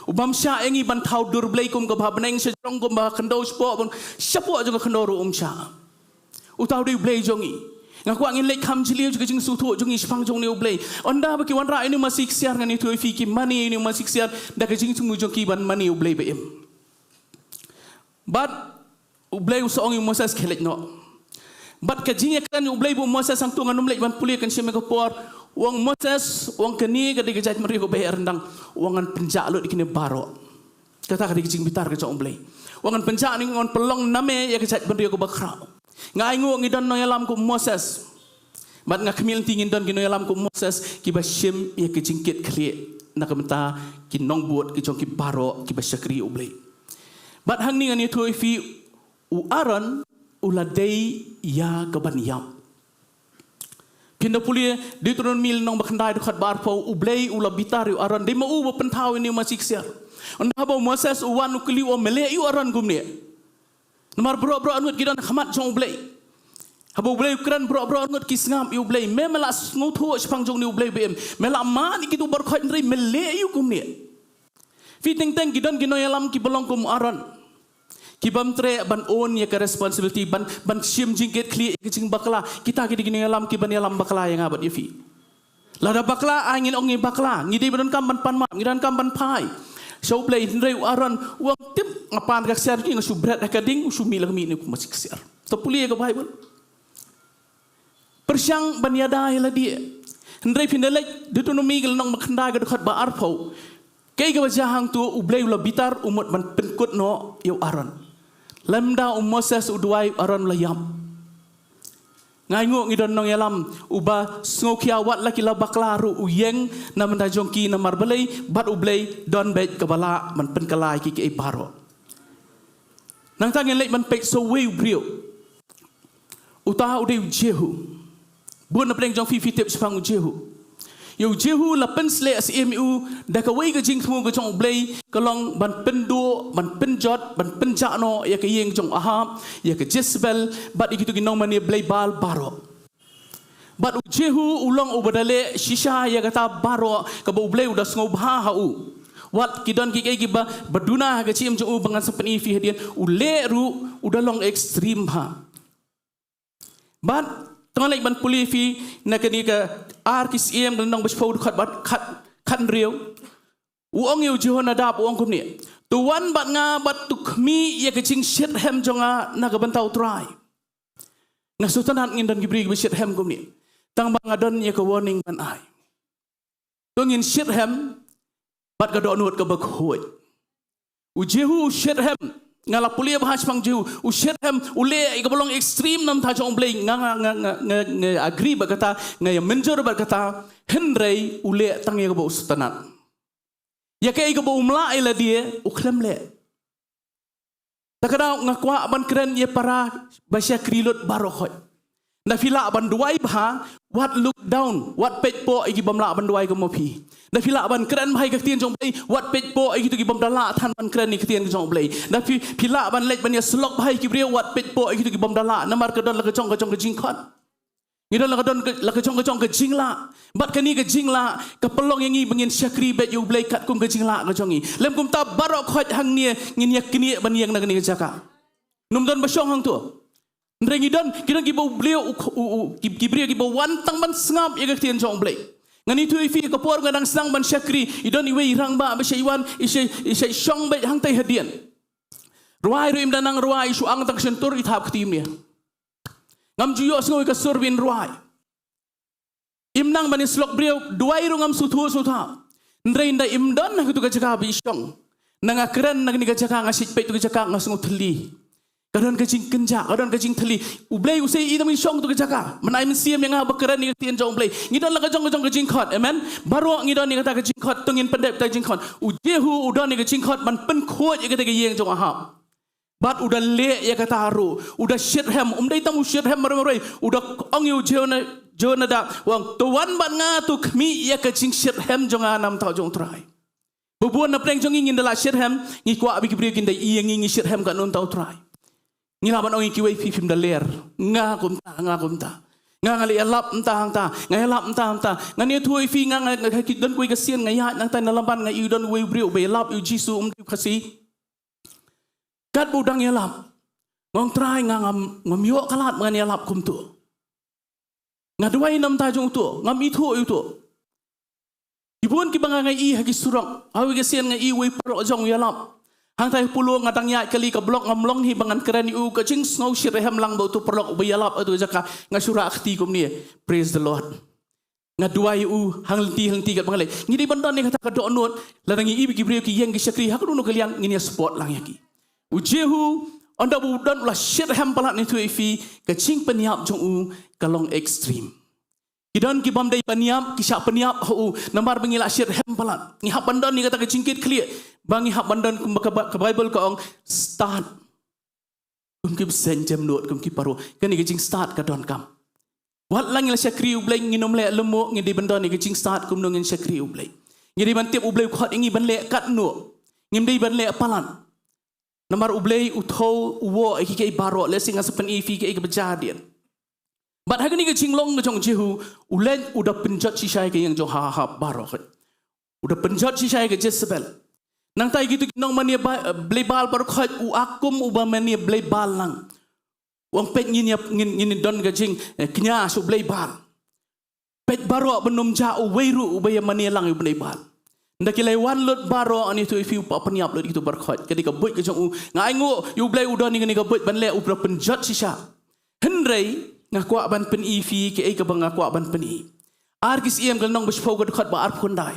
U bym shah ïa ngi ban thaw dur Blei kum kaba ha bneng, sha jrong kum ba ha khyndew, shapoh ban, shapoh jong ka khyndew ruh um shah. Uta u dei U Blei jong ngi. Nga kwah ngin leit kham jylliew jong ka jingsngewthuh jong ngi shaphang jong une U Blei. Ynda ba ki wanrah ïa une u masi ksiar, ngan ïathuh ïa phi, ki mane ïa une u masi ksiar da ka jingthmu jong ki ban mane ïa U Blei ba im. Bad U Blei u sa ong ïa u Moses, khie leit noh. Bad ka jingïakren ïa U Blei bad u Moses hangto ngan ym leit ban pule, kan shim ïa ka por. U ong Moses, u ong kane ka dei ka jaitbynriew kaba heh ryndang. U ong ngan pynjah lut ïa kine baroh. Kata ka dei ka jingbitar ka jong U Blei. U ong ngan pynjah, ngan pynlong na me ïa ka jaitbynriew kaba khraw. Nga ainguh ngi don nongïalam kum u Moses. Bad nga khmih lynti ngin don ki nongïalam kum u Moses kiba shim ïa ka jingkit khlieh na ka bynta ki nongbud ki jong ki baroh kiba shakri ïa U Blei. Bad hangne ngan ïathuh ïa phi, u Aaron u la dei ïa kaban ïap. Phin da pule Deuteronomi lynnong ba khyndai dkhot ba arphew, U Blei u la bitar ïa u Aaron, dei ma u ba pynthaw ïa une u masi ksiar. Ynda haba u Moses u wan u kylli, u ong me leh ïa u Aaron kumne. Namar baroh baroh arngut ki don ha khmat jong U Blei. Haba U Blei u kren, baroh baroh arngut ki sngap ïa U Blei. Me, me la sngewthuh shaphang jong une U Blei ba im. Me la mad ïa kito baroh khoit, hynrei me leh ïa u kumne. Phi, teng teng ki don ki nongïalam kiba long kum u Aaron, ki bym treh ban own ïa ka responsibility, ban, ban shim jingkit khlieh ïa ka jingbakla. Kita ki dei ki nongïalam kiban ïalam bakla ïa nga bad ïa phi. Lada bakla, ai ngin ong ngi bakla, ngi dei ba donkam ban pan map, ngi donkam ban phai sha U Blei, hynrei u Aaron u ong tip, nga pan ka ksiar jong ngi, nga shu bret ha ka ding, u shu mih la ka mih une u masi ksiar. To pule ïa ka Baibl. Pyrshang ban ïada ïa lade. Hynrei phin da leit Deuteronomi ka lynnong ba khyndai ka dkhot ba arphew. Kaei kaba jia hangto, U Blei u la bitar, u mut ban pynkut noh ïa u Aaron. Lymda u Moses u duwai, u Aaron u la ïap. Nga ainguh ngi don nongïalam uba sngewkhia, wat la ki la bakla ruh u ïeng na bynta jong ki, namar balei? Bad U Blei don beit kaba lah ban pynkylla ïa ki, kiei baroh. Nangta ngin leit ban peit sa uwei u briew. Uta u dei u Jehu. Bun na pdeng jong phi phi tip shaphang u Jehu. Ïa u Jehu la pynsleh syiem ïa u da kawei ka jingthmu ka jong U Blei, ka long ban pynduh, ban pynjot, ban pynjah noh ïa ka ïing jong u Ahab, ïa ka Jezebel, bad ïa kito ki nongmane blei Baal baroh. Bad u Jehu u long uba da leh shisha ïa kata baroh kaba U Blei u da sngewbha ha u. Wat ki don kiei kiei kiba, ba duna ha ka jingim jong u ba ngan sa pyni ïa phi hadien, u leh ruh u da long extreme bha. Bad to ngan leit ban pule ïa phi na kane ka Ar Ki Syiem ka lynnong ba shiphew dkhot ba khat, khathynriew. U ong ïa u Jehonadab, u ong kumne, to wan bad nga bad to khmih ïa ka jingshitrhem jong nga na ka bynta U Trai. Nga sngewtynnat ngin don ki briew kiba shitrhem kumne. Tang ba nga don ïa ka warning ban ai. To ngin shitrhem bad ka dohnud kaba khuid. U Jehu u shitrhem. Nga la pule bha shaphang Jehu. U shitrhem, u leh ïa kaba long extreme na bynta jong U Blei. Nga, nga, nga, nga, nga, nga agree bad kata, nga ïa mynjur bad kata. Hynrei u leh tang ïa kaba u sngewtynnat. Ïa kaei kaba um lah ïa lade, u khlem leh. Ta ka daw nga kwah ban kren ïa para ba shakri lut baroh khoit. Lada phi lah ban duwai bha, Wat look down, wat peit poh ïa ki bym lah ban duwai kum ma phi. Da phi lah ban kren bha ïa ka ktien jong U Blei, wat peit poh ïa kito ki bym da lah than ban kren ïa ka ktien jong U Blei. Da phi, phi lah ban leit ban ïasyllok bha ïa ki briew, wat peit poh ïa kito ki bym da lah, namar ka don la ka jong ka jong ka jingkhot. Ngi don la ka don ka, la ka jong ka jong ka jinglah. Bad kane ka jinglah ka pynlong ïa ngi ba ngin shakri beit ïa U Blei katkum ka jinglah ka jong ngi. Lym kumta baroh khoit hangne ngin ïa knieh ban ïeng na kane ka jaka. Ym don ba shong hangto. Hynrei ngi don, ki don kiba U Blei u, u, u, ki, ki briew kiba wan tang ban sngap ïa ka ktien jong U Blei. Ngan ïathuh ïa phi, ka por nga dang sdang ban shakri, i don iwei i rangbah ba shait wan, i shait, i shait shong beit hangtai hadien. Rwai ruh im da nang rwai, i shu ang tang shyntur, i thap kti mynne. Ngam ju ïohsngew ïa ka sur ba in rwai. Im nang ban ïasyllok briew, duwai ruh ngam sngewthuh sngewthuh. Hynrei ynda im don ha katu ka jaka ba i shong. Ynda nga kren na kane ka jaka, nga shait peit tu ka jaka, nga sngew thylli. Ka don ka jingkynjah, ka don ka jingthylli. U Blei u sa ïohi tang ba i shong tu ka jaka. Mynta i mynsiem ïa nga ba kren ïa ka ktien jong U Blei. Ngi don la ka jong ka jong ka jingkhot. Amen. Baroh ngi don ïa kata ka jingkhot, to ngin pyndep kata ka jingkhot. U Jehu u don ïa ka jingkhot ban pynkhuid ïa kata ka ïing jong Ahab. Bad u da leh ïa kata ruh, u da shitrhem, um dei tang u shitrhem marwei marwei, u da ong ïa u Jehona-, Jehonadab, u ong, to wan bad nga, to khmih ïa ka jingshit rhem jong nga na bynta jong U Trai. Ba bun na pdeng jong ngi ngin da lah shitrhem, ngi kwah ba ki briew kin da ïohi ïa ngi ngi shitrhem katno na bynta U Trai. Ngi lah ban ong ïa kiwei, phi phim da ler, nga kumta, nga kumta. Nga nga la ïalap mynta hangta, nga ïalap mynta hangta. Ngan ïathuh ïa phi, nga, nga, nga, ki don kawei ka sien nga ïaid nangta na Laban, nga ïohi don uwei u briew uba ïalap ïa u Jisu, um dei u Khasi. Katba u dang ïalap, nga ong, Trai, nga ngam, ngam ïoh ka lad ba ngan ïalap kumto. Nga duwai na bynta jong uto, ngam ithuh ïa uto. Ki bun kiba nga, nga ïohi ha ki surok, ha kawei ka sien nga ïohi uwei u paralok jong u ïalap. Hangtai ha Polo nga dang ïaid kali, ka block ngam long hi ba ngan kren ïa u, ka jingsngew shitrhem lang ba uto u paralok uba ïalap ha tu ka jaka, nga shu rah kti kumne. Praise the Lord. Nga duwai ïa u, ha lynti ha lynti katba nga leit. Ngi dei ban don ïa kata ka dohnud, lada ngi ïohi ba ki briew ki ïeng ki shakri ha kano kano ka liang, ngin ïa support lang ïa ki. U Jehu, ynda ba u don u la shitrhem palat, ngan ïathuh ïa phi, ka jingpynïap jong u ka long extreme. Ki don kibym dei ban ïap, ki shah pynïap ha u, namar ba ngi la shitrhem palat. Ngi hap ban don ïa kata ka jingkitkhlieh, ba ngi hap ban don, kumba ka Ba-, ka Baibl ka ong, stad. Kum ki bseiñ jemnud, kum ki paro. Kane ka jingstad ka donkam. Wat la ngi la shakri U Blei, ngin ym leh lyngngoh, ngi dei ban don ïa ka jingstad kumno ngin shakri U Blei. Ngi dei ban tip U Blei u khot ïa ngi ban leh katno. Ngim dei ban leh palat. Namar U Blei u thew, u woh ïa kiei kiei baroh, lehse nga sa pyni ïa phi kiei kiei kiba jia hadien. Bad ha kane ka jinglong ka jong u Jehu, u leit u da pynjot shisha ïa ka ïing jong u Ahab baroh. U da pynjot shisha ïa ka Jezebel. Nangta ïa kito ki nongmane ba-, blei Baal baroh khoit, u ïakhun uba mane blei Baal lang. U ong, peit, ngin ïa, ngin, ngin don ka jing, eh, kñia sha u blei Baal. Peit, baroh ban ym jah uwei ruh uba ïa mane lang ïa u blei Baal. Ynda ki la wan lut baroh, ngan ïathuh ïa phi, u pynïap lut ïa kito baroh khoit. Ka dei ka buit ka jong u. Nga ainguh ïa U Blei u don ïa kane ka buit ban leh, u da pynjot shisha. Hynrei nga kwah ban pyni ïa phi kiei kiei kaba nga kwah ban pyni. Ar Ki Syiem ka lynnong ba shiphew ka dkhot ba arphew khyndai.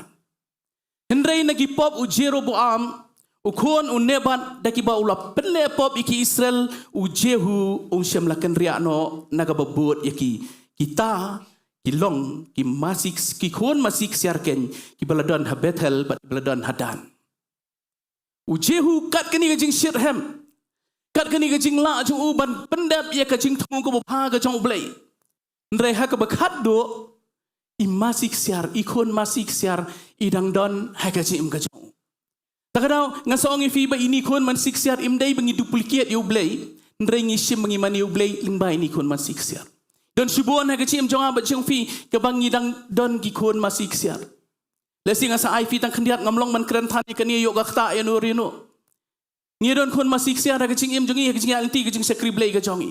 Hynrei na ki pop u Jeroboam, u khun u Nebat, da kiba u la pynleh pop ïa ki Israel, u Jehu um shym la kynriah noh na kaba bud ïa ki, kita ki long ki masi, ki khun masi ksiar keiñ, kiba la don ha Bethel bad kiba la don ha Dan. U Jehu, kat kane ka jingshitrhem, kat kane ka jinglah jong u ban pyndep ïa ka jingthmu kaba bha ka jong U Blei. Hynrei ha kaba khatduh, i masi ksiar, i khun masi ksiar, i dang don ha ka jingim ka jong u. Ta ka daw, nga sa ong ïa phi ba ine i khun masi ksiar, im dei ba ngi duplicate ïa U Blei, hynrei ngi shim ba ngi mane ïa U Blei lyngba ine i khun masi ksiar. Don shibun ha ka jingim jong nga bad jong phi, kaba ngi dang don ki khun masi ksiar. Lehse nga sa ai phi tang khyndiat, ngam long ban kren than ïa kane, ïoh ka ktah ïano ïano. Ngi don khun masi ksiar ha ka jingim jong ngi, ha ka jingïaid lynti, ka jingshakri Blei ka jong ngi.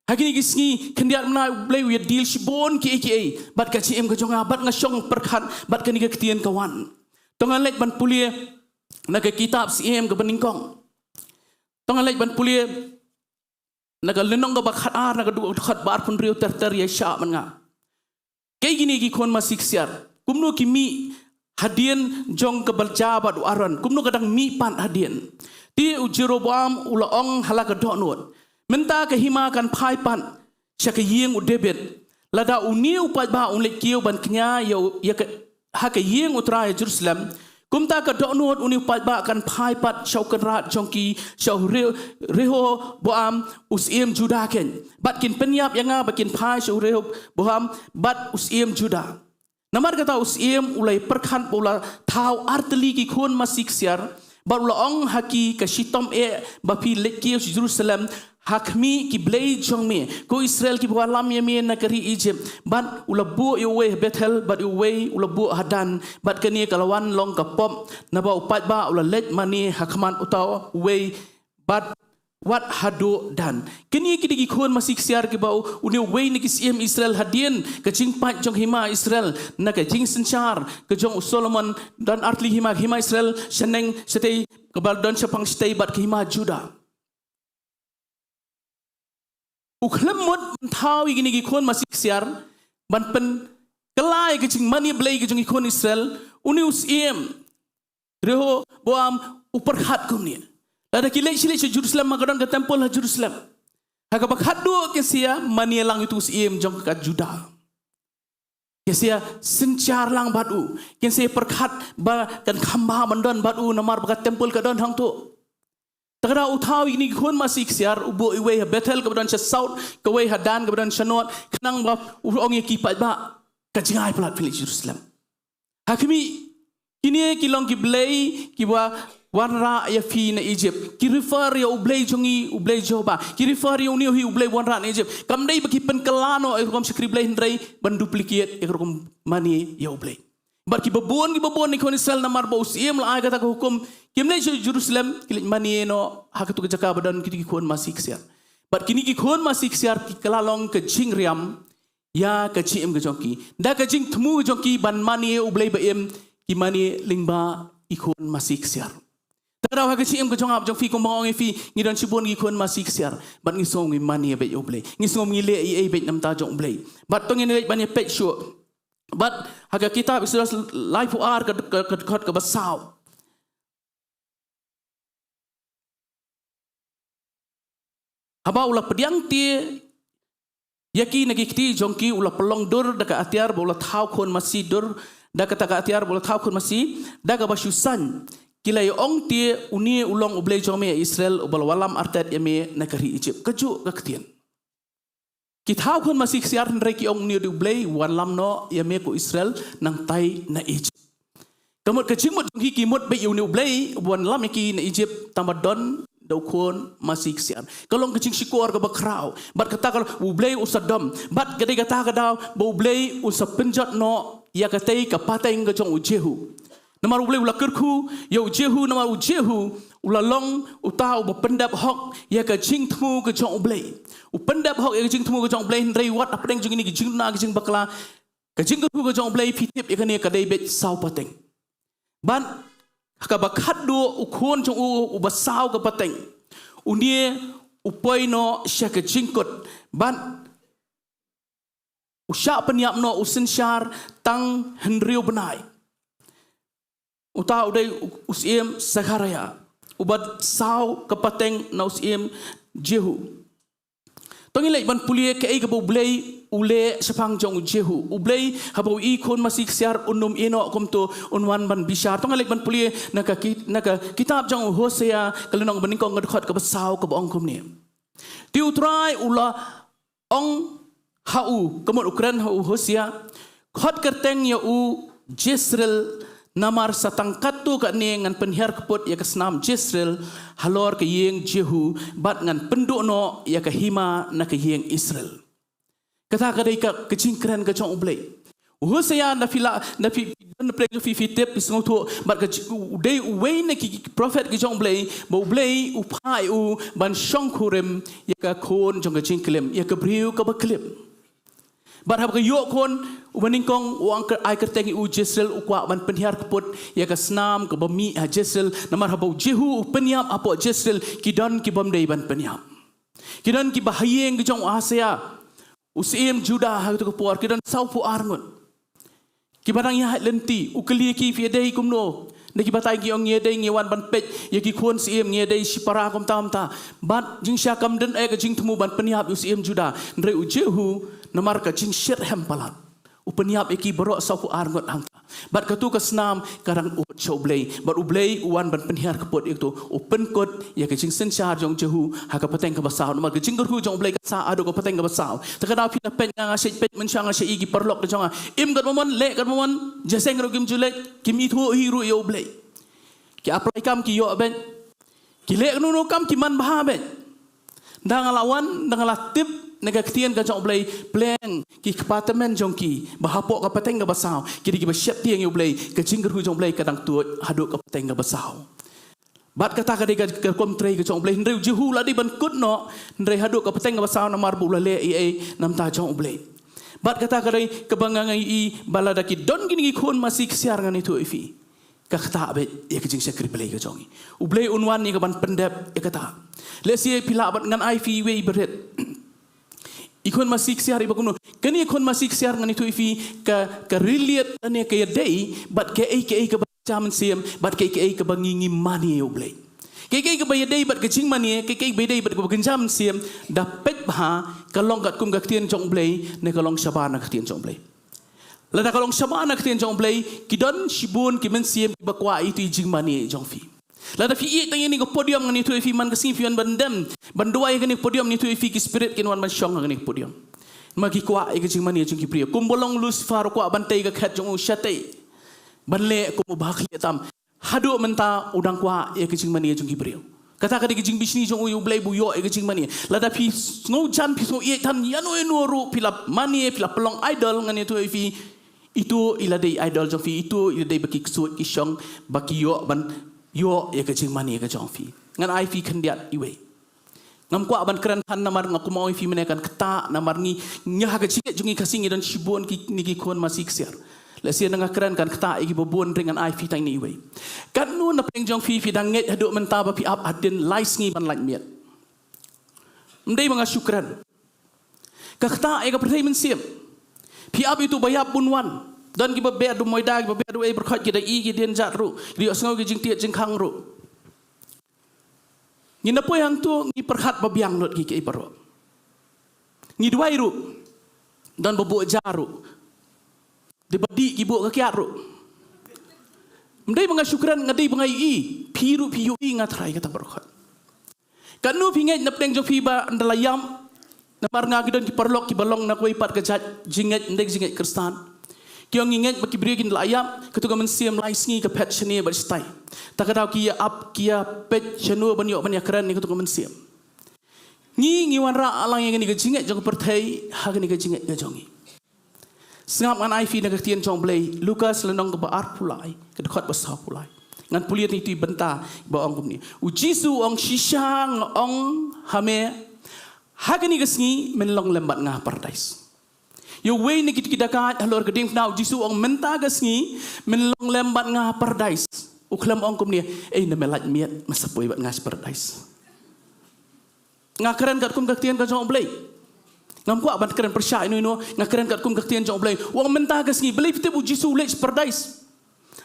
Ha kine ki sngi khyndiat mynta U Blei u ïa deal shibun kiei kiei bad ka jingim ka jong nga, bad nga shong pyrkhat bad kane ka ktien ka wan. To ngan leit ban pule na ka kitab Syiem kaba nyngkong. To ngan leit ban pule na ka lynnong kaba khatar, na ka dkhot ba arphew hynriew ter ter, ïa shah bad nga. Kiei kine ki khun masi ksiar? Kumno ki mih hadien jong ka Baljah bad u Aaron? Kumno ka dang mih pat hadien? Te u Jeroboam u la ong ha la ka dohnud, mynta ka hima kan phai pat sha ka ïing u David. Lada une u paidbah un leit kiew ban kñia ïa u, ïa ka, ha ka ïing U Trai ha Jerusalem, Kumta ka dohnud une u paidbah kan phai pat sha u kynrad jong ki, sha u Re-, Rehoboam u syiem Judah keiñ. Bad kin pynïap ïa nga ba kin phai sha u Rehoboam bad u syiem Judah. Namar kata u syiem u la pyrkhat bad u la thaw artylli ki khun masi ksiar, bad u la ong ha ki, ka shitom eh ba phi leit kiew sha Jerusalem ha khmih ki blei jong me, ko Israel, kiba wallam ïa me na ka ri Egypt. Bad u la buh ïa uwei ha Bethel bad ïa uwei u la buh ha Dan, bad kane ka la wan long ka pop, naba u paidbah u la leit mane ha khmat uta uwei bad wat haduh Dan. Kine ki dei ki khun masi ksiar kiba u, une uwei na ki syiem Israel hadien ka jingpait jong hima Israel, na ka jingsynshar ka jong u Solomon, don artylli hima, hima Israel shaneng shatei, kaba don shaphang shatei bad ka hima Judah. U khlem mut ban thaw ïa kine ki khun masi ksiar ban pynkylla ïa ka jingmane Blei ka jong ki khun Israel, une u syiem Rehoboam u pyrkhat kumne. Lada ki leit shileit sha Jerusalem, ma ka don ka templ ha Jerusalem. Ha kaba khatduh kin sa ïa mane lang ïa utu u syiem jong ka Judah. Kin sa ïa synshar lang bad u. Kin sa ïa pyrkhat ba kan kham bha ban don bad u namar ba ka templ ka don hangto. Te kata u thaw ïa kine ki khun masi ksiar, u buh iwei ha Bethel kaba don sha south, kawei ha Dan kaba don sha north, khnang ba u ong ïa ki paidbah, ka jingai palat phin leit Jerusalem. Ha khmih, kine ki long ki blei kiba wanrah ïa phi na Egypt. Ki refer ïa u Blei jong ngi, u Blei Jehovah. Ki refer ïa une hi u Blei wanrah na Egypt. Kam dei ba ki pynkylla noh ïa ka rukom shakri Blei hynrei ban duplicate ïa ka rukom mane ïa u Blei. Bad kiba bun, kiba bun na ki khun Israel namar ba u syiem u la ai kata ka hukum, kim leit sha Jerusalem, ki leit mane noh ha katu ka jaka ba don kito ki khun masi ksiar. Bad kine ki khun masi ksiar ki la long ka jingriam ïa ka jingim ka jong ki. Da ka jingthmu ka jong ki ban mane ïa u Blei ba im, ki mane lyngba ki khun masi ksiar. Te kata ha ka jingim ka jong nga bad jong phi, kumba nga ong ïa phi, ngi don shibun ki khun masi ksiar. Bad ngi sngew ngi mane beit ïa u Blei. Ngi sngew ngi leh ei ei beit na bynta jong u Blei. Bad to ngin leit ban ïa peit shuh. Bad ha ka kitab Exodus laiphew ar ka, ka, ka dkhot kaba saw. Haba u la pdiang te ïa ki na ki kti jong ki, u la pynlong dur da ka atiar ba u la thaw khun masi, dur da kata ka atiar ba u la thaw khun masi, da kaba shu saiñ. Ki la ïa ong te, une u long u Blei jong me ïa Israel, uba la wallam artat ïa me na ka ri Egypt. Kajuh ka ktien. Ki thaw khun masi ksiar hynrei ki ong, une u dei u Blei uba wallam noh ïa me ko Israel nangtai na Egypt. Ka mut ka jingmut jong ki, ki mut beit ïa une u Blei uba wallam ïa ki na Egypt, tangba don da u khun masi ksiar. Ka long ka jingshukor kaba khraw. Bad kata ka long, u Blei u sa dom. Bad ka dei kata ka daw ba u Blei u sa pynjot noh ïa katei ka pateng ka jong u Jehu. Namar u Blei u la kyrkhu ïa u Jehu, namar u Jehu u la long uta uba pyndep hok ïa ka jingthmu ka jong u Blei. U pyndep hok ïa ka jingthmu ka jong u Blei, hynrei wat hapdeng jong kine ki jingduna ki jingbakla, ka jingkyrkhu ka jong u Blei, phi tip ïa kane, ka dei beit saw pateng. Bad ha kaba khatduh u khun jong u uba saw ka pateng, une u poi noh sha ka jingkut. Bad u shah pynïap noh, u synshar tang hynriew bnai. Uta u dei u, u syiem Sakharaïa, uba saw ka pateng na u syiem Jehu. To ngin leit ban pule kaei kaba u Blei u leh shaphang jong u Jehu. U Blei haba u i khun masi ksiar un ym ïeh noh kumto, un wan ban bishar. To ngin leit ban pule na ka ki-, na ka kitab jong u Hosea ka lynnong ba nyngkong ka dkhot kaba saw kaba ong kumne. Te u Trai u la ong ha u, ka mut u kren ha u Hosea, khot kyrteng ïa u Jezreel, namar sa tang katto katne ngan pynhiar kput ïa ka snam Jezreel halor ka ïing Jehu, bad ngan pynduh noh ïa ka hima na ka ïing Israel. Kata ka dei ka, ka jingkren ka jong u Blei. U Hosea, na phi la, na phi, na phi, phi, phi tip, phi sngewthuh, bad ka ji-, u dei uwei na ki, ki prophet ki jong u Blei, ba u Blei u phah ïa u ban shongkurim ïa ka khun jong ka jingklim, ïa ka briew kaba klim. Bad haba ka ïoh khun uba nyngkong, u ong ka, ai kyrteng ïa u Jezreel, u kwah ban pynhiar kput ïa ka snam kaba mih ha Jezreel, namar haba u Jehu u pynïap hapoh Jezreel, ki don ki bym dei ban pynïap. Ki don kiba ha ïing ki jong u Ahazia, u syiem Judah, ha katu ka por, ki don sawphew ar ngut. Kiba dang ïaid lynti, u kylli ki, phi ïadei kumno? Na ki batai ki ong, ngi ïadei, ngi wan ban peit ïa ki khun syiem, ngi ïadei shipara kumta kumta. Bad jingshisha kam don eh ka jingthmu ban pynïap ïa u syiem Judah. Hynrei u Jehu, namar ka jingshitrhem palat, u pynïap ïa ki baroh sawphew ar ngut hangta. Bad katu ka snam ka dang ud sha U Blei. Bad U Blei u wan ban pynhiar kput ïa katu, u pynkut ïa ka jingsynshar jong u Jihu ha ka pateng kaba saw. Namar ka jingkyrkhu jong U Blei ka sah haduh ka pateng kaba saw. Te ka daw phi la peit, nga nga shait peit mynshuwa, nga shait ïohi ki paralok ka jong nga. Im katba mon, leh katba mon, jingïaseng ruh kim ju leh, kim ithuh hi ruh ïa U Blei. Ki apply kam ki ïoh beit. Ki leh kano kano kam ki man bha beit. Ynda nga la wan, ynda nga la tip na ka ktien ka jong U Blei, pleng ki kpa tymmen jong ki ba hapoh ka pateng kaba saw, ki dei kiba sheptieng ïa U Blei, ka jingkyrkhu jong U Blei ka dang tuid haduh ka pateng kaba saw. Bad kata ka dei ka, ka rukom trei ka jong U Blei, hynrei u Jihu u la dei ban kut noh, hynrei haduh ka pateng kaba saw namar ba u la leh ei ei na bynta jong U Blei. Bad kata ka dei kaba nga nga ïohi ba lada ki don kine ki khun masi ksiar, ngan ïathuh ïa phi, ka ktah beit ïa ka jingshakri Blei ka jong ngi. U Blei un wan ïa ka ban pyndep ïa kata. Lehse phi lah ban, ngan ai phi iwei i barit. I khun masi ksiar iba kumno. Kane i khun masi ksiar, ngan ïathuh ïa phi, ka, ka relate lane ka ïadei bad kaei kaei kaba kynja mynsiem, bad kaei kaei kaba ngi, ngi mane ïa U Blei. Kaei kaei kaba ïadei bad ka jingmane, kaei kaei kaba ïadei bad kaba kynja mynsiem, da peit bha ka long katkum ka ktien jong U Blei ne ka long shabar na ka ktien jong U Blei. Lada ka long shabar na ka ktien jong U Blei, ki don shibun ki mynsiem kiba kwah ïa itu i jingmane jong phi. Lada phi ïeit tang ïa kane ka podium, ngan ïathuh ïa phi, man ka sngi phi wan ban dem, ban duwai ha kane ka podium, ngan ïathuh ïa phi, ki spirit kin wan ban shong ha kane ka podium. Namar ki kwah ïa ka jingmane jong ki briew. Kumba long Lucifer u kwah ban tei ka khet jong u shatei, ban leh kum uba khlieh tam. Haduh mynta u dang kwah ïa ka jingmane jong ki briew. Kata ka dei ka jingbishni jong u ïa U Blei ba u ïoh ïa ka jingmane. Lada phi sngewjan, phi sngewieit than ïano ïano ruh, phi la mane, phi la pynlong idol, ngan ïathuh ïa phi, itu i la dei idol jong phi, itu i la dei ba ki ksuid ki shong ba ki ïoh ban ïoh ïa ka jingmane ka jong phi. Ngan ai phi khyndiat iwei. Ngam kwah ban kren than namar nga, kumba ong ïa phi mynne, kan ktah namar ngi, ngi ha ka jingngeit jong ngi Khasi ngi don shibun kine ki khun masi ksiar. Lehse ynda nga kren kan ktah ïa kiba bun, hynrei ngan ai phi tang ine iwei. Katno na pdeng jong phi phi dang ngeit haduh mynta ba phi ap hadien lai sngi ban lait miet? Ym dei ba nga shu kren. Ka ktah ïa ka pyrthei mynsiem. Phi ap ïa uto uba ïap bun wan. Don kiba beh da u moida, kiba beh da u ei baroh, ki da i ki dienjat ruh, ki da ïohsngew ki jingtied jingkhang ruh. Ngi na poi hangto ngi pyrkhat ba biang lut ki, ki ei baroh. Ngi duwai ruh. Don ba buh ja ruh. Dei ba dih ki buh ka kiad ruh. Ym dei ba nga shu kren, nga dei ba nga ïohi. Phi ruh phi ïohi, nga tharai kata baroh. Katno phi ngeit na pdeng jong phi ba ynda la ïap, namar nga, ki don ki paralok kiba long na kawei pat ka jait jingngeit, ym dei ka jingngeit Khristan. Ki ong ngi ngeit ba ki briew kin da la ïap, kato ka mynsiem lai sngi ka phet shane bad shatai. Ta ka daw ki ïa ap, ki ïa peit shano ban ïoh ban ïakren ïa kato ka mynsiem. Ngi, ngi wanrah lang ïa kane ka jingngeit jong ka pyrthei ha kane ka jingngeit ka jong ngi. Sngap, ngan ai phi na ka ktien jong U Blei, Lukas lynnong kaba arphew lai, ka dkhot ba sawphew lai. Ngan pule na itu i bynta ba ong kumne. U Jisu u ong, shisha nga ong ha me, ha kane ka sngi men long lem bad nga ha Paradais. Ïa uwei na kito ki dakaid halor ka diengphna, u Jisu u ong mynta ka sngi men long lem bad nga ha Paradais. U khlem ong kumne, ei, na me lait miet, me sa poi bad nga sha Paradais. Nga kren katkum ka ktien ka jong U Blei. Ngam kwah ban kren pyrshah ino ino, nga kren katkum ka ktien jong U Blei. U ong mynta ka sngi, balei phi tip u Jisu u leit sha Paradais?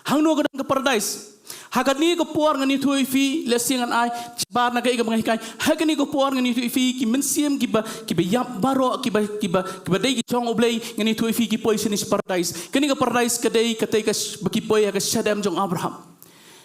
Hangno ka don ka Paradais? Ha kane ka por ngan ïathuh ïa phi, lehse ngan ai shabar na kaei kaba nga hikai. Ha kane ka por ngan ïathuh ïa phi, ki mynsiem kiba, kiba ïap baroh, kiba, kiba, kiba dei ki jong U Blei, ngan ïathuh ïa phi, ki poi shane sha Paradais. Kane ka Paradais ka dei katei ka sh-, ba ki poi ha ka shadem jong Abraham.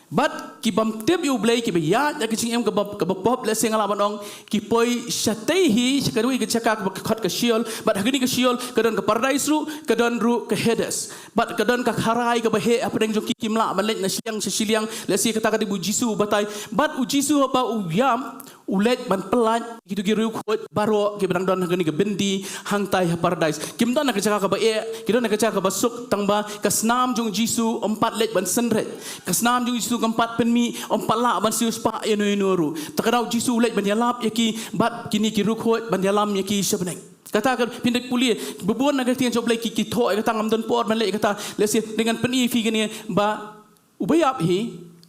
Bad ki bym tip ïa U Blei, kiba ïaid ha ka jingim kaba, kaba pop, lehse nga lah ban ong, ki poi shatei hi sha kawei ka jaka kaba ki khot ka Sheol. Bad ha kane ka Sheol ka don ka Paradais ruh, ka don ruh ka Hades. Bad ka don ka kharai kaba heh hapdeng jong ki, kim lah ban leit na shiliang sha shiliang. Lehse kata ka dei ba u Jisu u batai. Bad u Jisu haba u ïap, u leit ban pyllait kito ki riewkhuid baroh kiba dang don ha kane ka byndi hangtai ha Paradais. Kim don ha ka jaka kaba eh, ki don ha ka jaka kaba suk, tangba ka snam jong u Jisu ym pat leit ban synreit. Ka snam jong u Jisu kam pat pynmih, ym pat lah ban siew spah ïano ïano ruh. Ta ka daw u Jisu u leit ban ïalap ïa ki, bad kine ki riewkhuid ban ïalam ïa ki sha bneng. Kata ka phin da pule, ba bun na ka ktien jong U Blei ki, ki thoh ïa kata, ngam don por ban leh ïa kata, lehse dang ngan pyni ïa phi kane ba uba ïap hi,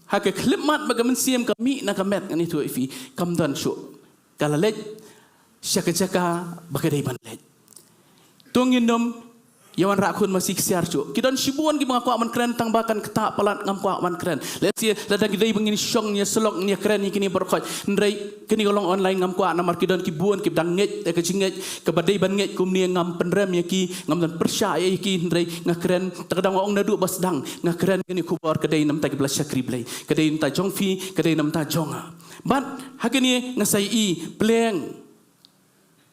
ha ka khyllipmat ba ka mynsiem ka mih na ka met, ngan ïathuh ïa phi, kam don shuh. Ka la leit sha ka jaka ba ka dei ban leit. To ngin ym Ïa wanrah khun masi ksiar shuh. Ki don shibun kiba nga kwah ban kren tang ba kan ktah palat ngam kwah ban kren. Let's say, lada ngi dei ba ngin shong ïa syllok ïa kren ïa kine baroh khoit. Hynrei kine ka long online ngam kwah namar ki don ki bun kiba dang ngeit, eh, ka jingngeit, kaba dei ban ngeit kumne ngam pynrem ïa ki, ngam don pyrshah ïa ki, hynrei nga kren, te ka dang ong naduh ba sdang, nga kren kane ka khubor ka dei namar ki ba la shakri Blei, ka dei namar jong phi, ka dei namar jong nga. Bad, ha kane nga sa ïohi, pleng.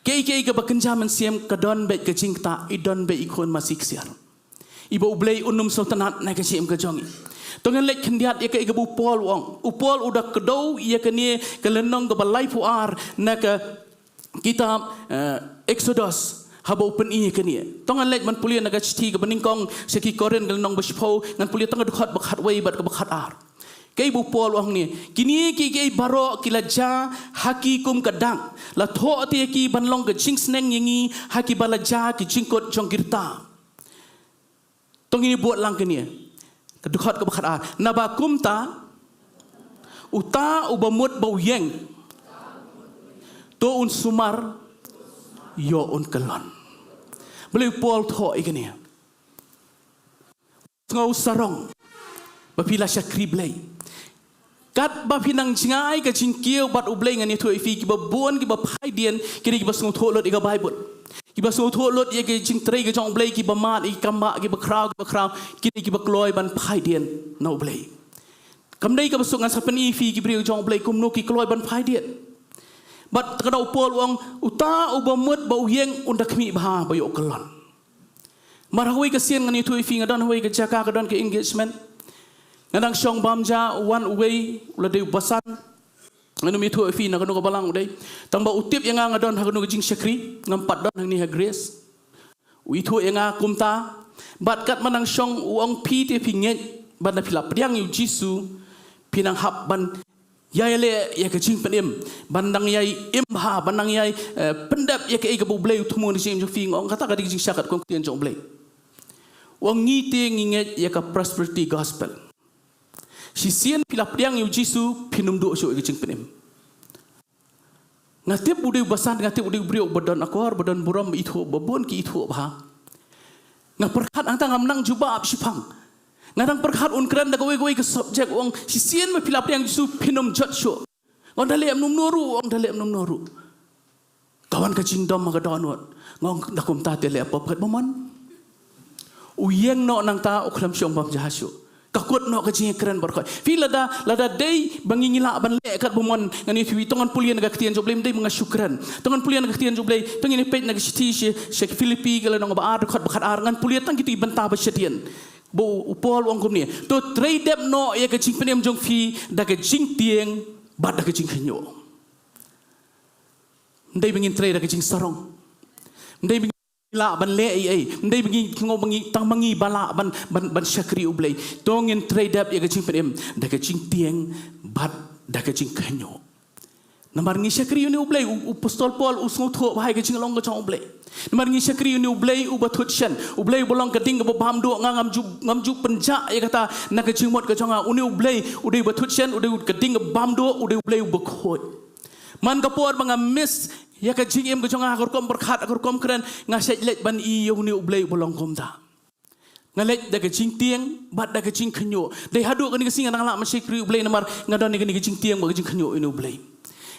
Kaei kaei kaba kynja mynsiem ka don beit ka jingktah, i don beit i khun masi ksiar. Iba U Blei un ym sngewtynnad na ka jingim ka jong i. To ngin leit khyndiat ïa kaei kaba u Paul u ong. U Paul u da kdew ïa kane ka lynnong kaba laiphew ar na ka kitab, eh, Exodus haba u pyni ïa kane. To ngin leit ban pule na ka shithi kaba nyngkong sha ki Korinth ka lynnong ba shiphew, ngan pule tang ka dkhot ba khatwei bad kaba khatar. Kaei ba u Paul u ong ne, kine kiei kiei baroh ki la jia ha ki kum ka dak, la thoh te ïa ki ban long ka jingsneng ïa ngi ha kiba la jia ki jingkut jong ki rta. To ngin ïa bud lang kane. Ka dkhot kaba khatar. Naba kumta, uta uba mut ba u ïeng, to un sumar, ïoh un kyllon. Balei u Paul thoh ïa kane? Sngew sarong ba phi la shakri Blei. Katba phi nang jngai ka jingkiew bad U Blei, ngan ïathuh ïa phi, kiba bun kiba phaidien ki dei kiba sngewthuh lut ïa ka Baibl. Kiba sngewthuh lut ïa ka jingtrei ka jong U Blei, kiba mad ïa ki kam bah, kiba khraw, kiba khraw, ki dei kiba kloi ban phaidien na U Blei. Kam dei kaba suk, ngan sa pyni ïa phi ki briew jong U Blei kumno ki kloi ban phaidien. Bad te ka da u Paul u ong, uta uba mut ba u ïeng un da khmih bha ba ïoh kyllon. Mar ha kawei ka sien ngan ïathuh ïa phi, nga don ha kawei ka jaka, ka don ka engagement. Nga dang shong bam ja, u wan uwei, u la dei u basan. Ngan ym ïathuh ïa phi na kano ka balang u dei. Tang ba u tip ïa nga, nga don ha kano ka jingshakri, ngam pat don hangne ha Grace. U ïathuh ïa nga kumta. Bad katba nang shong u ong, phi te phi ngeit ba lada phi la pdiang ïa u Jisu, phi nang hap ban ïai leh ïa ka jingpynim, ban nang ïai im bha, ban nang ïai, eh, pyndep ïa kaei kaba U Blei u thmu na ka jingim jong phi. Nga ong kata ka dei ka jingshah katkum ka ktien jong U Blei. U ong ngi te ngi ngeit ïa ka prosperity gospel. Shisien phi la pdiang ïa u Jisu, phin ym duh shuh ïa ka jingpynim. Nga tip u dei u basan, nga tip u dei u briew ba don akor, ba don burom, ba ithuh, ba bun ki ithuh bha. Nga pyrkhat hangta, ngam nang jubab shiphang. Nga dang pyrkhat un kren da kawei kawei ka subject, u ong shisien ba phi la pdiang Jisu phin ym jot shuh. Nga ong da leh kumno ruh, u ong da leh kumno ruh. Ka wan ka jingdom ha ka dohnud. Nga ong da kumta te leh pop kat ba mon. U ïeng noh nangta, u khlem shong bam ja shuh. Ka kut noh ka jingkren baroh khoit. Phi lada, lada dei ba ngi ngi lah ban leh kat ba mon, ngan ïathuh ïa phi, to ngan pule na ka ktien jong U Blei, ym dei ba nga shu kren. To ngan pule na ka ktien jong U Blei, to ngin ïa peit na ka shithi sha, sha ki Philippi ka lynnong ba ar, dkhot ba khatar, ngan pule tang kito ki bynta ba shadien. Ba u, u Paul u ong kumne. To trei dep noh ïa ka jingpynim jong phi da ka jingtieng bad da ka jingkhynñiuh. Ym dei ba ngin trei da ka jingsarong. Ym dei ba ngin lah ban leh ei ei. Ym dei ba ngin, tang ba ngi, tang ba ngi ba lah ban, ban, ban shakri U Blei. To ngin trei dep ïa ka jingpynim da ka jingtieng bad da ka jingkhynñiuh. Namar ngi shakri ïa une U Blei, u, u apostol Paul u sngewthuh bha ïa ka jinglong ka jong U Blei. Namar ngi shakri ïa une U Blei uba thut shen, U Blei uba long ka ding kaba bam duh, nga ngam ju, ngam ju pynjah ïa kata na ka jingmut ka jong nga. Une U Blei u dei uba thut shen, u dei ka ding kaba bam duh, u dei U Blei uba khuid. Man ka por ba nga miss ïa ka jingim ka jong nga, ha ka rukom pyrkhat, ha ka rukom kren, nga shait leit ban ïohi ïa une U Blei uba long kumta. Nga leit da ka jingtieng bad da ka jingkhynñiuh. Dei haduh kane ka sngi nga dang lah ban shakri U Blei namar nga don ïa kane ka jingtieng bad ka jingkhynñiuh ïa une U Blei.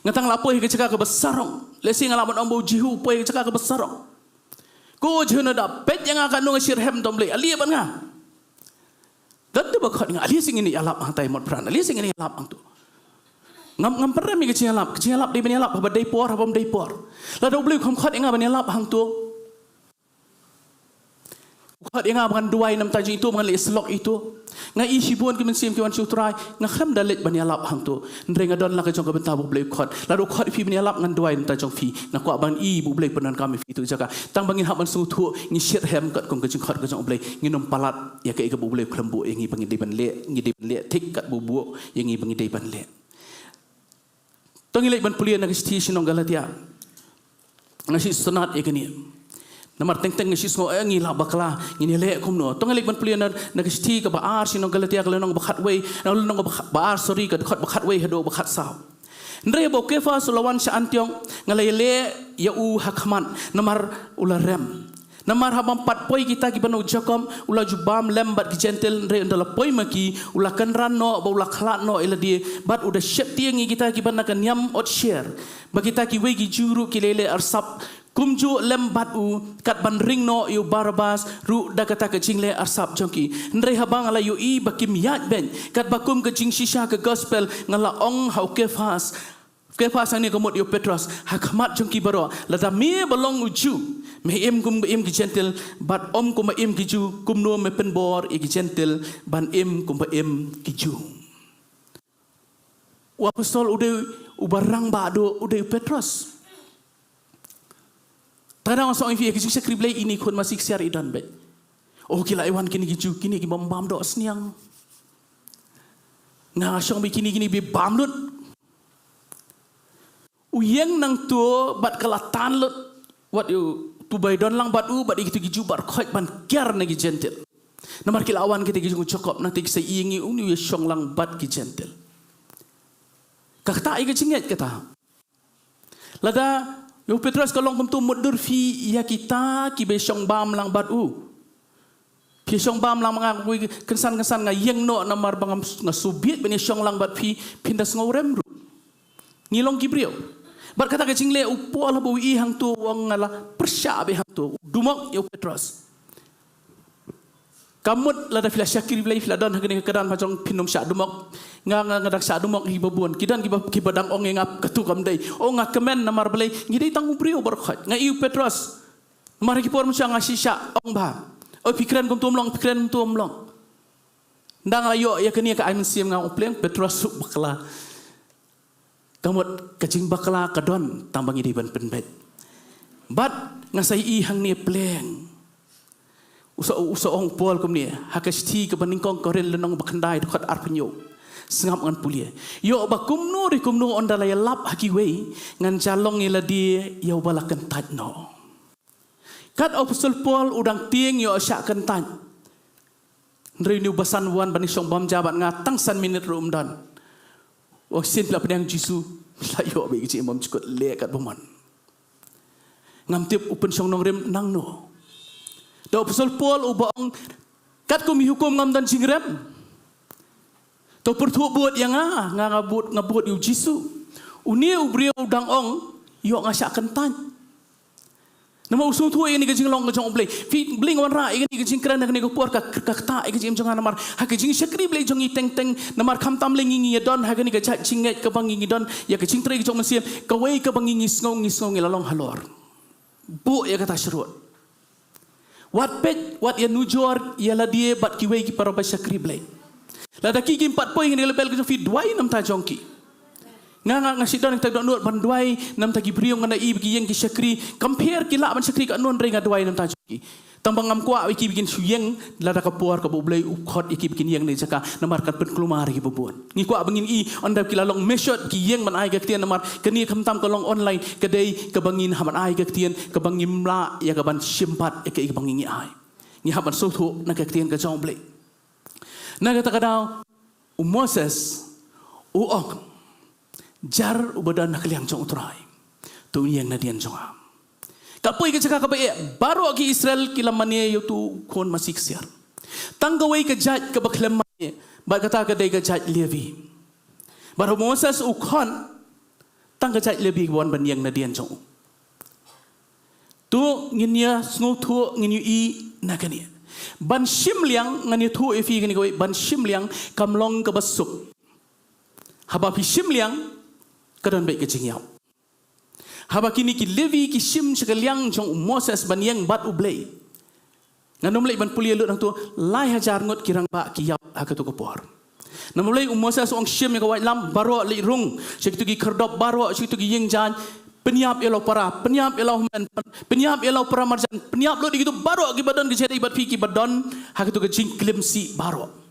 Nga tang lah poi ha ka jaka kaba sarong. Lehse nga lah ban ong ba u Jihu u poi ha ka jaka kaba sarong. Ko Jehonadab, peit ïa nga katno nga shitrhem, to Blei, ale bad nga. Dang te ba khot nga, ale sngewbha ngin ïalap hangtai mot pran, ale sngewbha ngin ïalap hangto. Ngam, ngam pynrem ïa ka jingïalap, ka jingïalap dei ban ïalap haba dei por, haba ym dei por. Lada U Blei u kham khot ïa nga ban ïalap hangto, u khot ïa nga ba ngan duwai na bynta jong ito, ba ngan leh syllok ito. Nga ïohi shibun ki mynsiem ki wan sha U Trai, nga khlem da leit ban ïalap hangto. Hynrei nga don la ka jong ka bynta ba U Blei u khot. Lada u khot ïa phi ban ïalap, ngan duwai na bynta jong phi. Nga kwah ban ïohi ba U Blei u pyndonkam ïa phi ha kato ka jaka. Tang ba ngin hap ban sngewthuh, ngin shitrhem katkum ka jingkhot ka jong U Blei. Ngin ym palat ïa kaei kaba U Blei u khlem buh ïa ngi ba ngi dei ban leh, ngi dei ban leh thik katba u buh ïa ngi ba ngi dei ban leh. To ngin leit ban pule na ka shithi sha ki nong Galatia. Nga sngewsynei ïa kane. Namar teng teng nga sngew, eh, ngi lah bakla, ngin ïaleh kumno. To ngin leit ban pule na, na ka shithi kaba ar sha ki nong Galatia, ka lynnong ba khatwei, na lynnong ba kha-, ba ar, sorry, ka dkhot ba khatwei haduh ba khatsaw. Hynrei haba u Kephas u la wan sha Antiok, nga la ïaleh ïa u ha khmat, namar u la rem. Namar haba ym pat poi kita kiba na u Jakob, u la ju bam lem bad ki Jentil, hynrei ynda la poi ma ki, u la kynran noh, bad u la khlad noh ïa lade, bad u da sheptieng ïa kita kiba na ka niam ot sher. Bad kita kiwei ki Jiw ruh ki la ïaleh arsap kumjuh lem bad u, kat ban ring noh ïa u Barabbas ruh da kata ka jingleh arsap jong ki. Hynrei haba nga la ïohi ba kim ïaid beit, katba kum ka jingshisha ka gospel, nga la ong ha u Kephas, Kephas hangne ka mut ïa u Petros, ha khmat jong ki baroh, lada me ba long u Jiw, me im kumba im ki Jentil, bad ym kumba im ki Jiw, kumno me pynbor ïa ki Jentil ban im kumba im ki Jiw? U apostol u dei uba rangbah duh, u dei u Petros. Te nga ong ïa phi, ïa ki jingshakri Blei ine, khun masi ksiar i don beit. Oh, ki la ïawan kine ki Jiw, kine ki bym bam dohsniang. Nga, nga shong beit kine, kine ba bam lut. U ïeng nangto bad ka la tan lut. Wat ïa uto uba ïadon lang bad u, bad ïa kito ki Jiw baroh khoit ban kiar na ki Jentil. Namar ki la wan kita ki jong u Jakob, nangta ki sa ïeng ïa une u ïashong lang bad ki Jentil. Kata ïa ka jingngeit kata. Lada ïa u Petros ka long kumto, mutdur phi ïa kita kiba shong bam lang bad u. Phi shong bam lang, ma nga kynsan kynsan nga ïeng noh namar ba nga, nga shu bieit ban ïashong lang bad phi, phin da sngew rem ruh. Ngi long ki briew. Bad kata ka jingleh u Paul haba u ïohi hangto, u ong nga la pyrshah beit hangto. U dumok ïa u Petros. Ka mut lada phi la shakri Blei, phi la don ha kane ka kyrdan, pha jong phin ym shah dumok. Nga, nga, nga dang shah dumok hi ba bun. Ki don kiba, kiba dang ong ïa nga kato kam dei. Oh, nga kmen namar balei, ngi dei tang u briew baroh khoit. Nga ïohi u Petros. Namar ha ki por mynshuwa nga shisha ong bha. Oh, phi kren kumto ym long, phi kren kumto ym long. Ynda nga la ïoh ïa kane ka ai mynsiem, nga ong pleng, Petros u bakla. Ka mut ka jingbakla ka don tang ba ngi dei ban pynbeit. Bad nga sa ïohi hangne pleng. U sa, u sa ong u Paul kumne, ha ka shithi kaba nyngkong Korinth lynnong ba khyndai dkhot arphew hynñiew. Sngap ngan pule. Ïoh ba kumno re kumno ynda la ïalap ha kiwei, ngan jia long ïa lade ïa uba la kyntait noh. Kat u apostol Paul u dang tieng ïoh shah kyntait. Hynrei une u basan u wan ban ïashong bam ja bad nga, tang san minit ruh um don. U ong shisien phi la pdiang Jisu, la ïoh beit ka jingim bymjukut, leh katba mon. Ngam tip u pynshong nongrim nangno. Da u apostol Paul uba ong, katkum i hukum ngam don jingrem. To pyrthuh bud ïa nga, nga, nga bud, nga bud ïa u Jisu. Une u briew u dang ong, ïoh nga shah kyntait. Namar u sngewthuh ïa kane ka jinglong ka jong U Blei. Phi, Blei nga wanrah ïa kane ka jingkren ha kane ka por ka, ka ktah ïa ka jingim jong nga namar ha ka jingshakri Blei jong ngi teng teng, namar khamtam lei ngi, ngi ïa don ha kane ka jait jingngeit kaba ngi, ngi don ïa ka jingtrei ka jong u Mynsiem, kawei kaba ngi, ngi sngew, ngi sngew ngi la long halor. Buh ïa kata shrut. Wat peit, wat ïa nujor ïa lade bad kiwei ki para ba shakri Blei. Lada ki kim pat poi ha kane ka level ka jong phi, duwai na bynta jong ki. Nga, nga, nga shu don ïa ka dohnud ban duwai na bynta ki briew, nga ïohi ba ki ïeng ki shakri, kam pher ki lah ban shakri katno, hynrei nga duwai na bynta jong ki. Tang ba ngam kwah ba ki ba kin shu ïeng lada ka por kaba U Blei u khot ïa ki ba kin ïeng na ka jaka, namar kan pynkulmar ïa ki ba bun. Ngi kwah ba ngin i, ynda ki la long mashot ki ïeng ban ai ka ktien, namar kane khamtam ka long online, ka dei kaba ngin hap ban ai ka ktien, kaba ngim lah ïa ka ban shim pat ïa kaei kaba ngi, ngi ai. Ngi hap ban sngewthuh na ka ktien ka jong U Blei. Na kata ka daw, u Moses u ong, jar uba don ha ka liang jong U Trai, to un ïeng nadien jong nga. Ka poi ka jaka kaba eh, baroh ki Israel ki la mane ïa uto u khun masi ksiar. Tang kawei ka jait kaba khlem mane, bad kata ka dei ka jait Levi. Bad u Moses u khot tang ka jait Levi ban wan ban ïeng nadien jong u. To ngin ïa sngewthuh, ngin ïa i na kane. Ban shim liang, ngan ïathuh ïa phi kane kawei, ban shim liang kam long kaba suk. Haba phi shim liang, ka don beit ka jingïap. Haba kine ki Levi ki shim sha ka liang jong u Moses ban ïeng bad U Blei, ngan ym leit ban pule lut hangto, lai hajar ngut ki rangbah ki ïap ha kato ka por. Namar balei? U Moses u ong shim ïa ka waitlam, baroh leit rung sha kito ki khyrdop, baroh sha kito ki ïing jaiñ, pynïap ïa la u para, pynïap ïa la u hynmen, pynïap ïa la u para marjan, pynïap lut ïa kito baroh kiba don ka jingïadei bad phi, kiba don ha kato ka jingklim sih baroh.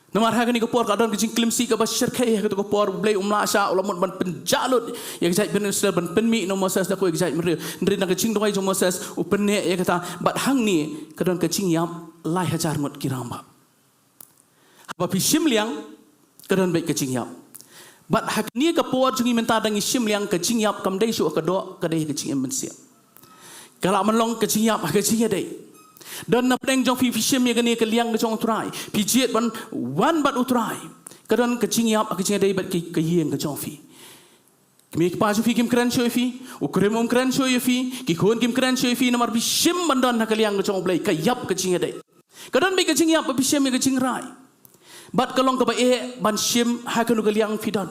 Namar ha kane ka por ka don ka jingklim sih kaba shyrkhei ha kato ka por, U Blei um lah shah, u la mut ban pynjah lut ïa ka jaitbynriew Israel, ban pynmih na u Moses da kawei ka jaitbynriew. Hynrei na ka jingduwai jong u Moses u pynneh ïa kata, bad hangne ka don ka jingïap lai hajar ngut ki rangbah. Haba phi shim liang, ka don beit ka jingïap. Bad ha kane ka por jong ngi mynta, da ngi shim liang, ka jingïap kam dei shuh ha ka doh, ka dei ha ka jingim mynsiem. Ka lah ban long ka jingïap ha ka jingïadei. Don na pdeng jong phi, phi shim ïa kane ka liang ka jong U Trai, phi jied ban wan bad U Trai. Ka don ka jingïap ha ka jingïadei bad ki, ka ïing ka jong phi. Kmie ki kpa jong phi kim kren shuh ïa phi, u krim um kren shuh ïa phi, ki khun kim kren shuh ïa phi, namar phi shim ban don ha ka liang ka jong U Blei, ka ïap ka jingïadei. Ka don beit ka jingïap ba phi shim ïa ka jingrai. Bad ka long kaba eh ban shim ha kano ka liang phi don.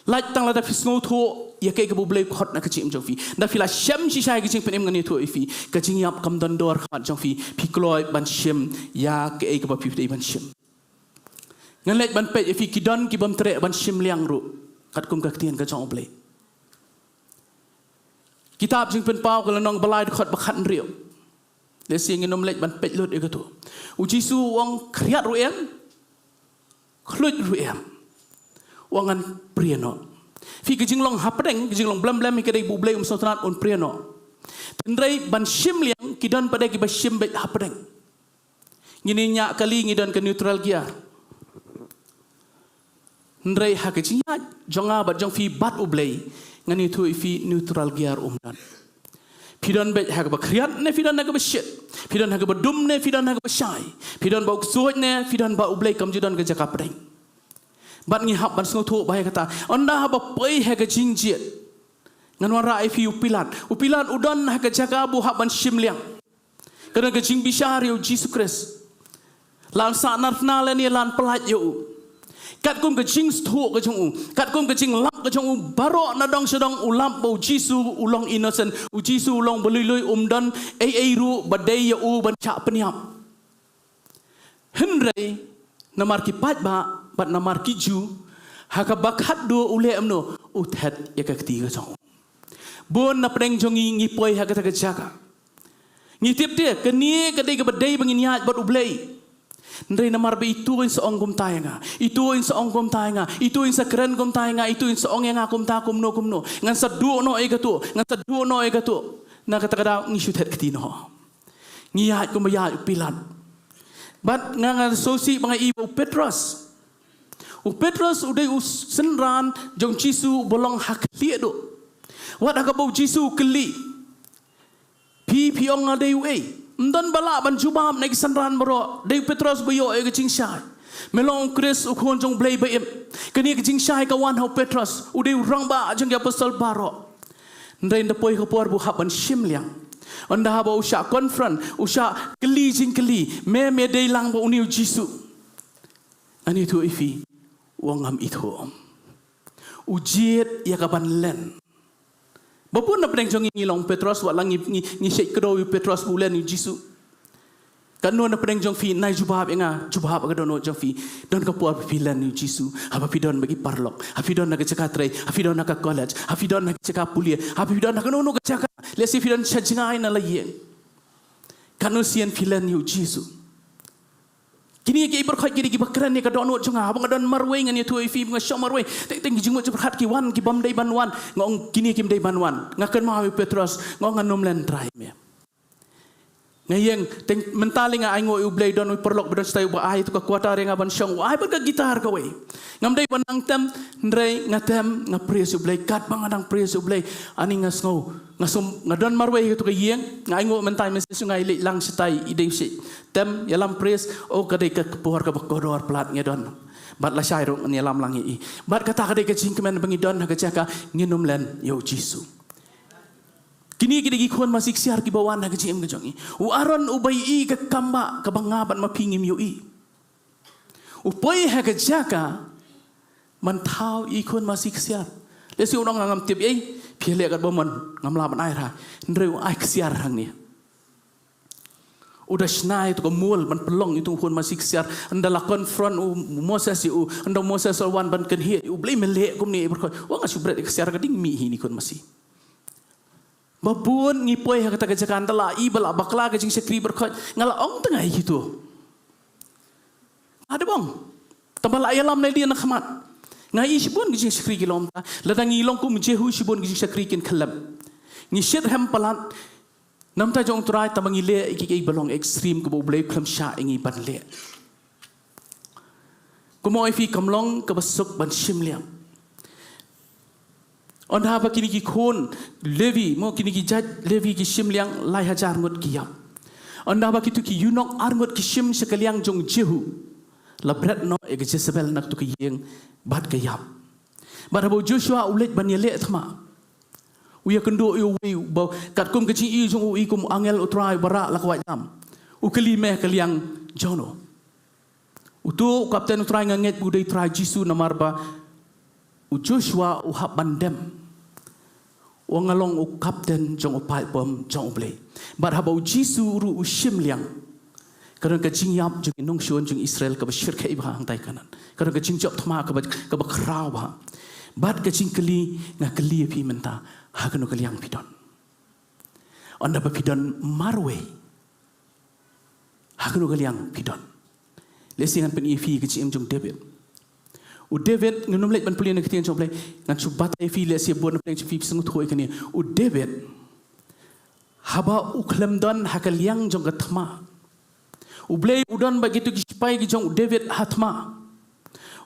Lait tang lada phi sngewthuh ïa kaei kaba U Blei u khot na ka jingim jong phi. Lada phi la shem shisha ïa ka jingpynim, ngan ïathuh ïa phi, ka jingïap kam don dor ha khmat jong phi, phi kloi ban shim ïa kaei kaba phi dei ban shim. Ngan leit ban peit ïa phi, ki don ki bym treh ban shim liang ruh, katkum ka ktien ka jong U Blei. Kitab Jingpynpaw ka lynnong ba lai, dkhot ba khathynriew. Lehse ngin ym leit ban peit lut ïa kato. U Jisu u ong, khriat ruh em, khluit ruh em, u ong ngan prie noh. Phi, ka jinglong hapdeng, ka jinglong blem blem hi ka dei ba U Blei um sngewtynnat, un prie noh. Hynrei ban shim liang, ki don pat de kiba shim beit hapdeng. Ngin ïa ñiah kali, ngi don ka neutral gear. Hynrei ha ka jingïaid jong nga bad jong phi bad U Blei, ngan ïathuh ïa phi, neutral gear um don. Phi don beit ha kaba khriat ne phi don ha kaba shit. Phi don ha kaba dum ne phi don ha kaba shai. Phi don bad U Ksuid ne phi don bad U Blei, kam ju don ka jaka pdeng. Bad ngi hap ban sngewthuh ba ïa kata, ynda haba poi ha ka jingjied, ngan wanrah ïa phi u Pilat. U Pilat u don ha ka jaka ba u hap ban shim liang. Ka don ka jingbishar ïa U Jisu Khrist. Lah un sah narphna lane lah un pyllait ïa u. Katkum ka jingsngewthuh ka jong u, katkum ka jinglap ka jong u, baroh na dong sha dong u lap ba U Jisu u long innocent, U Jisu u long ba lui lui, um don ei ei ruh ba dei ïa u ban shah pynïap. Hynrei namar ki paidbah bad namar ki Jiw, ha kaba khatduh u leh kumno? U thet ïa ka kti ka jong u. Bun na pdeng jong ngi, ngi poi ha kata ka jaka. Ngi tip te, kane ka dei kaba dei ba ngin ïaid bad U Blei. Hynrei namar ba ito in sa ong kumta ïa nga, ito in sa ong kumta ïa nga, ito in sa kren kumta ïa nga, ito in sa ong ïa nga kumta kumno kumno, ngan sa duh noh ïa kato, ngan sa duh noh ïa kato. Na kata ka daw ngi shu thet kti noh. Ngi ïaid kumba ïaid u Pilat. Bad nga, nga sngewsih ba nga ïohi ba u Petros, u Petros u dei u synran jong U Jisu uba long ha khlieh duh. Wat ha kaba U Jisu u kylli, phi, phi ong nga dei uei? Ym don ba lah ban jubab na ki synran baroh. Dei u Petros ba ïoh ïa ka jingshai. Me long u Khrist, u Khun jong U Blei ba im. Kane ka jingshai ka wan ha u Petros, u dei u rangbah jong ki apostol baroh. Hynrei ynda poi ka por ba u hap ban shim liang, ynda haba u shah confront, u shah kylli jingkylli, me, me dei lang bad une U Jisu? Ngan ïathuh ïa phi, u ong ngam ithuh. U jied ïa ka ban len. Ba bun na pdeng jong ngi ngi long Petros, wat la ngi, ngi, ngi shait kdew ïa u Petros ba u len ïa U Jisu. Katno na pdeng jong phi, nai jubab ïa nga, jubab ha ka dohnud jong phi. Don ka por ba phi len ïa U Jisu, haba phi don bad ki paralok, ha phi don ha ka jaka trei, ha phi don ha ka college, ha phi don ha ka jaka pule, ha phi don ha kano kano ka jaka. Lehse phi don sha jngai na la ïing. Katno sien phi len ïa U Jisu? Kine ki ei baroh ki dei kiba kren ïa ka dohnud jong nga. Haba nga don marwei ngan ïathuh ïa phi, ba nga shong marwei, teng teng ki jingmut jingpyrkhat ki wan ki bym dei ban wan, nga ong kine kim dei ban wan. Nga kynmaw ïa u Petros, nga ong ngan ym len trai me. Nga ïeng, teng mynta lei nga ainguh ïa U Blei, don u paralok ba don shatai uba ai ïa ka quarter ïa nga ban shong, u ai bad ka guitar kawei. Ngam dei ban nang tem, hynrei nga tem, nga praise ïa U Blei. Katba nga dang praise ïa U Blei, ani nga sngew, nga sum, nga don marwei ha kato ka ïing, nga ainguh mynta i message, nga ïaleit lang shatai, i dei u shait tem ïalam praise, oh ka dei ka por kaba kordor palat ngi don. Bad lashai ruh ngan ïalam lang ïa i. Bad kata ka dei ka jingkmen ba ngi don ha ka jaka ngin ym len ïa U Jisu. Kine ki dei ki khun masi ksiar kiba wan ha ka jingim ka jong ngi. U Aaron uba ïohi ïa ka kambah kaba nga bad ma phi ngim ïohi, u poi ha ka jaka ban thaw ïa ki khun masi ksiar. Lehse un ong nga ngam tip ei, phi leh katba mon, ngam lah ban ai rha. Hynrei u ai ksiar hangne. U da shna ïa kato ka mul ban pynlong ïa uto u khun masi ksiar. Ynda la confront u Moses ïa u, ynda u Moses u la wan ban kynhied, U Blei me leh kumne, i baroh. Wa nga shu bret ïa ka ksiar, ka ding mih hi ïa ki khun masi. Ba bun ngi poi ha kata ka jaka, ynda la i ba la bakla ka jingshakri baroh, nga la ong tang ïa kito, nga dei bong, tang ba la ïalam na lade na khmat. Nga i shibun ki jingshakri ki long ta, lada ngi long kum Jehu shibun ki jingshakri kin khyllem. Ngi shit hem palat na bynta jong U Trai, tang ba ngi leh ïa kiei kiei ba long extreme kaba U Blei u khlem shah ïa ngi ban leh. Kumno ïa phi, kam long kaba suk ban shim liang. Ynda ba kine ki khun Levi, mo kine ki jait Levi ki shim liang lai hajar ngut ki ïap. Ynda ba kitu ki eunuch ar ngut ki shim sha ka liang jong Jehu. La bret noh ïa ka Jezebel na katu ka ïing bad ka ïap. Bad haba u Joshua u leit ban ïaleh thma, u ïakynduh ïa uwei uba katkum ka jingïohi jong u i kum u angel u Trai uba rah la ka waitlam. U kylli, me ka liang jong no? Uto u kapten u Trai, nga ngeit ba u dei Trai Jisu namar ba u Joshua u hap ban dem. Ong, nga long u kapten jong u paidbah jong U Blei. Bad haba u Jisu ruh u shim liang, ka don ka jingïap jong ki nongshun jong Israel kaba shyrkhei bha hangtai Kanaan. Ka don ka jingjop thma kaba, kaba khraw bha. Bad ka jingkylli, nga kylli ïa phi mynta, ha kano ka liang phi don? Ynda ba phi don marwei, ha kano ka liang phi don? Lehse ngan pyni ïa phi ka jingim jong David. U David, ngan ym leit ban pule na ka ktien jong U Blei, ngan shu batai ïa phi, lehse bun na pdeng jong phi phi sngewthuh ïa kane. U David, haba u khlem don ha ka liang jong ka thma, U Blei u don bad kitu ki sipai ki jong u David ha thma.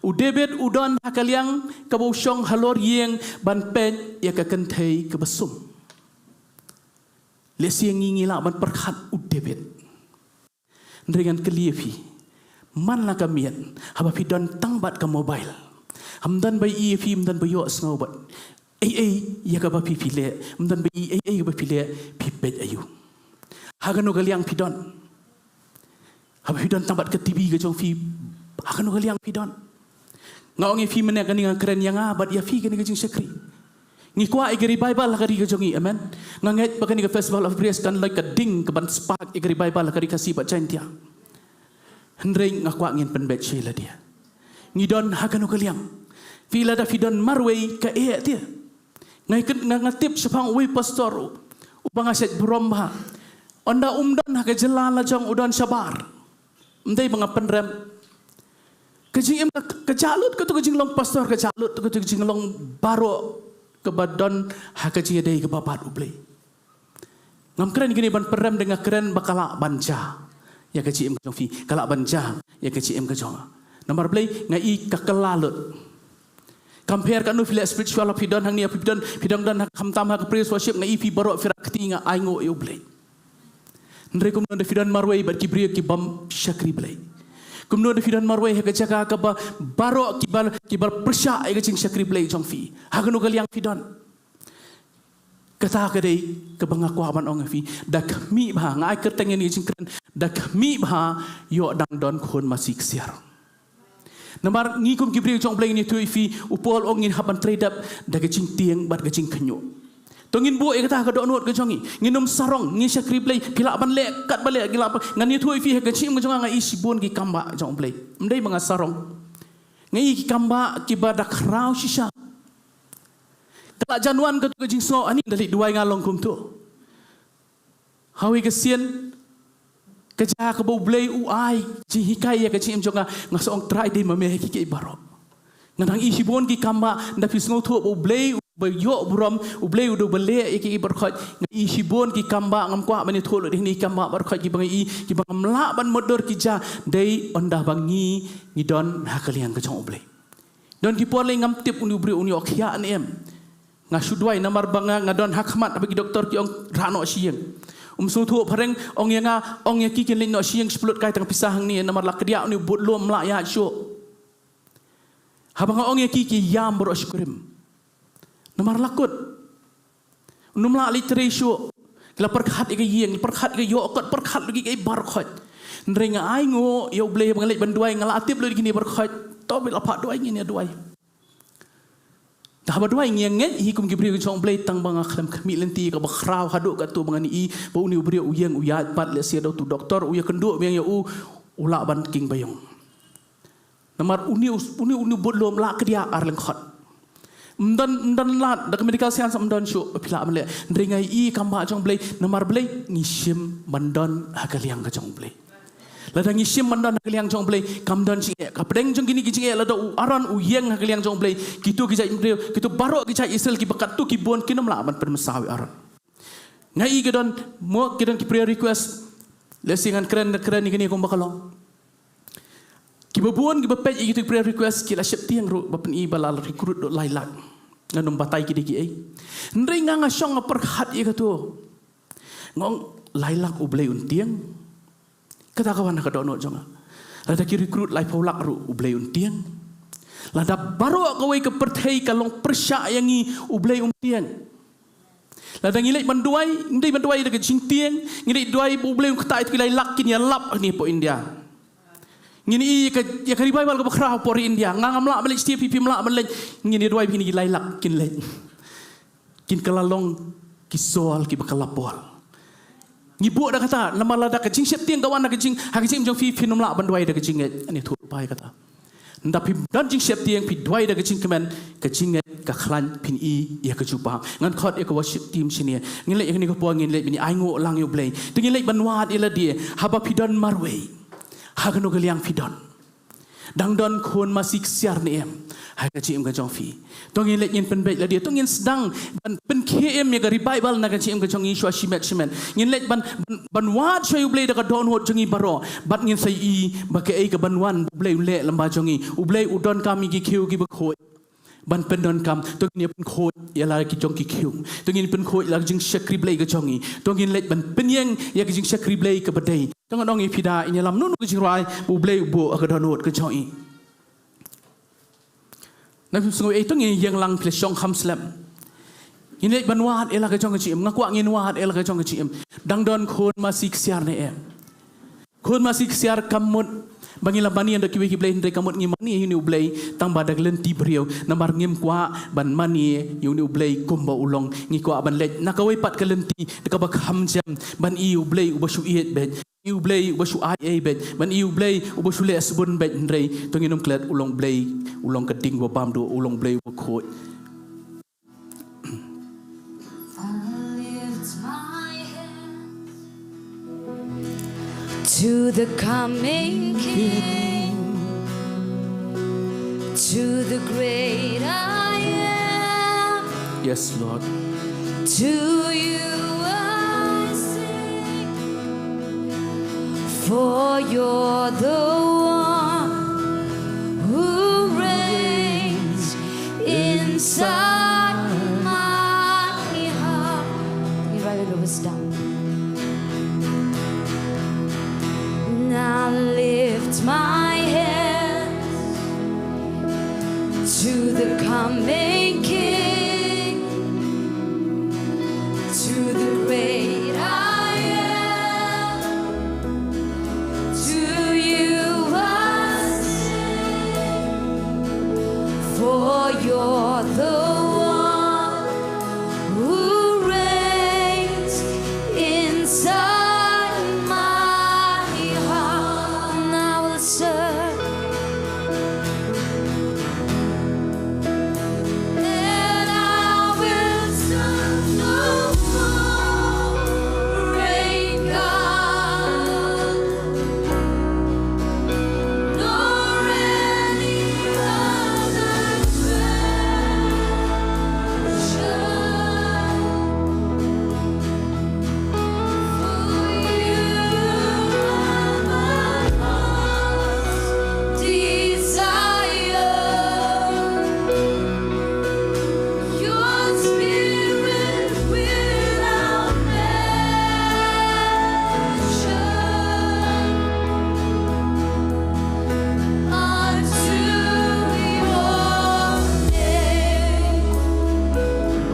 U David u don ha ka liang kaba u shong halor ïing ban peit ïa ka kynthei kaba sum. Lehse ngi ngi lah ban pyrkhat u David. Hynrei ngan kylli ïa phi, man la ka miet, haba phi don tang bad ka mobile, ym don ba ïohi ïa phi, ym don ba ïohsngew bad ei ei ïa kaba phi phi leh, ym don ba ïohi ei ei kaba phi leh, phi peit aïu? Ha kano ka liang phi don? Haba phi don tang bad ka T V ka jong phi, ha kano ka liang phi don? Nga ong ïa phi mynne kane, nga kren ïa nga bad ïa phi kane ka jingshakri. Ngi kwah ïa ka revival ha ka ri ka jong ngi, amen. Nga ngeit ba kane ka Festival of Praise kan long ka ding kaban spark ïa ka revival ha ka ri Khasi bad Jaintia. Hynrei nga kwah ngin pynbeit sha ïa lade. Ngi don ha kano ka liang? Phi, lada phi don marwei ka eh te. Nga, nga, nga tip shaphang uwei pastor uba nga shait burom bha. Ynda um don ha ka jylla la jong, u don shabar. Ym dei ba nga pynrem. Ka jingim ka, ka jah lut katu ka jinglong pastor, ka jah lut katu ka jinglong baroh kaba don ha ka jingïadei kaba bad U Blei. Ngam kren kine ban pynrem, da nga kren ba ka lah ban jia ïa ka jingim ka jong phi, ka lah ban jia ïa ka jingim ka jong nga. Namar balei? Nga i ka kylla lut. Compare katno phi leh spiritual, phi don hangne, phi don, phi don, don ha, khamtam ha ka praise worship, nga i phi baroh phi rah kti, nga ainguh ïa U Blei. Hynrei kumno da phi don marwei bad ki briew ki bym shakri Blei? Kumno da phi don marwei ha ka jaka kaba baroh ki ba, ki ba pyrshah ïa ka jingshakri Blei jong phi? Ha kano ka liang phi don? Kata ka dei kaba nga kwah ban ong ïa phi. Da khmih bha, nga ai kyrteng ïa kane ka jingkren, da khmih bha, ïoh dang don khun masi ksiar. Namar ngi kum ki briew jong U Blei, ngi ïathuh ïa phi, u Paul u ong ngin hap ban trei dap da ka jingtieng bad ka jingkhynñiuh. To ngin buh ïa kata ha ka dohnud ka jong ngi. Ngin ym sarong, ngin shakri Blei, phi lah ban leh katba leh, ngi lah ban, ngan ïathuh ïa phi, ha ka jingim ka jong nga nga i shibun ki kambah jong U Blei. Ym dei ba nga sarong. Nga i ki kambah kiba da khraw shisha. Ka la jan wan katu ka jingsngew, ani da leit duwai nga long kumto. Hawei ka sien, ka jaka ba U Blei u ai jinghikai ïa ka jingim jong nga, nga sa ong Trai dei ma me ha kiei kiei baroh. Nga dang i shibun ki kambah, da phi sngewthuh ba U Blei uba ïoh burom, U Blei u dei uba leh ïa kiei kiei baroh khoit. Nga i shibun ki kambah, ngam kwah ban ïathuh lut ïa kine ki kambah baroh khoit kiba nga i, kiba ngam lah ban mutdur ki jia, dei ynda ba ngi, ngi don ha ka liang ka jong U Blei. Don ki por lei ngam tip une u briew un ïoh khiah ne em. Nga shu duwai namar ba nga, nga don ha khmat haba ki doktor ki ong rah noh sha ïing. Um sngewthuh phareng, ong ïa nga, ong ïa ki kin leit noh sha ïing, shu pynlut kai tang pisa hangne namar la kdiah une u bud lum, ym lah ïaid shuh. Haba nga ong ïa ki, ki ïam baroh shi kurim. Namar la kut. Ym lah leit trei shuh. Ki la pyrkhat ïa ka ïing, pyrkhat ïa ka ïoh kot, pyrkhat ïa kiei kiei baroh khoit. Hynrei nga ainguh ïa U Blei ba nga leit ban duwai, nga la tip lut ïa kine baroh khoit. To ba la phah duwai, ngin ïa duwai. Te haba duwai ngi ïa ngeit hi kum ki briew jong U Blei, tang ba nga khlem khmih lynti, kaba khraw haduh katto ba ngan i ba une u briew u ïeng u ïaid pat, lehse da utu u doktor u ïakynduh biang ïa u, u lah ban king baïong. Namar une u, une, une u bud lum la kdiah ar lyngkhot. Ym don, ym don lad, da ka medical science ym don shuh ba phi lah ban leh. Hynrei nga i kambah jong U Blei, namar balei? Ngi shim ban don ha ka liang ka jong U Blei. Lada ngi shim ban don ha ka liang jong U Blei, kam don jingeh. Ka pdeng jong kine ki jingeh, lada u Aaron u ïeng ha ka liang jong U Blei, kito ki jait briew, kito baroh ki jait Israel kiba katto ki bun kin ym lah ban pynmynsaw ïa u Aaron. Nga i ki don, mo, ki don ki prayer request. Lehse ngan kren, kren ïa kine kumba ka long. Kiba bun kiba peit ïa kito ki prayer request ki la sheptieng ruh ba pyni ba la recruit lut lai lak. Ngan ym batai ki dei kiei. Hynrei nga nga shong nga pyrkhat ïa kato. Nga ong lai lak U Blei un tieng. Kata ka wan ha ka dohnud jong nga. Lada ki recruit laiphew lak ruh U Blei un tieng. Lada baroh kawei ka pyrthei ka long pyrshah ïa ngi U Blei un tieng. Lada ngi leit ban duwai, ngi dei ban duwai da ka jingtieng, ngi dei duwai ba U Blei un kata ïa ki lai lak kin ïalap hangne hapoh India. Ngin ïohi ïa ka, ïa ka revival kaba khraw hapoh ri India. Nga ngam lah ban leit sha, phi phim lah ban leit. Ngin ïa duwai ba kine ki lai lak kin leit. Kin kylla long ki Saul kiba kylla Paul. Ngi buh da kata, namar lada ka jingsheptieng ka wan ha ka jing, ha ka jingim jong phi, phin ym lah ban duwai da ka jingngeit. Ani thuh pai kata. Nda phi don jingsheptieng, phi duwai da ka jingkmen, ka jingngeit ka khlaiñ, phin ïohi ïa ka jubab. Ngan khot ïa ka worship team shane. Ngin leit ïa kane ka por, ngin leit ban ainguh lang ïa U Blei. Te ngin leit ban wad ïa lade, haba phi don marwei. Ha kano ka liang phi don. Dang don khun masi ksiar ne em ha ka jingim ka jong phi. To ngin leit ngin pynbeit lade, to ngin sdang ban pynkhie im ïa ka revival na ka jingim ka jong ngi shuwa shimet shimet. Ngin leit ban, ban, ban wad shuwa ïa U Blei da ka dohnud jong ngi baroh. Bad ngin sa ïohi ba kaei kaban wan, U Blei u leh lyngba jong ngi. U Blei u donkam ïa ki khiew kiba khuid. Ban pyndonkam, to ngin ïa pynkhuid ïa la ki jong ki khiew. To ngin pynkhuid ïa la ka jingshakri Blei ka jong ngi. To ngin leit ban pynïeng ïa ka jingshakri Blei kaba dei. To ngan ong ïa phi da, ngin ïalam naduh ka jingrwai ba U Blei u buh ha ka dohnud ka jong ngi. Nang sngew ei, to ngin ïeng lang, phi la shong kham slem. Ngin leit ban wad ïa la ka jong ka jingim, nga kwah ngin wad ïa la ka jong ka jingim. Dang don khun masi ksiar ne em. Khun masi ksiar kam mut ba ngi la mane da kiwei ki blei, hynrei kam mut ngi mane ïa une U Blei tang ba da ka lynti briew, namar ngim kwah ban mane ïa une U Blei kumba u long. Ngi kwah ban leit na kawei pat ka lynti da kaba kham jem, ban ïohi U Blei uba shu ïeit beit, ïohi U Blei uba shu ai ei beit, ban ïohi U Blei uba shu leh sbun beit, hynrei to ngin ym klet, u long Blei, u long ka ding ba bam duh, u long Blei uba khuid. I lift my hands to the coming King, to the great I am. Yes, Lord. To you I sing, for you're the one who reigns inside my heart. Ngi rai lem, sdang. Now lift my hands to the coming King, to the great I am. To you I sing, for you're the one who reigns inside my heart. And I will serve. And I will serve no foreign God, nor any other treasure. For you are my heart's desire. Your spirit without measure. Unto your name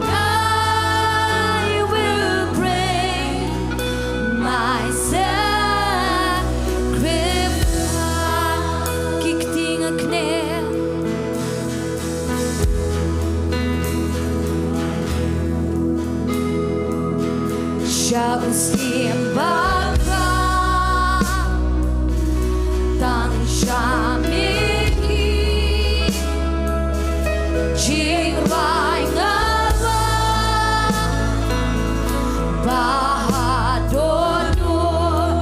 I will bring my sacrifice. Ki kti nga kner. Sha u Syiem bakra, tang sha me hi. Jingrwai nga ba ha dohnud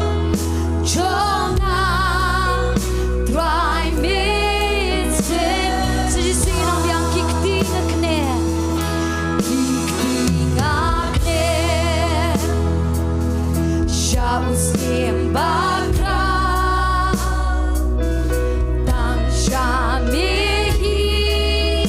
jong nga, Trai Mynsiem. Sa shisien ngan ong biang, ki kti nga kner. Ki kti nga kner. Sha u Syiem bakra, tang sha me hi.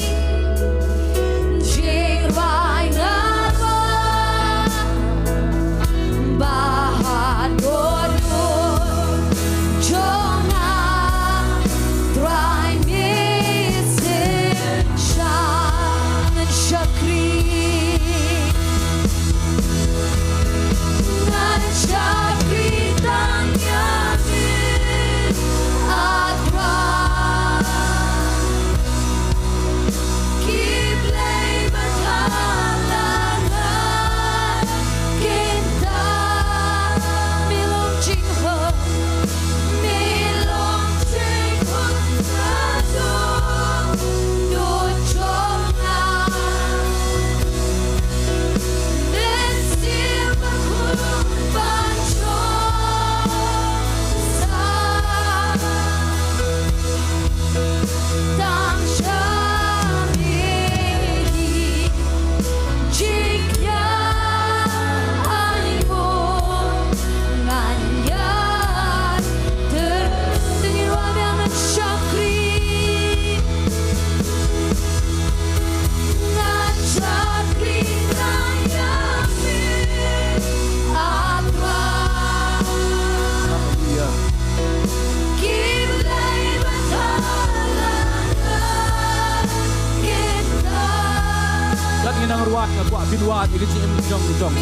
ïa ka jingim jong jong.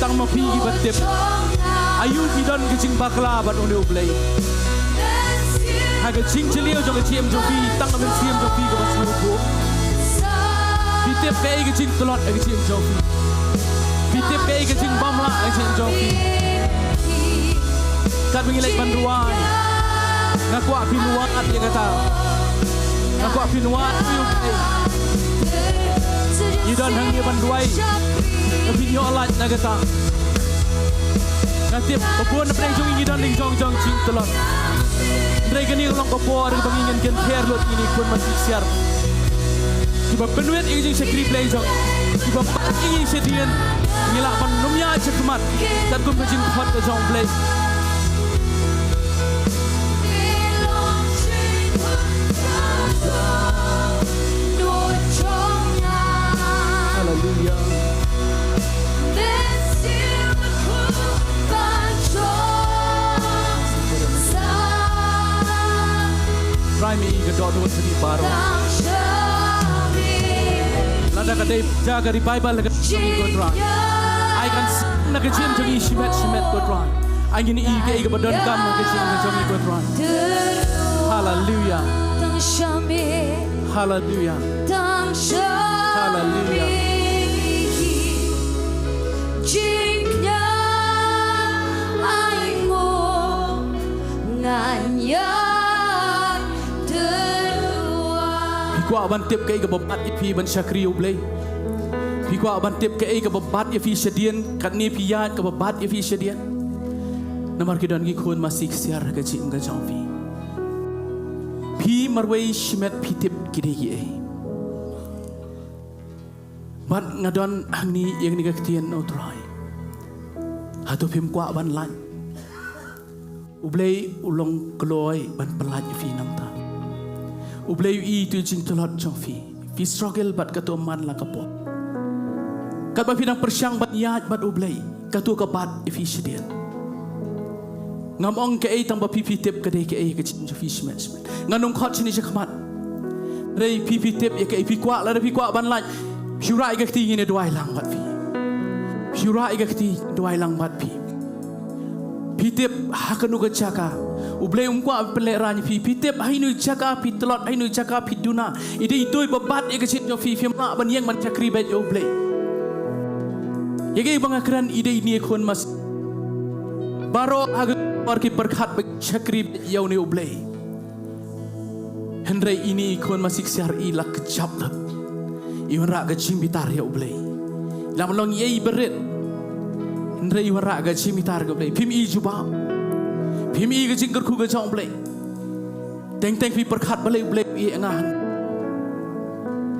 Tang ma phi kiba tip. Aïu phi don ka jingbakla bad une U Blei. Ha ka jingjylliew jong ka jingim jong phi, tang ka mynsiem jong phi kaba sngewthuh. Phi tip kaei ka jingtlot ha ka jingim jong phi. Phi tip kaei ka jingbymlah ha ka jingim jong phi. Katba ngi leit ban duwai, nga kwah phin wad ïa kata. Nga kwah phin wad ïa U Blei. Ngi don hangne ban duwai. Nga phin ïoh lait na kata. Nga tip ba bun na pdeng jong ngi ngi don ding jong jong jingtlot. Hynrei kane ka long ka por kaba ngi ngin kynther lut ïa kine ki khun masi ksiar. Kiba pynwit ïa ka jingshakri Blei jong. Kiba pat ïa ngi shadien. Ngi lah ban nym ïaid shakhmat. Katkum ka jingkhot ka jong U Blei. Haleluya. Trai, ma ïa ka dohnud jong ngi baroh. Lada ka dei jaka revival ka jong ngi, ko Trai. Ai kan seng na ka jingim jong ngi shimet shimet, ko Trai. Ai ngin ïohi kaei kaba donkam ha ka jingim jong ngi, ko Trai. Haleluya. Haleluya. Haleluya. Phi kwah ban tip kaei kaba bat ïa phi ban shakri U Blei? Phi kwah ban tip kaei kaba bat ïa phi shadien? Katne phi ïaid kaba bat ïa phi shadien? Namar ki don ki khun masi ksiar ha ka jingim ka jong phi. Phi marwei shimet phi tip ki dei kiei. Bad nga don hangne ïa kane ka ktien, O Trai. Hato phim kwah ban lait? U Blei u long kloi ban pyllait ïa phi nangta. U Blei u i ïa ka jingtlot jong phi. Phi struggle bad kato man la ka por. Katba phi dang pyrshang ban ïaid bad U Blei, kato ka bat ïa phi shadien. Ngam ong kaei, tang ba phi phi tip ka dei kaei ka jingim jong phi shimet shimet. Ngan ym khot shane shakhmat. Hynrei phi phi tip ïa kaei phi kwah, lada phi kwah ban lait, phi rah ïa ka kti, ngin ïa duwai lang bad phi. Phi rah ïa ka kti, duwai lang bad phi. Phi tip ha kano ka jaka U Blei um kwah ban pynlehraiñ ïa phi. Phi tip ha ino jaka phi tlot, ha ino jaka phi duna. I dei ithuh ba bat ïa ka jingim jong phi, phim lah ban ïeng ban shakri beit ïa U Blei. Ïa kaei ba nga kren, i dei ine i khun masi. Baroh ha ka por ki pyrkhat ba shakri beit ïa une U Blei. Hynrei ine i khun masi ksiar i la kjap lut. I wanrah ka jingbitar ïa U Blei. Lam long ïa i barit. Hynrei i wanrah ka jingbitar ïa U Blei. Phim i jubab. Phim i ka jingkyrkhu ka jong U Blei. Teng teng phi pyrkhat balei U Blei u ïeh ïa nga.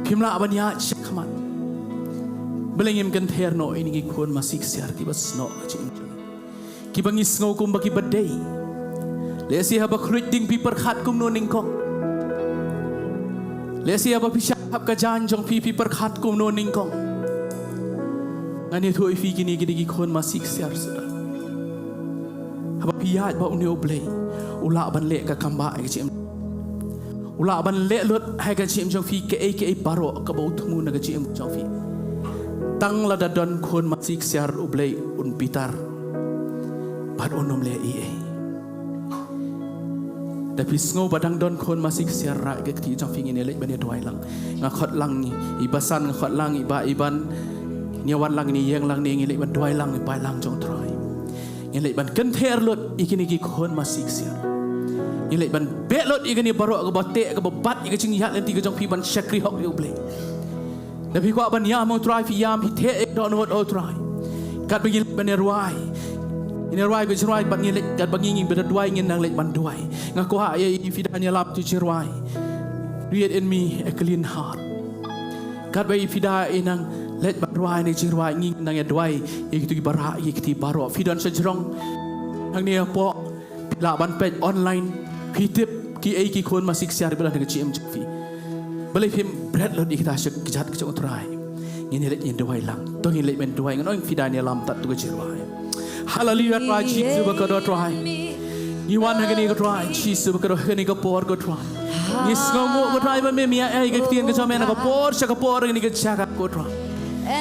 Phim lah ban ïaid shakhmat. Balei ngim kynther noh ine ki khun masi ksiar kiba snoh ka jingim jong ngi. Kiba ngi sngew kumba kiba dei. Lehse haba khluit ding phi pyrkhat kumno nyngkong. Lehse haba phi shah hap ka jaiñ jong phi phi pyrkhat kumno nyngkong. Ngan ïathuh ïa phi kine ki dei ki khun masi ksiar suda. Haba phi ïaid bad une U Blei, u lah ban leh ka kam ba ha ka jingim. U lah ban leh lut ha ka jingim jong phi kaei kaei baroh kaba u thmu na ka jingim jong phi. Tang lada don khun masi ksiar U Blei un bitar. Bad un ym leh ei ei. Da phi sngew ba dang don khun masi ksiar, rah ïa ka kti jong phi, ngin ïa leit ban ïa duwai lang. Nga khot lang i Basan, nga khot lang i Bah Iban. Ngin ïa wan lang, ngin ïa ïeng lang, ngin ïa leit ban duwai lang ïa ka Balang jong U Trai. Ngin leit ban kynther lut ïa kine ki khun masi ksiar. Ngin leit ban beh lut ïa kane baroh kaba teh, kaba bat ïa ka jingïaid lynti ka jong phi ban shakri hok ïa U Blei. Da phi kwah ban ïam, O Trai, phi ïam, phi theh ïa ka dohnud, O Trai. Katba ngin leit ban ïa rwai, ngin ïa rwai ka jingrwai, bad ngin leit, katba ngi ngi ba da duwai, ngin nang leit ban duwai. Nga kwah ïa i Fida nang ïalam tu jingrwai, Create in me a clean heart. Katba i Fida i nang leit ban rwai ïa ka jingrwai, ngi nang ïa duwai ïa kito kiba rah ïa ki kti baroh. Phi don sha jrong hangne hapoh, phi lah ban peit online, phi tip kiei ki khun masi ksiar ba don ha ka jingim jong phi. Balei phim bret lut ïa kita sha kjat ka jong U Trai? Ngin ïa leit ngin duwai lang. To ngin leit ban duwai, ngan ong Fida nang ïalam tad tu ka jingrwai. Haleluya, Trai Jisu ba kordor, Trai. Ngi wan ha kane, ko Trai Jisu ba kordor, ha kane ka por, ko Trai. Ngi sngewnguh, ko Trai, ba me, me ïa ai ka ktien ka jong me na ka por sha ka por ha kane ka jaka, ko Trai.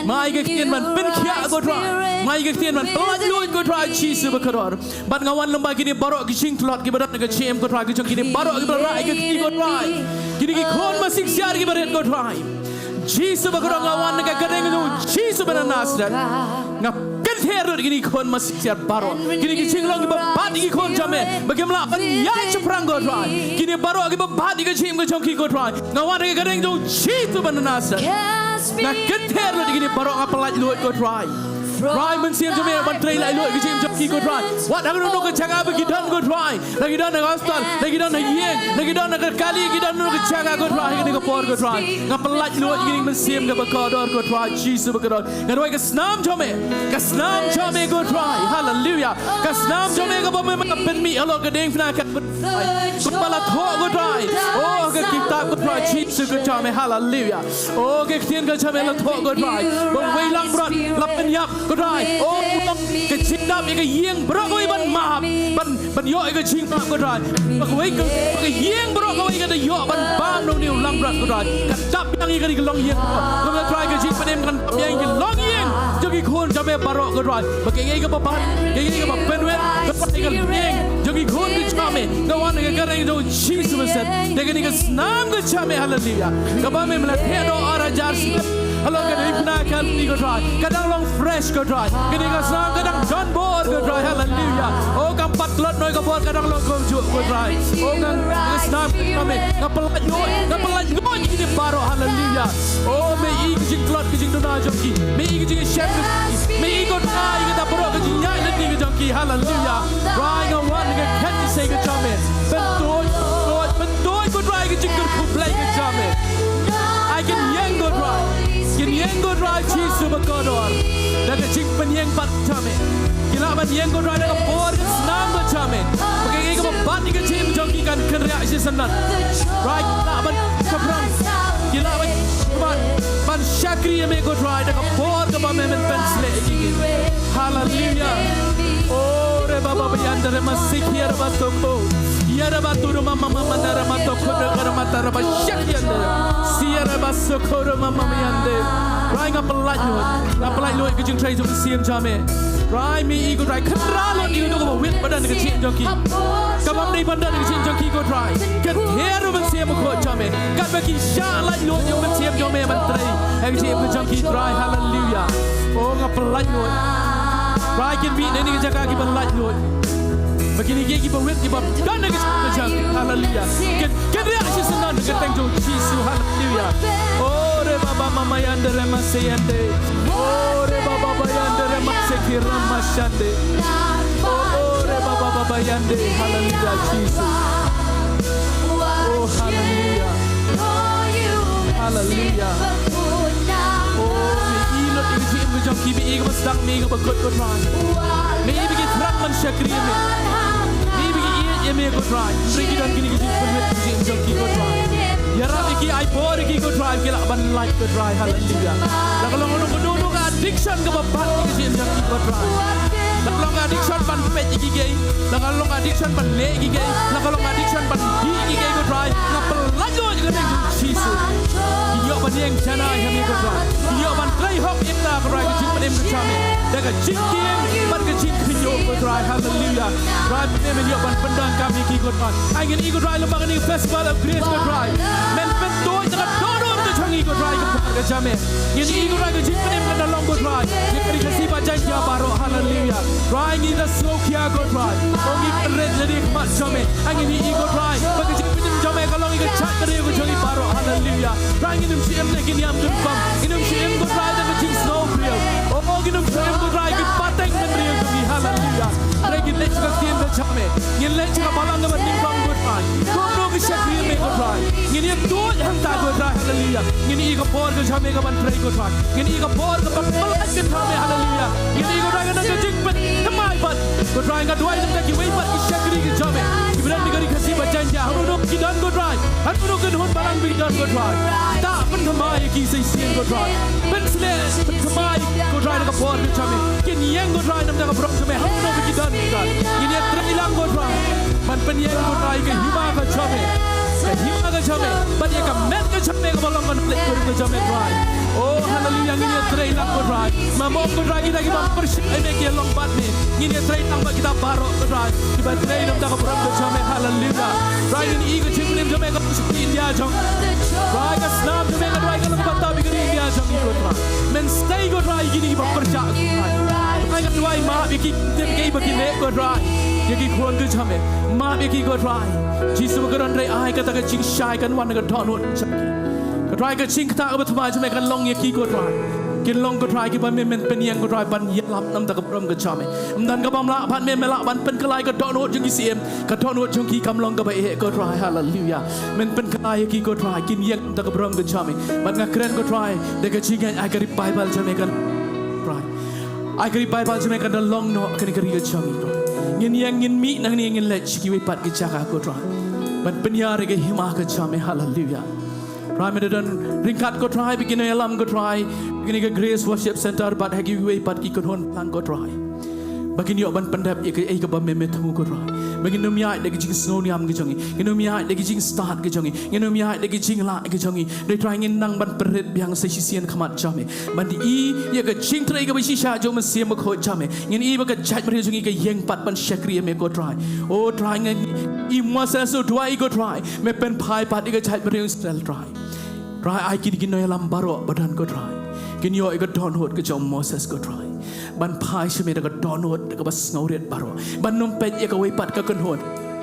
Me ai ka ktien ban pynkhiah, ko Trai. Me ai ka ktien ban pyllait luid, ko Trai Jisu bakordor. Bad nga wan lem bad kine baroh ki jingtlot kiba don ha ka jingim, ko Trai, ki jong kine baroh kiba la rah ïa ka kti, ko Trai. Kine ki khun masiksiar kiba rit, ko Trai Jisu bakordor, nga wan ha ka kyrteng jong Jisu ba na Nasareth. Nga kynther lut ïa kine ki khun masiksiar baroh, kine ki jinglong kiba bat ïa ki khun jong me ba kim lah ban ïaid shaphrang, ko Trai. Kine baroh kiba bat ïa ka jingim ka jong ki, ko Trai, nga wan ha ka kyrteng jong Jisu ba na Nasareth. Nga kynther lut ïa kine baroh, nga pyllait luid, ko Trai. Trai, Mynsiem jong me ban trei laitluid ha ka jingim jong ki, ko Trai. Wat ha kano kano ka jaka ba ki don, ko Trai. Lada ki don ha ka hospital, lada ki don ha ïing, lada ki don ha ka kali, ki don ha kano ka jaka, ko Trai, ha kane ka por, ko Trai. Nga pyllait luid ïa kine ki mynsiem kiba kordor, ko Trai Jisu bakordor. Nga duwai ka snam jong me, ka snam jong me, ko Trai. Haleluia. Ka snam jong me kaba me, me pynmih halor ka diengphna ka, ko Trai, kaba la thoh, ko Trai. Oh, ka kitab, ko Trai Jisu ka jong me. Haleluia. Oh, ka ktien ka jong me la thoh, ko Trai, ba uwei langbrot la pynïap, ko Trai. Oh, ka jingdap ïa ka ïing baroh kawei ban map, ban, ban ïoh ïa ka jingmap, ko Trai. Ba kawei ka, ba ka ïing baroh kawei ka da ïoh ban bam na une u langbrot, ko Trai. Ka dap biang ïa kane ka longïing. Ko Trai, ka jingpynim kan dap biang ïa ka longïing jong ki khun jong me baroh, ko Trai. Ba kaei kaei kaba bad, kaei kaei kaba pynwit, ko Trai, ïa ka longïing jong ki khun ki jong me, nga wan ha ka kyrteng jong Jisu Khrist. Te kane ka snam ka jong me, haleluia, kaba me, me la theh noh ar hajar snem halor ka diengphna Kalbari, ko Trai, ka dang long fresh, ko Trai. Kane ka snam ka dang donbor, ko Trai, haleluia. Oh, kam pat tlot noh ïa ka bor, ka dang long kumjuh, ko Trai. Oh, ka, ka snam ka jong me, nga pyllait luid, nga pyllait luid ïa kine baroh, haleluia. Oh, me i ka jingtlot ka jingduna jong ki, me i ka jingïashem ka jong ki, me i, ko Trai, kata baroh ka jingïaid lynti ka jong ki, haleluia. Trai, nga wan ha ka khet ka jingïaseng ka jong me. Pyntuid, pyntuid, pyntuid, ko Trai, ka jingkyrkhu Blei ka jong me. Ai kin ïeng, ko Trai, kin ïeng, ko Trai Jisu bakordor, da ka jingpynïeng pat jong me. Ki lah ban ïeng, ko Trai, da ka bor ka snam ka jong me. Ba kaei kaei kaba bad ïa ka jingim jong ki kan kynriah shisyndon. Trai, ki lah ban shaphrang, ki lah ban, ban, ban shakri ïa me, ko Trai, da ka bor kaba me, men pynshlur ïa ki. Haleluia. Oh, re baba ba yande re masik, ya re ba toko, ya re ba turu mama mama na re ma toko, re ma ta re ba shak yande, si ya re ba soko re mama yande. Trai, nga pyllait luid, nga pyllait luid ka jingtrei jong ka mynsiem jong me. Trai, me i, ko Trai, khynra lut ïa kano kaba wit ba don ha ka jingim jong ki, kaba ym dei ban don ha ka jingim jong ki, ko Trai. Kynther ïa u Mynsiem Bakhuid jong me, katba ki shah laitluid ïa u Mynsiem jong me ban trei ha ka jingim ka jong ki, Trai, haleluia. Oh, nga pyllait luid. Trai, kin mih na kane ka jaka kiba laitluid. Ba kine kiei kiba wit kiba don ha ka jingim ka jong ki, haleluia, kin, kin kynriah shisyndon ha ka kyrteng jong Jisu, haleluia. Oh, re baba mama yande re mase yande. Oh, re baba ba yande re mase ki re ma shande. Oh, oh, re baba baba yande. Haleluia, Jisu. Oh, haleluia. Haleluia. Oh, me i lut ïa ka jingim ka jong ki, me i kaba sdang, me i kaba kut, ko Trai. Me i ba ki thrang ban shakri ïa me, me i ba ki ïeit ïa me, ko Trai. Hynrei ki don kine ki jingpynwit ha ka jingim jong ki, ko Trai. Ïarap ïa ki, ai bor ïa ki, ko Trai, ba ki lah ban lait, ko Trai, haleluia. La ka long kano kano ka addiction kaba bad ïa ka jingim jong ki, ko Trai. La ka long ka addiction ban peit ïa ki kiei, la ka long ka addiction ban leh ïa ki kiei, la ka long ka addiction ban dih ïa ki kiei, ko Trai. Nga pyllait luid ha ka kyrteng jong Jisu. Kin ïoh ban ïeng janai ha me, ko Trai. Kin ïoh ban trei hok ïa ka, ko Trai, ka jingpynim ka jong me da ka jingkieng bad ka jingkhynñiuh, ko Trai, haleluia. Trai, ba me, men ïoh ban pyndonkam ïa ki, ko Trai. Ai, ngi ïohi, ko Trai, lem bad kane ka Festival of Grace, ko Trai, men pynduh ïa ka dohnud ka jong ngi, ko Trai, ka por ka jong me. Ngi ïohi, ko Trai, ka jingpynim kan da long, ko Trai, ïa ka Ri Khasi bad Jaiñtia baroh, haleluia. Trai, ngi da sngewkhia, ko Trai, oh, ngi pynrit lade ha khmat jong me. Ai, ngi ïohi, ko Trai, ba ka jingpynim jong me ka long ïa ka jaitbynriew ka jong ngi baroh, haleluia. Trai, ngin ym shym leh ki niam ki rukom, ngin ym shym, ko Trai, da ka jingsngewbriew. Oh, ngin ym shym, ko Trai, ki pateng bynriew jong ngi, haleluia. Trai, ngin leit sha ka ktien ka jong me, ngin leit sha ka balang kaba nyngkong, ko Trai. Kumno ki shakri ïa me, ko Trai, ngin ïa tuid hangta, ko Trai, haleluia. Ngi ïohi ka por ka jong me kaban trei, ko Trai. Ngi ïohi ka por kaban pyllait ka jong me, haleluia. Ngi ïohi, ko Trai, ka don ka jingpynthymmai pat, ko Trai. Nga duwai na bynta kiwei pat ki shakri ki jong me kiba don ha ka Ri Khasi bad Jaiñtia, ha kano kano ki don, ko Trai, ha kano kano ka hun balang ba ki don, ko Trai. To pynthymmai ïa ki sa shisien, ko Trai. Pynshlur, pynthymmai, ko Trai, na ka por ka jong me. Kin ïeng, ko Trai, na bynta ka burom jong me ha kano kano ba ki don, ko Trai. Ngin ïa trei lang, ko Trai, ban pynïeng, ko Trai, ka hima ka jong me. hima ka jong me, bad ïa ka met ka jong me kaba long ka nongleit kurim ka jong me Trai. Oh haleluya, ngin ïatrei lang ko Trai. Mano ko Trai kita kiba pyrshah ïa me ki long bad me. Ngin ïatrei lang bad kita baroh ko Trai kiba trei na ka bynta ka burom ka jong me. Haleluya. Trai ngin ïohi ka jingpynim jong me ka pyrshah India jong. Trai ka snam jong me ka Trai ka long bad ta bad ka India jong ko Trai. Men stay ko Trai kini kiba pyrshah ko Trai. Trai ka Trai map ïa ki tip ki ba ki leh ko Trai. Ïa ki khun ka jong me. Map ïa ki ko Trai. Jisu ka don Trai ai kata ka jingshai kan wan ka dohnud jong ki. Ka Trai ka jingktah kaba thymmai jong me kan long ïa ki ko Trai. Kin long ko Trai kiba me men pynïeng ko Trai ban ïalap na ka bynta ka burom ka jong me. Ym don kaba ym lah bad me, me lah ban pynkylla ïa ka dohnud jong ki syiem. Ka dohnud jong ki kam long kaba eh ko Trai. Haleluya. Men pynkylla ïa ki ko Trai kin ïeng na ka bynta ka burom ka jong me. Bad nga kren ko Trai da ka jingngeit ai ka revival jong me kan Trai. Ai ka revival jong me kan da long noh kane ka ri ka jong ngi Trai. Ngin ïeng ngin mih nangne ngin leit sha kiwei pat ki jaka ko Trai. Ban pynïar ïa ka hima ka jong me. Haleluya. Trai me da don ryngkat ko Trai ba kin ïalam ko Trai. Kane ka Grace Worship Center bad ha kiwei pat ki kynhun lang ko Trai. Ba kin ïoh ban pyndep ïa kaei kaba me me thmu ko Trai. Ba ngin ym ïaid da ka jingsngewniam ka jong ngi. Ngin ym ïaid da ka jingstad ka jong ngi. Ngin ym ïaid da ka jinglah ka jong ngi. Dei Trai ngin nang ban pynrit biang sa shisien khmat jong me. Ban ïohi ïa ka jingtrei kaba shisha jong u Mynsiem Bakhuid jong me. Ngin ïohi ba ka jaitbynriew jong ngi ka ïeng pat ban shakri ïa me ko Trai. O Trai ngin ïohi Moses u duwai ko Trai. Me pynphai pat ïa ka jaitbynriew Israel Trai. Trai ai kine ki nongïalam baroh ba don ko Trai. Kin ïoh ïa ka dohnud ka jong u Moses ko Trai. Ban phai sha me da ka dohnud da kaba sngewrit baroh. Ban ym peit ïa kawei pat ka kynhun.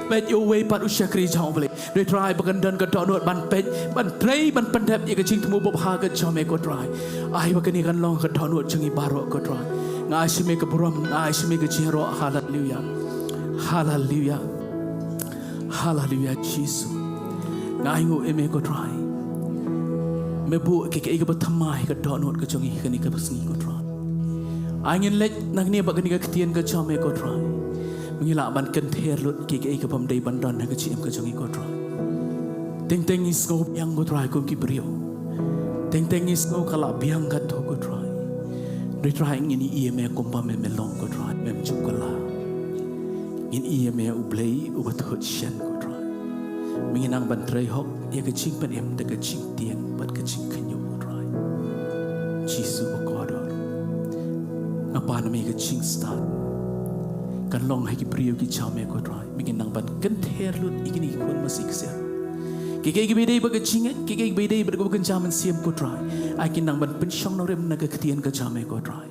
Peit ïa uwei pat u shakri jong u Blei. Dei Trai ba kan don ka dohnud ban peit, ban trei, ban pyndep ïa ka jingthmu babha ka jong me ko Trai. Ai ba kane kan long ka dohnud jong ngi baroh ko Trai. Nga ai sha me ka burom, nga ai sha me ka jingïaroh. Haleluya. Haleluya. Haleluya Jisu. Nga ainguh ïa me ko Trai. Me buh ïa kaei kaba thymmai ka dohnud ka jong ngi kane ka sngi ko Trai. Ai ngin leit nangne bad kane ka ktien ka jong me ko Trai. Me ngi lah ban kynther lut ïa kaei kaba ym dei ban don ha ka jingim ka jong ngi ko Trai. Teng teng ngi sngew biang ko Trai kum ki briew. Teng teng ngi sngew ka la biang katto ko Trai. Dei Trai ngin ïohi ïa me kumba me me long ko Trai, mem ju kylla. Ngin ïohi ïa me u Blei uba thuid shen ko Trai. Me ngi nang ban trei hok ïa ka jingpynim da ka jingtieng bad ka jingkhynñiuh ko Trai. Jisu ba kordor. Nga pan ïa me ka jingstad. Kan long ha ki briew ki jong me ko Trai. Me ngi nang ban kynther lut ïa kine ki khun masi ksiar. Kiei kiei kiba dei bad ka jingngeit, kiei kiei kiba dei bad ka kynja mynsiem ko Trai. Ai kin nang ban pynshong nongrim na ka ktien ka jong me ko Trai.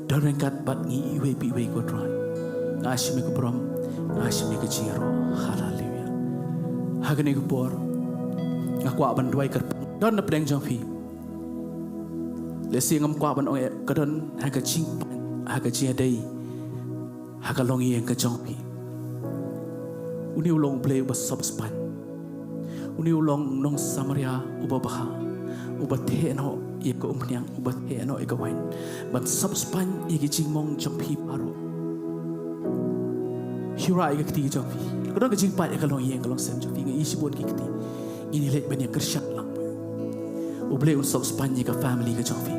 Don ryngkat bad ngi iwei pa iwei ko Trai. Nga ai sha me ka burom, nga ai sha me ka jingïaroh. Haleluya. Ha kane ka por nga kwah ban duwai kyrpang don na pdeng jong phi. Lehse ngam kwah ban ong eh ka don ha ka jingpang, ha ka jingïadei, ha ka longïing ka jong phi. Une u long u Blei uba sop spaiñ. Une u long nong Samaria uba bha, uba theh noh ïa ka umphniang, uba theh noh ïa ka wain ban sop spaiñ ïa ki jingmong jong phi baroh. Hura ïa ka kti jong phi. Ka don ka jingpait ïa ka longïing ka longsem jong phi, nga ïohi shibun ki kti. Ngin ïa leit ban ïa kyrshan lang. U Blei un sop spaiñ ïa ka family ka jong phi.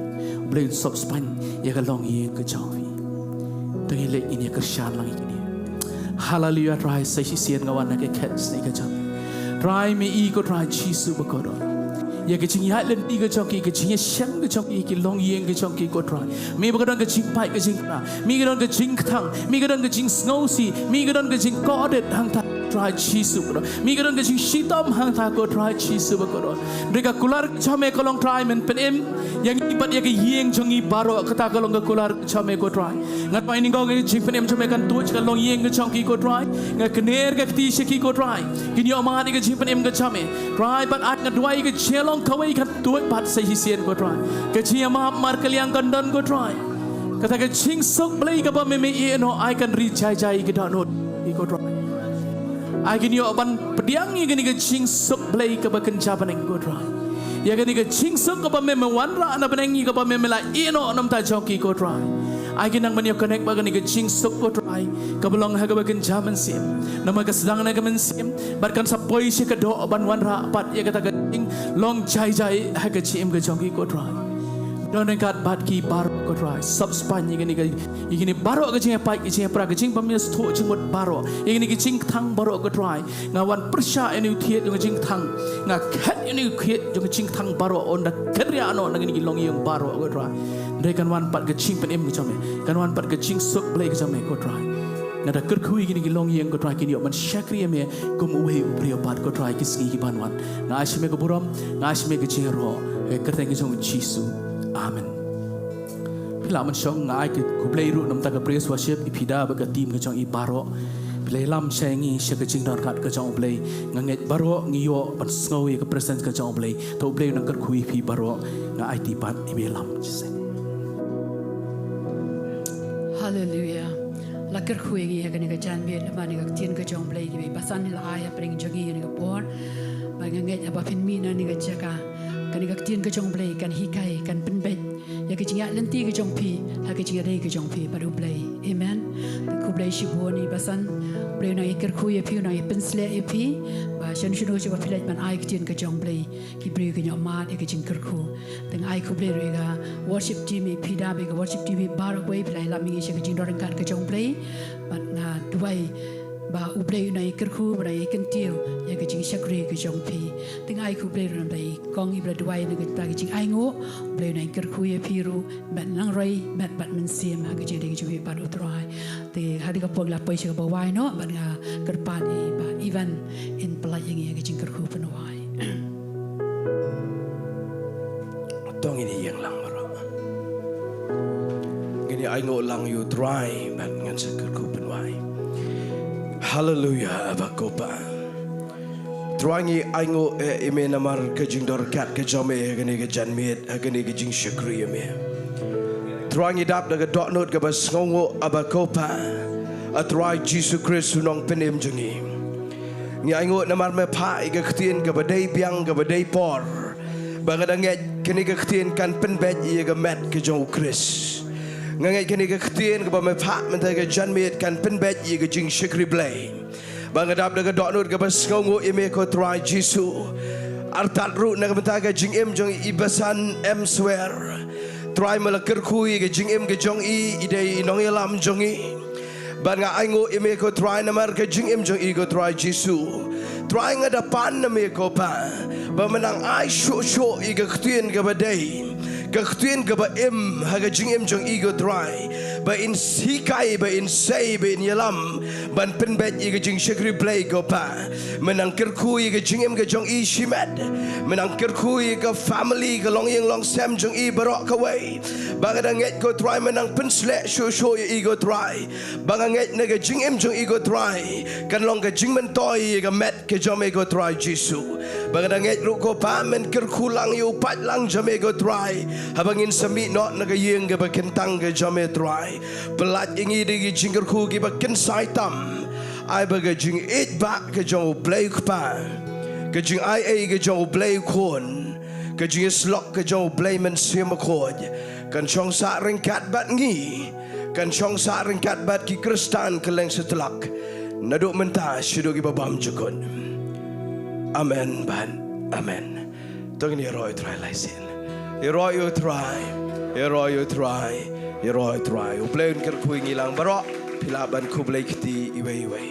U Blei un sop spaiñ ïa ka longïing ka jong phi. Te ngin leit ngin ïa kyrshan lang ïa kine. Haleluya Trai, sa shisien nga wan ha ka khet sngi ka jong. Trai me i ko Trai Jisu ba kordor. Ïa ka jingïaid lynti ka jong ki, ka jingïashem ka jong ki, ki longïing ka jong ki ko Trai. Me ba ka don ka jingpait ka jingpra. Me ka don ka jingkthang, me ka don ka jingsngewsih, me ka don ka jingkordit hangta Trai Jisu ko Trai. Me ka don ka jingshitom hangta ko Trai Jisu ba kordor. Dei ka kular ka jong me ka long Trai men pynim ïa ngi bad ïa ka ïing jong ngi baroh, kata ka long ka kular ka jong me ko Trai. Nga duwai nyngkong ïa ka jingpynim jong me kan tuid ka longïing ka jong ki ko Trai. Nga kner ka kti sha ki ko Trai. Kin ïoh mad ïa ka jingpynim ka jong me Trai, bad ai nga duwai ïa ka jinglong kawei kan tuid pat sa shisien ko Trai. Ka jingïamap markylliang kan don ko Trai. Kata ka jingsuk Blei kaba me me ïeh noh ai kan ri jai jai ïa ki dohnud ïa ko Trai. Ai kin ïoh ban pdiang ïa kane ka jingsuk Blei kaba kynja bneng ko Trai. Ïa kane ka jingsuk kaba me me wanrah na bneng ïa kaba me me la ïeh noh na bynta jong ki ko Trai. Ai kin nang ban ïa connect bad kane ka jingsuk ko Trai kaba long ha kaba kynja mynsiem. Namar ka sdang na ka mynsiem bad kan sa poi sha ka doh ban wanrah pat ïa kata ka jinglong jai jai ha ka jingim ka jong ki ko Trai. Don ryngkat bad ki baroh ko Trai. Sop spah ïa kine ki, ïa kine baroh ki jingïapait, ki jingïapra, ki jingpynmih sngewthuh jingmut baroh. Ïa kine ki jingthang baroh ko Trai. Nga wan pyrshah ïa une u thied jong ka jingthang. Nga khet ïa une u thied jong ka jingthang baroh, un da kynriah noh na kine ki longïing baroh ko Trai. Hynrei kan wan pat ka jingpynim ka jong me. Kan wan pat ka jingsuk Blei ka jong me ko Trai. Nga da kyrkhu ïa kine ki longïing ko Trai, kin ïoh ban shakri ïa me kum uwei u briew pat ko Trai ki sngi ki ban wan. Nga ai sha me ka burom, nga ai sha me ka jingïaroh, ha ka kyrteng ka jong u Jisu. Amen. Phi lah ban shong, nga ai ka khublei ruh na ka bynta ka praise worship, i Pida bad ka team ka jong i baroh. Phi la ïalam sha ngi sha ka jingdon ryngkat ka jong u Blei. Nga ngeit baroh ngi ïoh ban sngew ïa ka presence ka jong u Blei. To u Blei un nang kyrkhu ïa phi baroh. Nga aiti pat, i ba ïalam shisien. Haleluia. La kyrkhu ïa ngi ha kane ka janmiet, namar kane ka ktien ka jong u Blei kaba i Basan i la ai hapdeng jong ngi ha kane ka por. Bad nga ngeit haba phin mih na kane ka jaka, kane ka ktien ka jong u Blei kan hikai, kan pynbeit ïa ka jingïaid lynti ka jong phi ha ka jingïadei ka jong phi bad u Blei. Amen. Te khublei shibun i Basan. U Blei un nang ïakyrkhu ïa phi, un nang ïapynsleh ïa phi. Ba shano shano shuh ba phi leit ban ai ktien ka jong u Blei, ki briew kin ïoh mad ïa ka jingkyrkhu. Te nga ai khublei ruh ïa ka worship team i Pida bad ka worship team i baroh kawei, phi la ïalam ïa ngi sha ka jingdon ryngkat ka jong u Blei. Bad nga duwai ba u Blei un nang ïakyrkhu, un nang ïakyntiew ïa ka jingshakri ka jong phi. Te nga ai khublei ruh na i kong i ba la duwai na ka bynta ka jingainguh. U Blei un nang ïakyrkhu ïa phi ruh, met nangroi, met bad mynsiem ha ka jingïadei ka jong phi bad u Trai. Te ha kane ka por la poi sha kaba wai noh, bad nga kyrpad ïa i Bah Ivan in pyllait ïa ngi ha ka jingkyrkhu pynwai. To ngin ïeng lang baroh. Ngin ïa ainguh lang ïa u Trai bad ngan sa kyrkhu pynwai. Haleluia, Aba ko Pa. Trai ngi ainguh ïa i Me namar ka jingdon ryngkat ka jong Me ha kane ka janmiet, ha kane ka jingshakri ïa Me. Trai ngi dap da ka dohnud kaba sngewnguh, Aba ko Pa. A Trai Jisu Khrist u Nongpynim jong ngi. Ngi ainguh namar Me phah ïa ka ktien kaba dei biang kaba dei por. Ba nga da ngeit kane ka ktien kan pynbeit ïa ka met ka jong u Khrist. Nga ngeit kane ka ktien kaba Me phah mynta ka janmiet kan pynbeit ïa ka jingshakri Blei. Ba nga dap da ka dohnud kaba sngewnguh ïa Me ko Trai Jisu. Artat ruh na ka bynta ka jingim jong i Basan M. Swer. Trai Me la kyrkhu ïa ka jingim ka jong i, i dei i nongïalam jong ngi. Bad nga ainguh ïa Me ko Trai namar ka jingim jong i ko Trai Jisu. Trai nga da pan na Me ko Pa. Ba Me nang ai shuh shuh ïa ka ktien kaba dei. Ka ktien kaba im ha ka jingim jong i ko Trai. Ba in hikai, ba in sei, ba in ïalam. Ban pynbeit ïa ka jingshakri Blei ko Pa. Me nang kyrkhu ïa ka jingim ka jong i shimet. Me nang kyrkhu ïa ka family ka longïing longsem jong i baroh kawei. Ba nga da ngeit ko Trai Me nang pynsleh shuh shuh ïa i ko Trai. Ba nga ngeit na ka jingim jong i ko Trai. Kan long ka jingmyntoi ïa ka met ka jong Me ko Trai Jisu. Ba nga da ngeit ruh ko Pa Men kyrkhu lang ïa u paidlang jong Me ko Trai. Haba ngin sa mih noh na ka ïing kaba kyntang ka jong Me Trai. Pyllait ïa ngi da ki jingkyrkhu kiba kynsai tam. Ai ba ka jingïeit ba ka jong u Blei u Kpa. Ka jingaiei ka jong u Blei u Khun. Ka jingïasyllok ka jong u Blei Mynsiem Bakhuid. Kan shong sah ryngkat bad ngi. Kan shong sah ryngkat bad ki Khristan kylleng satlak. Naduh mynta shaduh kiba bymjukut. Amen bad amen. To ngin ïaroh ïa u Trai lai sien. Ïaroh ïa u Trai. Ïaroh ïa u Trai. Ïaroh ïa u Trai. U Blei un kyrkhu ïa ngi lang baroh. Phi lah ban khublei kti iwei iwei.